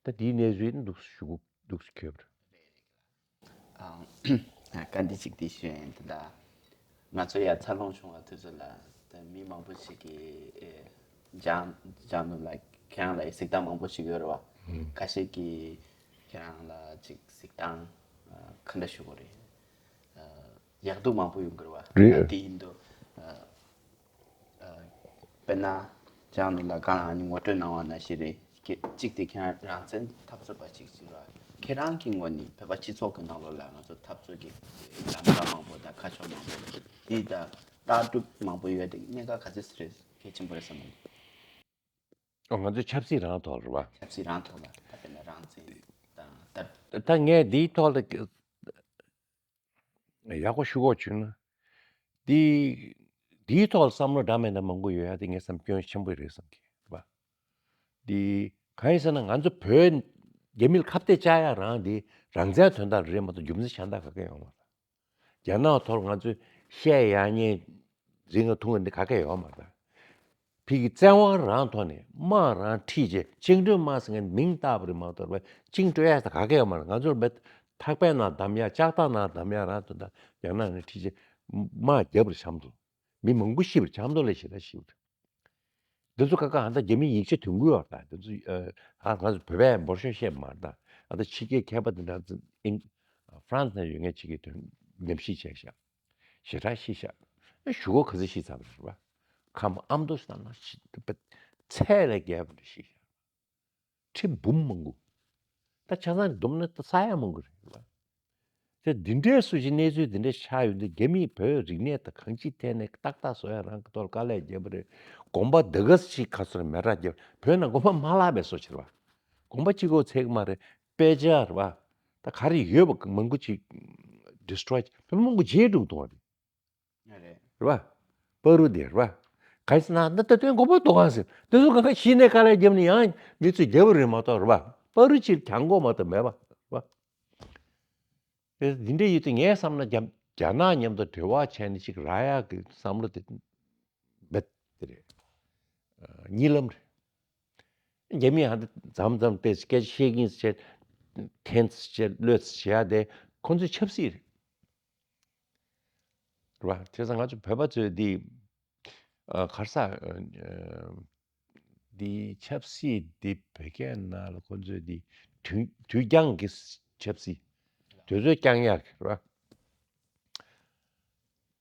ད་དེའི་གནས་ཚུལ་འདུག་ཞུ་གི་འདུག་ཁྱོད་རེད། ཨ་བཀའ་འདྲི་གཅིག་དེ་ཞུ་ཡིན། ད་ལྟ་ང་ཚོ་ཡར་འཚར་ལོངས་བྱུང་བ་དུས་ཚོད་ལ་ད་མི་མང་པོ་ཞིག་གིས་ཨེ་ལྗང་ལྗང་ནུ་ལ་ཁྱེད་རང་ལ་གཟིགས་སྟངས་མང་པོ་ཞིག་ཡོད་རེད་བ། ཁ་ཤས་ཀྱིས་ཁྱེད་རང་ལ་ཅིག་གཟིགས་སྟངས་ཨ་ག་འདྲ་ཞུ་དགོས་རེད། ཨ་ཡག་སྡུག་མང་པོ་ཡོང་གི་རེད་བ། རེད། ཨ་དེ་ཡིན་དུས་ཨ་ཨ་དཔེར་ན་ལྗང་ནུ་ལ་གང་ལ་ནི་ངོ་སྤྲོད་གནང་བ་ནང་བཞིན་རེད། ཁྱེད་གཅིག་དེ་ཁྱེད་རང་རང་བཙན་འཐབ་རྩོད་པ་གཅིག་ཅིག་རེད་བ། ཁྱེད་རང་གི་ངོས་ནས་བོད་པ་སྤྱི་ཚོགས་ཀྱི་ནང་ལོགས་ལ་ང་ཚོ་འཐབ་རྩོད་ཀྱི་ལམ་ཁ་མང་པོ་དང་ཁ་ཕྱོགས་མང་པོ་དེ་དང་ལྟ་གྲུབ་མང་པོ་ཡོད་དེ་གནད་འགག་ག་ཚོད་རེད་གལ་ཆེན་པོ་རེད་བསམ་གྱི། ཨོ་ང་ཚོའི་ཆབ་སྲིད་རང་ཐོག་རེད་བ། ཆབ་སྲིད་རང་ཐོག་ལ་ད་དཔེར་ན་རང་བཙན་དང་ད། ད་ངས་འདིའི་ཐོག་ལ་ཡག་པོ་ཞུ་དགོས་བྱུང་ན། འདི་འདིའི་ཐོག་ལ་བསམ་བློ་འདྲ་མི་འདྲ་མང་པོ་ཡོད་ཡ་དེ་ངས་བསམ་སྐྱོན་ཆེན་པོ་རེད་བསམ་གྱི་རེད་བ། འདི་གང་ཡིན་ཟེར་ན་ང་ཚོ་བོད་རྒྱ་མིར་ཁ་གཏད་བཅག་ཡ་རང་འདི་རང་བཙན་དོན་དག་རེད་མ་གཏོགས་རྒྱུ་མཚན་གཞན་དག་ག་གེ་ཡོད་མ་རེད། རྒྱ་ནག་ཐོག་ང་ཚོས་བཤད་ཡག་ཉེས་འཛིན་ག་ཐུང་ག་འདི་ག་གེ་ཡོད་མ་རེད། ཕ་གི་བཙན་དབང་རང་ཐོག་ནས་དམག་རང་ཁྲིད་བྱས་བཅིངས་འགྲོལ་དམག་ཟེར་མཁན་མིང་བཏགས་པ་རེད་མ་གཏོགས་བཅིངས་འགྲོལ་ཡ་ད་ག་གེ་ཡོད་མ་རེད། ང་ཚོར་བས་ཐག་པའི་ནང་བསྡམས་ཡ་ལྕགས་ཐག་ནང་བསྡམས་ཡ་རང་དོན་དག་རྒྱ་ནག་ནས་ཁྲིད་བྱས་དམག་བརྒྱབ་པ་རེད་ཆབ་མདོ། མི་མང་པོ་ཤི་བ་རེད་ཆབ་མདོ་ལ་ཞེ་དྲག་ཤི་བ་རེད། འདི་ཚོ་ཁ་ཁ་ཨ་ད་རྒྱ་མིའི་ཡིག་ཆ་ཐོན་གི་ཡོད་རེད། འདི་ཚོ་ཨ་ང་ཚོ་བོད་པས་འབོར་ཤོག་བཤད་མ་རེད། ད་ཨ་ད་ཕྱི་རྒྱལ་མཁས་པ་དེ་འདྲ་ཚོ་ཨིན་ཧྥ་རན་སི་ནང་ཡོད་མཁན་ཅིག་གིས་དོན་ཉམས་ཞིབ་བྱས་ཤག་ཞེ་དྲག་ཤི་ཤག་ཨ་ཞུ་གོ་ག་ཚོད་ཤི་ཚར་བ་རེད་བ། ཁམས་ཨ་མདོ་བསམ་ན་ཤི་ཚད་ལས་བརྒལ་བ་འདྲ་ཤི་ཤག་ཁྲི་འབུམ་མང་པོ། ད་ཆ་ཚང་བསྡོམས་ན་ད་ས་ཡ་མང་པོ་རེད་བ། དེ་འདི་འདྲའི་སུ་ཞིག་གནས་ཚུལ་འདི་འདྲ་ཆགས་ཡོད་འདི་རྒྱ་མིས་བོད་རིག་གནས་དང་གང་ཅིའི་ཐད་ནས་ཏག་ཏག་བཟོ་ཡ་རང་གི་ཐོག་ལ་དཀའ་ལས་བརྒྱབ་པ་རེད། དགོན་པ་འདི་ག་ཞིག་ག་ཚོད་མེ་རག་བརྒྱབ། བོད་ནང་དགོན་པ་མ་ལྷག་པའི་བཟོ་བྱས་རེད་བ། དགོན་པ་གཅིག་པོ་ཚད་ཀྱི་མ་རེད། དཔེ་ཆ་རེད་བ། ད་ག་རེ་ཡོད་པ་མང་པོ་ཅིག་ཌི་སི་ཊོ་ཡི་བྱས། བོད་མི་མང་པོ་བརྗེད་འགྲོ་གི་འདུག་བ་རེད། རེད་བ། བར་དུ་དེ་རེད་བ། ག་རེ་ཟེར་ན་ད་ལྟ་དོན་དགོན་པ་འདུ་ཁང་ཟེར་དེ་ཚོ་གང་ག་གཞི་ནས་དཀའ་ལས་བརྒྱབ་ནས་ཡང་མི་ཚོས་བརྒྱབ་པ་རེད་མ་གཏོགས་རེད་བ། བར་དུ་ཕྱིར་གྱང་གོག་མ་གཏོགས་མེད་པ་རེད་བ། དེ་འདི་འདྲ་ཡོད་དུས་ངས་བསམ་ན་རྒྱ་རྒྱ་ནག་མཉམ་དུ་འབྲེལ་བ་བྱས་ནས་ཅིག་རག་ཡག་གི་བསམ་བློ་དེ་མེད་དེ་རེད། གཉིད་ལམ་རེད། རྒྱ་མིས་ཧ་ད་མཚམས་མཚམས་དཔེ་སྐད་ཆ་བཤད་ཀྱིན་བྱས་འཐེན་བྱས་གློད་བྱས་ཡ་དེ་ཁོང་ཚོའི་ཆབ་སྲིད་རེད། རེད་བ། བྱས་ཙང་ང་ཚོ་བོད་པ་ཚོས་འདི་ཨ་ག་རེ་ཟེར། ཨ་འདི་ཆབ་སྲིད་འདི་བོད་སྐད་ནང་ལ་ཁོ་ཚོས་འདི་དུས་དུས་འགྱངས་ཀྱི་ཆབ་སྲིད། དུས་ཚོད་འགྱངས་ཡག་གི་རེད་བ།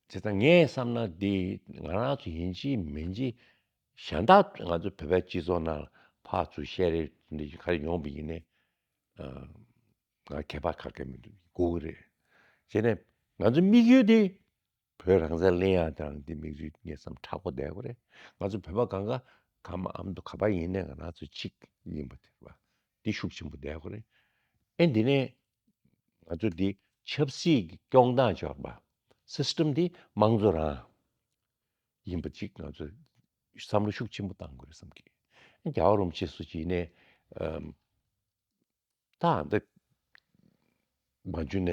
བྱས་ཙང་ངས་བསམ་ན་འདི་ང་རང་ཚོ་ཡིན་གཅིག་མིན་གཅིག་གཞན་དག་ང་ཚོ་བོད་པའི་སྤྱི་ཚོགས་ནང་ལ་ཕར་ཚུར་བཤད་རེས་འདི་ག་རེ་ཡོང་བ་ཡིན་ནའི་ང་ཁྱད་པར་ག་གེ་མི་འདུག་དགོས་ཀྱི་རེད། བྱས་ནས་ང་ཚོ་དམིགས་ཡུལ་དེ་བོད་རང་བཙན་ལེན་ཡག་དང་འདི་དམིགས་ཡུལ་ངས་བསམ་མཁྲེགས་པོ་བསྡད་ཀྱི་རེད། ང་ཚོ་བོད་པ་གང་ག་ག་མ་ཨ་མདོ་ག་པ་ཡིན་ནའི་ང་རང་ཚོ་གཅིག་ཡིན་པ་དེ་རེད་བ། འདི་ཤུགས་ཆེན་པོ་བསྡད་ཀྱི་རེད། ཨེ་འདི་ནས་ང་ཚོ་འདི་ཆབ་སྲིད་ཀྱི་སྐྱོང་སྟངས་སྦྱོར་བ། སིས་ཊམ་འདི་དམངས་གཙོ་རང་ཡིན་པ་ཅིག་ང་ཚོས་བསམ་བློ་ཤུགས་ཆེན་པོ་བཏང་དགོས་རེད་བསམ་གི། རྒྱལ་བ་རིན་པོ་ཆེ་སུ་ཅིག་ནས་ཨམ། ད་འདི་མ་འཇུ་ནས་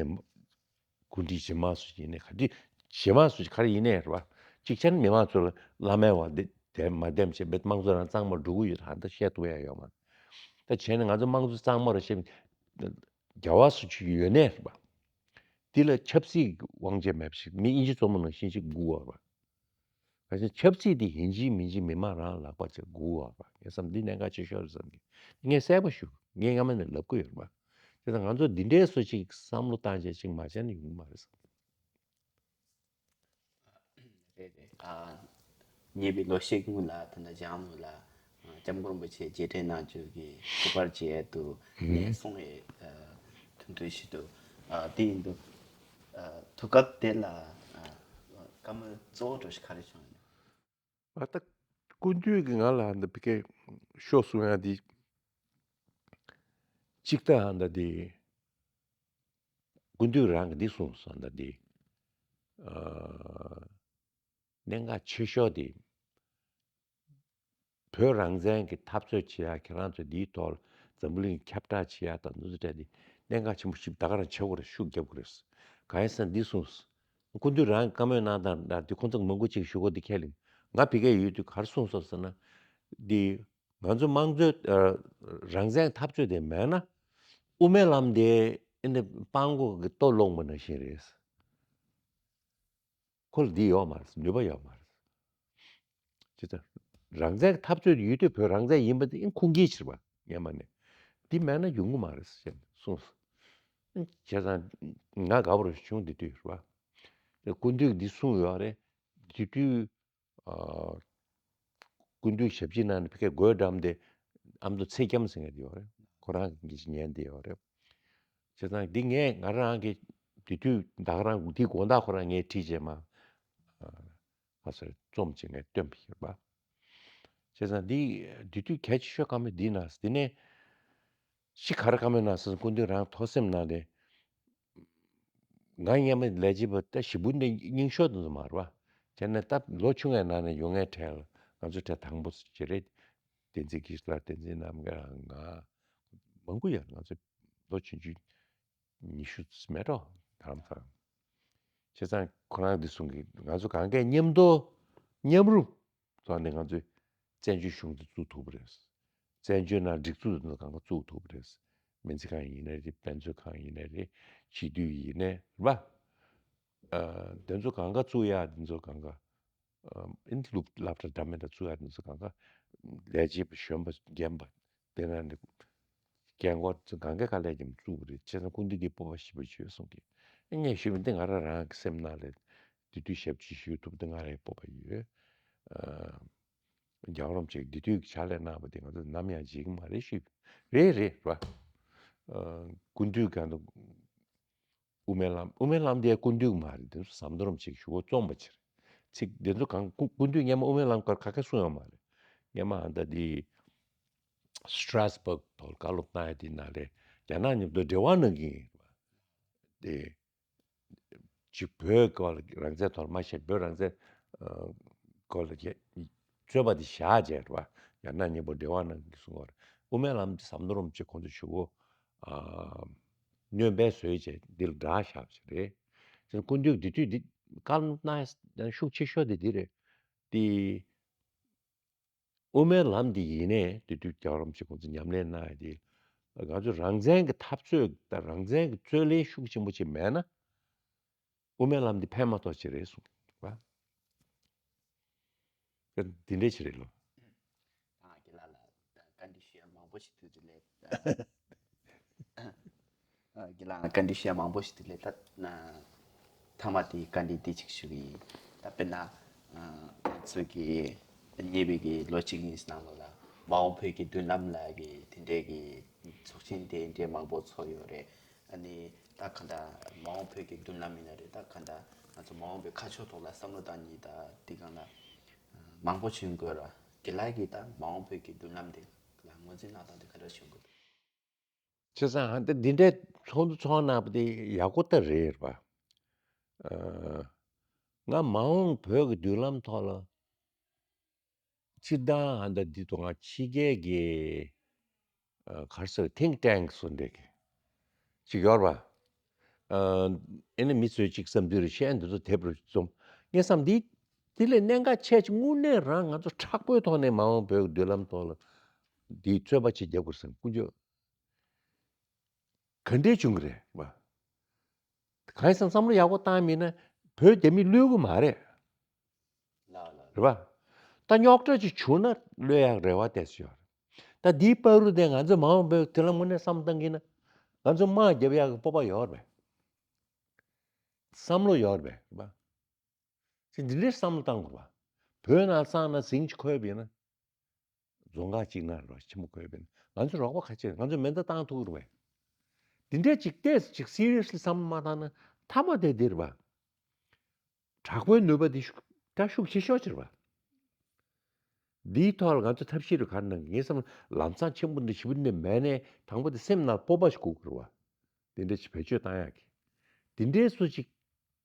སྐུ་མདུན་རྗེས་མ་སུ་ཅིག་ནས་ག་འདི་རྗེས་མ་སུ་ཅིག་ག་རེ་ཡིན་ནས་རེད་བ། གཅིག་བྱས་ན་མི་མང་ཚོ་ལ་བླ་མའི་བ་འདི་དེ་མ་འདེམས་བྱས་མི་དམངས་གཙོ་རང་གཙང་མར་འགྲོ་གི་ཡོད་ད་འདི་བཤད་ཐུབ་ཡ་ཡོད་མ་རེད། ད་བྱས་ན་ང་ཚོ་དམངས་གཙོ་གཙང་མ་རེད་བཤད། རྒྱལ་བ་སུ་ཅིག་ཡོད་ནས་རེད་བ། འདི་ལ་ཆབ་སྲིད་དབང་ཆ་མེད་པ་ཞིག་མི་དབྱིན་ཇི་མཚོ་མོ་ནང་བཞིན་ཞིག་དགོས་པ་རེད་བ། ག་ཅི་ཆབ་སྲིད་དེ་ཡིན་གཅིག་མིན་གཅིག་མི་མང་རང་ལག་པ་ཆ་དགོས་པ་རེད་བ། ངས་བསམ་འདི་གནད་འགག་ཆེ་ཤོས་རེད་བསམ་གི། ངས་གསལ་པོ་ཞུ་ངས་སྔ་མ་ནས་ལབ་ཀྱི་ཡོད་རེད་བ། དེ་ལྟར་ང་ཚོ་འདི་འདྲའི་སུ་ཅིག་བསམ་བློ་བཏང་བྱས་ཅིག་མ་བྱས་ན་ཡོང་གི་མ་རེད་བསམ། རེད་རེད། ཨ། ཉེ་བའི་ལོ་ཤས་སྔོན་ལ་ད་ལྟ་འཇང་ནུ་ལ་ཨ་སྐྱབས་མགོན་རིན་པོ་ཆེ་མཇལ་འཕྲད་གནང་རྒྱུ་གི་སྐུ་པར་མཇལ་དུ་ངས་སོང་བའི་ཨ་དོན་དུ་ཞིག་འདུག་ཨ་དེ་ཡིན་དུས་ཨ་དུས་སྐབས་དེ་ལ་ཨ་བཀའ་མོལ་གཙོ་བོ་འདྲ་ཞིག་ག་རེ་བྱུང་ཡོད། ཨ་ད་སྐུ་མདུན་གྱིས་ང་ལ་ཨ་ད་ཕ་གིར་ཤོག་གསུང་ཡ་འདི་གཅིག་ད་ཨ་ད་འདི། སྐུ་མདུན་རང་གིས་འདི་གསུངས་སོང་ད་འདི། ཨ་གནད་འགག་ཆེ་ཤོས་དེ། བོད་རང་བཙན་གྱི་འཐབ་རྩོད་བྱེད་ཡ་ཁྱེད་རང་ཚོ་འདིའི་ཐོག་ལ་འཛམ་བུ་གླིང་ཁྱབ་བསྒྲགས་བྱེད་ཡ་དང་འདི་ཚོ་སྤྲད་དེ་གནད་འགག་ཆེན་པོ་ཞིག་ད་ག་རང་བྱེད་དགོས་རེད་ཤུགས་རྒྱབ་དགོས་རེད། གང་ཡིན་ཟེར་ན་འདི་གསུངས། སྐུ་མདུན་རང་གིས་བཀའ་མོལ་གནང་སྟངས་འདྲ་འདི་ཁོང་ཚོ་མང་པོ་ཅིག་ཞུ་གོ་འདི་ཁས་ལེན་ང་ཕ་གིར་ཡོད་དུས་ག་རེ་གསུངས་སོང་ཟེར་ན། འདི། ང་ཚོ་དམངས་གཙོའི་ཨ་རང་བཙན་འཐབ་རྩོད་དེ་མེད་ན། དབུ་མའི་ལམ་དེ་ཨེ་འདི་སྤྲང་པོ་གི་ལྟོ་སློང་བ་ནང་བཞིན་རེད། ཁོ་ལ་འདི་ཡོད་མ་རེད་ནུས་པ་ཡོད་མ་རེད། ཅི་ལྟར་རང་བཙན་འཐབ་རྩོད་ཡོད་དུས་བོད་རང་བཙན་ཡིན་པ་དེ་ཨེ་ཁུངས་སྐྱེལ་ཕྱིར་བ་སྔན་མ་ནས། འདི་མེད་ན་ཡོང་གི་མ་རེད་ཟེར་གསུངས་སོང་། བྱས་ཙང་ང་དགའ་པོ་རུ་བྱུང་འདི་དུས་རེད་བ། སྐུ་མདུན་འདི་གསུངས་ཡོད་རེད། འདི་དུས། ཨ། སྐུ་མདུན་ཞབས་ཕྱི་གནང་ནས་ཕ་གིར་སྒོའི་འགྲམ་དེ་ཨ་མདོ་ཚེ་རྒྱམ་ཟེར་མཁན་དེ་ཡོད་རེད། ཁོ་རང་གིས་ཉན་དེ་ཡོད་རེད། བྱས་ཙང་འདི་ངས་ང་རང་གི་དེ་དུས་ད་ག་རང་དེའི་དགོང་དག་ཁོ་རང་ངས་ཁྲིད་བྱས་མ། ཨ། ཁ་སར་རྩོམ་ཅིག་ངས་བཏོན་པ་ཡིན་པ། བྱས་ཙང་འདི་དེ་དུས་གལ་ཆེ་ཤོས་བཀའ་མོལ་འདི་ན་དེ་ནས་ཅི་ག་རེ་བཀའ་མོལ་གནང་སོང་སྐུ་མདུན་རང་ཐུགས་སེམས་ནང་ནས། ང་སྔོན་མ་ལས་བྱེད་པ་ད་ཞེ་པོ་འདི་རྙིང་ཤོས་དེ་ཚོ་མ་རེད་བ། བྱས་ན་ད་ལོ་ཆུང་བའི་ནང་ནས་ཡོང་མཁན་གྲས་ལ་ང་ཚོ་གྲས་དང་པོ་ཅིག་རེད། བསྟན་འཛིན་སྐྱིད་ལགས་བསྟན་འཛིན་རྣམ་རྒྱལ་ང་མང་པོ་ཡོད། ང་ཚོ་ལོ་ཆུང་ཆུང་ཉི་ཤུ་མེད་འགྲོ་དང་ཚང་། བྱས་ཙང་ཁོ་རང་འདི་གསུང་གི་ང་ཚོ་གང་གས་མཉམ་དུ་མཉམ་རུབ། ཐོག་ནས་ང་ཚོས་བཙན་བྱོལ་གཞུང་དེ་བཙུགས་ཐུབ་པ་རེད། བཙན་བྱོལ་ནང་སྒྲིག་འཛུགས་དེ་ཚོ་གང་ག་བཙུགས་ཐུབ་པ་རེད། སྨན་རྩིས་ཁང་ཡིན་ནའི་རེད། དཔེ་མཛོད་ཁང་ཡིན་ནའི་རེད། སྤྱི་འཐུས་ཡིན་ནའི་རེད་པ། ཨ། དེ་ཚོ་གང་ག་བཙུགས་ཡག་དེ་ཚོ་གང་ག་ཨ། ཨིན་སློབ་སློབ་གྲྭ་འདྲ་མི་འདྲ་བཙུགས་ཡག་དེ་ཚོ་གང་ག་ལས་བྱེད་པ་གཞོན་པ་རྒན་པ་དེ་ན་ནི་རྒན་འཁོགས་ཚོ་གང་ག་ག་ལས་ཀྱང་བཙུགས་པ་རེད། བྱས་ཙང་སྐུ་མདུན་གྱིས་སྤོབས་པ་ཞེ་པོ་བྱོས་གསུང་གི། ངས་ཞུས་པ་འདི་ང་རང་རང་གི་སེམས་ནང་ལ་དེ་དུས་ཞབས་ཕྱི་ཞུ་ཐུབ་འདི་ང་རང་གི་སྤོབས་པ་ཡོད། ཨ། རྒྱལ་བ་རིན་པོ་ཆེས་འདི་དུས་ཀྱི་ཕྱག་ལས་གནང་བ་དེ་ང་ཚོ་ནམ་ཡང་བརྗེད་ཀྱི་མ་རེད་ཞུས། རེད་རེད་ར། ཨ། སྐུ་མདུན་གང་དུ་དབུ་མའི་ལམ་དབུ་མའི་ལམ་དེ་སྐུ་མདུན་མ་རེད། དེ་ཚོ་ཟམ་གདོང་རིན་པོ་ཆེས་ཞུ་བོ་བཙོང་པ་ཕྱིར། ཚིག་དེ་ཚོ་གང་སྐུ་སྐུ་མདུན་སྔོན་མ་དབུ་མའི་ལམ་སྐོར་ག་གེ་གསུང་ཡོད་མ་རེད། སྔོན་མ་ཨ་ད་དེ་སི་ཊ་ར་སི་བྷག་ཐོག་བཀའ་སློབ་གནང་ཡ་དེ་ནང་ལས་རྒྱ་ནག་མཉམ་དུ་འབྲེལ་བ་གནང་གི་ཡིན་ར། དེ། ཅིག་བོད་སྐོར་ལ་རང་བཙན་ཐོག་མ་བཤད་བོད་རང་བཙན་ཨ་སྐོར་ལ་རྩོད་པ་དེ་བཞག་བྱས་རེད་བ། ཡང་ན་མཉམ་པོ་འབྲེལ་བ་གནང་གི་གསུང་བ་རེད། དབུ་མའི་ལམ་དེ་ཟམ་གདོང་རིན་པོ་ཆེ་ཁོང་ཚོ་ཞུ་བོ་ཨ་སྣོན་པ་བཟོས་བྱས་འདི་ལ་བསྒྲགས་བཞག་བྱས་རེད། དེ་སྐུ་མདུན་དེ་དུས་འདི་བཀའ་སློབ་གནང་ཡ་ཤུགས་ཆེ་ཤོས་དེ་འདི་རེད། དེ། དབུ་མའི་ལམ་འདི་ཡིན་ནའི་དེ་དུས་རྒྱལ་བ་རིན་པོ་ཆེ་ཁོང་ཚོས་ཉམས་ལེན་གནང་ཡ་དེ། ང་ཚོ་རང་བཙན་གྱི་འཐབ་རྩོད་དང་རང་བཙན་གྱི་རྩོད་ལེན་ཤུགས་ཆེན་པོ་ཅིག་མེད་ན། དབུ་མའི་ལམ་འདི་ཕན་མ་ཐོགས་ཅིག་རེད་གསུངས། བ། འདི་འདྲས་ཅིག་རེད་ལོ། ད་ཁྱེད་ལ་ལ་ད་བཀའ་འདྲི་ཞུ་ཡ་མང་པོ་ཞིག་འདུག་དེ་ལས། ཨ། ཁྱེད་ལ་བཀའ་འདྲི་ཞུ་ཡ་མང་པོ་ཞིག་འདུག་ལས། ད་ན་མཐའ་མ་དེ་བཀའ་འདྲི་དེ་ཅིག་ཞུ་གི་ཡིན། ད་དཔེར་ན། ཨ། ང་ཚོ་གི་ཉེ་བའི་གི་ལོ་གཅིག་གཉིས་ནང་ལོགས་ལ་མ་འོངས་བོད་ཀྱི་མདུན་ལམ་ལ་གི་དེ་འདྲས་གི་ཚོགས་ཆེན་དེ་འདྲས་མང་པོ་ཚོགས་ཡོད་རེད། ཨ་ནི་ད་ག་འདྲ་མ་འོངས་བོད་ཀྱི་མདུན་ལམ་ཡིན་ན་རེད། ད་ག་འདྲ་ང་ཚོ་མ་འོངས་པའི་ཁ་ཕྱོགས་ཐོག་ལ་བསམ་བློ་བཏང་མཁན་ད་དེ་སྒང་ལ་མང་པོ་བྱུང་དགོས་ར། དགེ་ལགས་ཀྱིས་ད་མ་འོངས་བོད་ཀྱི་མདུན་ལམ་དེ་ལ་ངོས་འཛིན་གནང་སྟངས་དེ་ག་འདྲ་བྱུང་དགོས། བྱས་ཙང་ཧ་འདི་འདི་འདྲའི་ཚོགས་འདུ་ཚོགས་གནང་བ་དེ་ཡག་པོ་ད་རེད་པ། ཨ། ང་མ་འོངས་བོད་ཀྱི་མདུན་ལམ་ཐོག་ལ་སྤྱིར་བཏང་ཧ་འདི་འདི་ཐོག་ང་ཕྱི་རྒྱལ་གྱི་ཨ། ག་རེ་ཟེར། ཐིང་ཊེང་སུ་འདྲ་གི་ཅིག་ཡོད་རེད་པ། ཨ། ཨེ་ནི་མི་ཚོས་ཅིག་བསམ་ཚུལ་རེ་བཤད། འདི་ཚོ་དེབ་རུ་རྩོམ། ངས་བསམ་འདི་དེ་ལས་གནད་འགག་ཆེ་ཆེ་དངོས་གནས་རང་ང་ཚོ་མཁྲེགས་པོའི་ཐོག་ནས་མ་འོངས་བོད་ཀྱི་མདུན་ལམ་ཐོག་ལ་འདིའི་རྩོད་པ་ཅིག་རྒྱག་དགོས་བསམ། ཀུན་སྤྱོད་ག་འདྲས་བྱུང་གི་རེད་པ། གང་ཡིན་ཟེར་ན་བསམ་བློ་ཡག་པོ་བཏང་མིན་ན་བོད་རྒྱ་མི་གློད་གི་མ་རེད། ལགས་ལགས། རེད་པ། ད་རྙོག་དྲ་ཅིག་བྱུང་ན་གློད་ཡག་རེ་བ་ཏོག་ཙམ་ཡོད་རེད། ད་འདིའི་བར་དུ་དེ་ང་ཚོས་མ་འོངས་པའི་དེ་ལ་དངོས་གནས་བསམ་བློ་བཏང་གི་ན་ང་ཚོ་དམག་རྒྱབ་ཡག་གི་སྤོབས་པ་ཡོད་རེད་པས། བསམ་བློ་ཡོད་རེད་པས། རེད་པ། ཅིག་འདི་འདྲའི་བསམ་བློ་བཏང་དགོས་པ། བོད་ནང་ལ་སང་ན་ཟིང་ཅིག་འཁོད་པ་ཡིན་ན། རྫོང་ཁག་གཅིག་ན་རོ་ཆེན་པོ་འཁོད་པ་ཡིན་ན་ང་ཚོ་རོགས་པ་ཁ་ཆེ་ང་ཚོ་མེ་མདའ་བཏང་ཐུབ་ཀྱི་རེད་པས། འདི་འདྲས་ཅིག་ཏོག་ཙམ་ཅིག་སི་རི་ཡས་ལི་བསམ་བློ་མ་བཏང་ན་མཐའ་མ་དེ་འདི་རེད་པ། དྲག་པོའི་ནུས་པ་འདི་ཤུགས་ད་ཤུགས་ཆེ་ཤོས་ཅིག་རེད་པ། འདིའི་ཐོག་ལ་ང་ཚོ་ཐབས་ཤེས་རུ་ག་རེ་གནང་གི་ངས་བསམ་ལམ་སང་ཆེན་པོ་འདི་ཞེ་པོ་འདི་མེད་ནའི་དང་པོ་དེ་སེམས་ནང་སྤོབས་པ་ཞིག་དགོས་ཀྱི་རེད་པ། འདི་འདྲས་ཅིག་བེད་སྤྱོད་བཏང་ཡག་གི། འདི་འདྲས་སུ་ཅིག་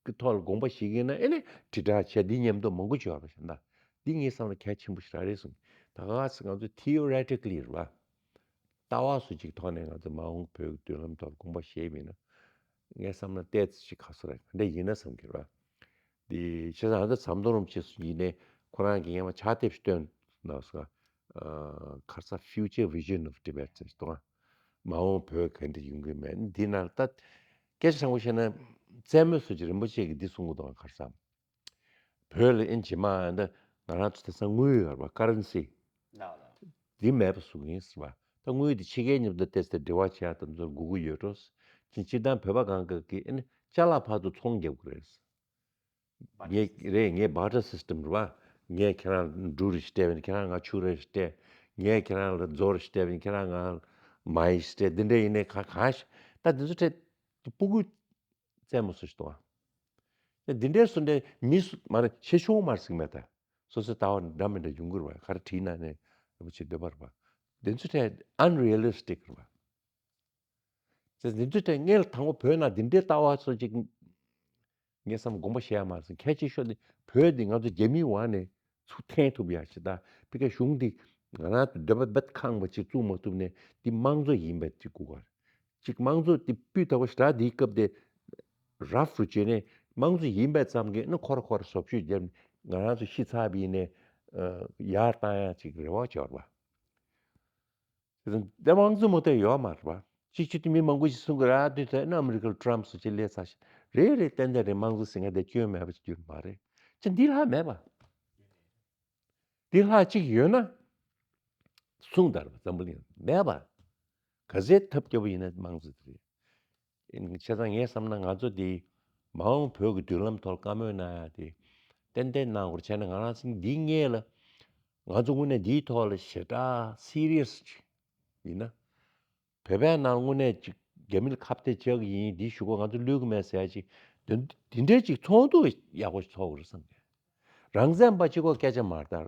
གི་ཐོག་ལ་དགོངས་པ་བཞེས་ཀྱི་ཡིན་ན་ཨེ་ནི་དྲིལ་བསྒྲགས་བྱས་འདི་མཉམ་དུ་མང་པོ་བྱས་པ་བཞིན་ད་འདི་ངའི་བསམ་ལ་གལ་ཆེན་པོ་ཞིག་རག་རེད་གསུངས། ད་ག་ས་ང་ཚོ་ཐི་ཡོ་རེ་ཊི་ཀ་ལི་རེད་པ། ལྟ་བ་སུ་གཅིག་ཐོག་ནས་ང་ཚོ་མ་འོངས་བོད་ཀྱི་མདུན་ལམ་ཐོག་དགོངས་པ་བཞེས་པ་ཡིན་ན། ངའི་བསམ་ན་ཏོག་ཙམ་ཅིག་ག་ཚོད་རེད་ག་འདྲ་ཡིན་ན་བསམ་གྱི་རེད་པ། འདི་བྱས་ཙང་ཨ་ད་ཟམ་གདོང་རིན་པོ་ཆེ་སུ་ཡིན་ནའི་ཁོ་རང་གིས་སྔོན་མ་ཕྱག་དེབ་ཞིག་བཏོན་གནང་སོང་། ཨ། ག་རེ་ཟེར། Future Vision of Tibet ཟེར་དང་། མ་འོངས་བོད་ག་འདྲ་ཡོང་གི་མེད་འདི་ནང་ལ་ད། སྐད་ཆ་དྲང་པོ་བཤད་ན་རྩེད་མོ་སུ་གཅིག་རིན་པོ་ཆེ་གིས་འདི་གསུང་གི་འདུག་ག་ག་རེ་ཟེར། བོད་ལ་ཨིན་ཇི་མ་འདི་ང་རང་ཚོ་དེང་སང་དངུལ་ཡོད་རེད་པ། ཀ་རན་སི། ལགས་ལགས། འདི་མེད་པ་བཟོ་གི་ཡིན་ཟེར་བ། ད་དངུལ་འདི་ཕྱི་རྒྱལ་མཉམ་དུ་ཏོག་ཙམ་འབྲེལ་བ་བྱེད་ཡག་དང་ཚོར་དགོས་ཀྱི་ཡོད་འགྲོ། ཅིག་སྤྱིར་བཏང་བོད་པ་གང་ག་གིས་ཨ་ནི་ཅ་ལག་ཕར་ཚུར་ཚོང་རྒྱབ་དགོས་རེད། ངས་རེད་ངས་barter system རེད་པ། ངས་ཁྱེད་རང་འབྲུ་རེ་ཞིག་སྤྲད་པ་ཡིན་ཁྱེད་རང་ང་ཕྱུར་རེ་ཞིག་སྤྲད། ངས་ཁྱེད་རང་ལ་རྫོང་རེ་ཞིག་སྤྲད་པ་ཡིན་ཁྱེད་རང་ང་མ་ཡིག་ཞིག་སྤྲད། འདི་འདྲ་ཡིན་ནའི་གང་གང་ཞིག་ད་འདི་ཚོ་སྤྲད་སྤུ་གུ་རྩེད་མོ་སུ་ཞིག་གཏོང་བ། འདི་འདྲའི་སུ་འདྲའི་མི་སུ་མ་རེད་ཆེ་ཆུང་མ་རེད་ཟེར་གི་མེད་ད། སོ་སོའི་ལྟ་བ་འདྲ་མི་འདྲ་ཡོང་གི་རེད་པ། ག་རེ་བྲིས་ན་ནས་རིན་པོ་ཆེ་འདོད་པ་རེད་པ། འདི་ཚོ་ཐད་unrealistic རེད་པ། ཅེས་འདི་ཚོ་ཐད་ངས་ལ་དང་པོ་བོད་ནང་འདི་འདྲའི་ལྟ་བ་ཚོ་ཅིག་ངས་བསམ་དགོངས་པ་བཞེས་ཡ་མ་རེད་ཟེར། གལ་ཆེ་ཤོས་འདི་བོད་འདི་ང་ཚོ་རྒྱ་མིའི་འོག་ནས་ཚུར་འཐེན་ཐུབ་ཡ་ཞིག་ད་ཕི་ཀ་གཞུང་འདི་ང་རང་ཚོ་འདོད་པ་རྦད་ཁེངས་པ་ཅིག་བཙུགས་མ་ཐུབ་ནས་འདི་དམངས་གཙོ་ཡིན་པ་ཅིག་དགོས་པ་རེད། ཅིག་དམངས་གཙོ་དེ་སྤུས་དག་པོ་ཞེ་དྲག་དེའི་སྐབས་དེ་རབ་རུ་བྱས་ནས་དམངས་གཙོ་ཡིན་པའི་ཙམ་གྱིས་ནི་ཁོ་ར་ཁོ་ར་བཟོ་བཅོས་བརྒྱབ་ནས་ང་རང་ཚོ་ཤི་ཚར་བ་ཡིན་ནས་ཡར་བཏང་ཡ་ཅིག་རེ་བ་འཆོར་བ། དེ་དམངས་གཙོ་མ་གཏོགས་ཡོད་མ་རེད་པ། ཅིག་ཅིག་དེ་མི་མང་པོ་ཞིག་གསུང་གི་རེད། དེ་ཚོ་ནི་ཨ་མི་རི་ཀར་ཊམ་སུ་ཅིག་སླེབས་ཚར་ཞིག་རེད་རེད་ཏན་ཏན་རེད། དམངས་གཙོ་ཟེར་མཁན་དེ་སྐྱོན་མེད་པ་ཅིག་གྱུར་མ་རེད། ཅི་འདི་ལྷག་མེད་པ། འདི་ལྷག་གཅིག་ཡོད་ན་གསུངས་དར་བ་འཛམ་བུ་གླིང་མེད་པ། ག་ཚད་ཐབས་སྐྱོ་པོ་ཡིན་ན་དམངས་གཙོ་དེ་རེད། བྱས་ཙང་ངས་བསམ་ན་ང་ཚོ་འདི་མ་འོངས་བོད་ཀྱི་མདུན་ལམ་ཐོག་བཀའ་མོལ་གནང་ཡ་དེ་ཏན་ཏན་གནང་དགོས་བྱས་ན་ང་རང་ཚོ་འདིའི་སྔོན་ལ་ང་ཚོ་དངོས་གནས་འདིའི་ཐོག་ལ་ཞེ་དྲག་སི་རི་ཡས་ཅིག་ཡིན་ན། བོད་པའི་ནང་དངོས་གནས་ཅིག་རྒྱ་མི་ལ་ཁ་གཏད་གཅོག་གི་ཡིན། འདི་ཞུ་སྒོ་ང་ཚོ་བླུག་གི་མེད་ཟེར་ཡ་ཅིག་འདི་འདི་འདྲའི་ཅིག་ཚོགས་འདུ་ཡག་པོ་ཞིག་ཚོགས་དགོས་རེད་བསམ་གི། རང་བཙན་པ་གཅིག་པོ་སྐད་ཆ་མ་རེད་ད།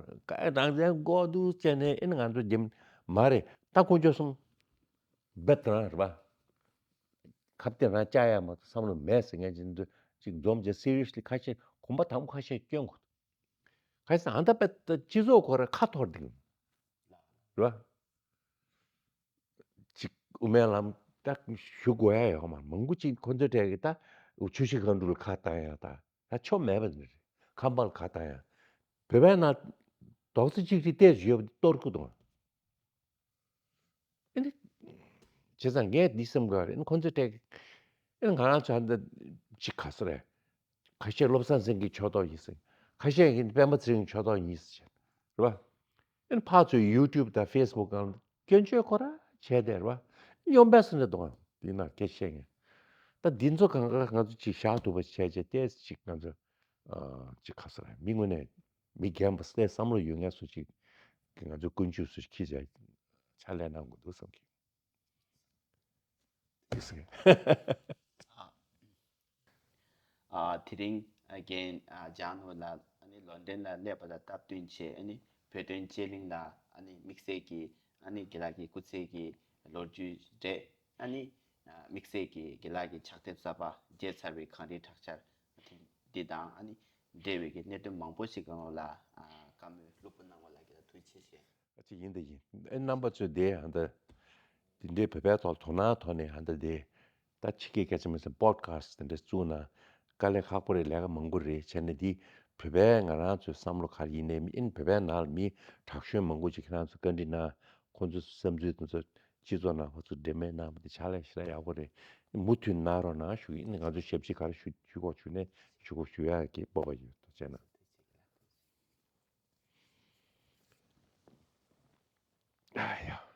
རང་བཙན་དགོས་འདུག་བྱས་ནས་ཨེ་ནི་ང་ཚོ་རྒྱ་མི་མ་རེད་ད། དཀོན་མཆོག་གསུམ་རྦད་དེ་རང་རེད་པ། ཁ་གཏད་རང་བཅག་ཡ་མ་གཏོགས་བསམ་བློ་མེད་ཟེར་མཁན་ཅིག་འདུག་ཅིག་འཛོམས་བྱས་སི་རི་ཡས་ལི་ཁ་ཤས་གོམ་པ་དང་པོ་ཁ་ཤས་སྐྱོན་དགོས། ག་རེ་ཟེར་ཨ་ད་པད་སྤྱི་ཚོགས་ཁོ་ར་ཁ་འཐོར་འདུག་རེད་པ། ཅིག་དབུ་མའི་ལམ་ད་ཞུ་དགོས་ཡ་ཡོད་མ་རེད། མང་པོ་ཅིག་ཁོ་ཚོའི་གྲས་ཀྱི་ད་ཆུ་བཞི་སྒང་དྲུག་ལ་ཁ་བཏང་ཡ་ད་ད་ཆོ་མེད་པ་ནི་རེད། ཁམས་པ་ལ་ཁ་བཏང་ཡ། བོད་པའི་ནང་རྡོག་རྩ་གཅིག་སྒྲིལ་ཏོག་ཙམ་ཡོད་པ་འདི་གཏོར་དགོས་འདུག་ཨ་ནི། བྱས་ཙང་ངས་འདི་བསམ་དགོས་རེད། ཨ་ནི་ཁོ་ཚོའི་གྲས་ཀྱི་ཨ་ནི་ང་རང་ཚོ་ཧ་འདི་ཅིག་ག་ས་རེད། ཁ་ཤས་བློ་བཟང་སེང་གེའི་ཕྱོགས་གཏོགས་ཡིན་ཟེར། ཁ་ཤས་ཀྱིས་པད་མ་ཚེ་རིང་ཕྱོགས་གཏོགས་ཡིན་ཟེར། རེད་པ། ཨ་ནི་ཕར་ཚུར་ཡུ་ཊུབ་དང་ཕེ་སི་བུག་སྒང་ལ་སྐྱོན་བརྗོད་ཁོ་རང་བྱས་ཏེ་རེད་པ། གཡོན་པས་སུ་ནས་གཏོང་། འདི་ན་སྐད་ཆ་བཤད་མཁན། ད་འདི་ཚོ་གང་ག་ང་ཚོ་ཅིག་བཞག་ཐུབ་པ་བྱས་བྱས་ཏོག་ཙམ་ཅིག་ང་ཚོ་ཨ་ཅིག་ག་ཟེར་མི་དངོས་གནས་མི་རྒན་པ་སེ་བསམ་བློ་ཡོད་མཁན་སུ་ཅིག་གིས་ང་ཚོ་ཀུན་སྤྱོད་སུ་ཁྱི་བྱས་ཕྱག་ལས་གནང་དགོས་འདུག་བསམ་གི། ཨ། ཨ། དེ་རིང་ཨ་རྒན་ཨ་ལྗང་ནུ་ལགས་ཨ་ནི་ལོན་ཌོན་ལ་སླེབས་པ་དང་སྟབས་བསྟུན་བྱས། ཨ་ནི་བོད་དོན་དཔྱད་གླེང་ལ་ཨ་ནི་དམིགས་བསལ་གྱི་ཨ་ནི་རྒན་ལགས་ཀྱི་སྐུ་ཚེ་གི་ལོ་རྒྱུས་རེད། ཨ་ནི་ཨ་དམིགས་བསལ་གྱི་རྒན་ལགས་ཀྱི་ཕྱག་དེབ་གསར་པ་མཇལ་ཚར་བའི་གངས་རིའི་ཁྲག་ཆར་འདི་དང་ཨ་ནི་འབྲེལ་བའི་གི་གནད་དོན་མང་པོ་ཞིག་སྒང་ལ་ཨ་བཀའ་མོལ་ལྷུག་པོ་གནང་བ་ལ་རྒན་ལགས་ཐུགས་རྗེ་ཆེ། ཨ་ཅེ་ཡིན་ད་ཡིན། ཨེ་རྣམ་པ་ཚོས་དེ་ཧ་ད། དེ་འདྲའི་བོད་པའི་ཐོག་དོ་སྣང་ཐོག་ནས་ཧ་ད་དེ། ད་ཕྱི་རྒྱལ་སྐད་ཆ་མི་ཟེར་པོ་ཌི་ཁ་སི་ཊི་དེ་འདྲ་བཙུགས་ན། དཀའ་ལས་ཁག་པོ་རེད། ལས་ཀ་མང་པོ་རེད། བྱས་ནས་འདི་བོད་པའི་ང་རང་ཚོའི་བསམ་བློ་ག་རེ་ཡིན་ནའི་ཨིན་བོད་པའི་ནང་ལ་མི་དྲག་ཤོས་མང་པོ་ཅིག་ཁྱེད་རང་ཚོ་བཀའ་འདྲི་གནང་། ཁོང་ཚོའི་བསམ་ཚུལ་དེ་ཚོ་སྤྱི་ཚོགས་ནང་ཁོ་ཚོ་འབྲེལ་མེད་གནང་བ་དེ་ཕྱག་ལས་ཞེ་དྲག་ཡག་པོ་རེད། མུ་མཐུད་གནང་རོགས་གནང་ཞུ་གི་ཡིན། ང་ཚོ་ཞབས་ཕྱི་ག་རེ་ཞུ་ཞུ་དགོས་ཞུ་ནས་ཞུ་དགོས་ཞུ་ཡག་གི་སྤོབས་པ་ཡོད་དོ་བྱས་ན། ཨ་ཡ།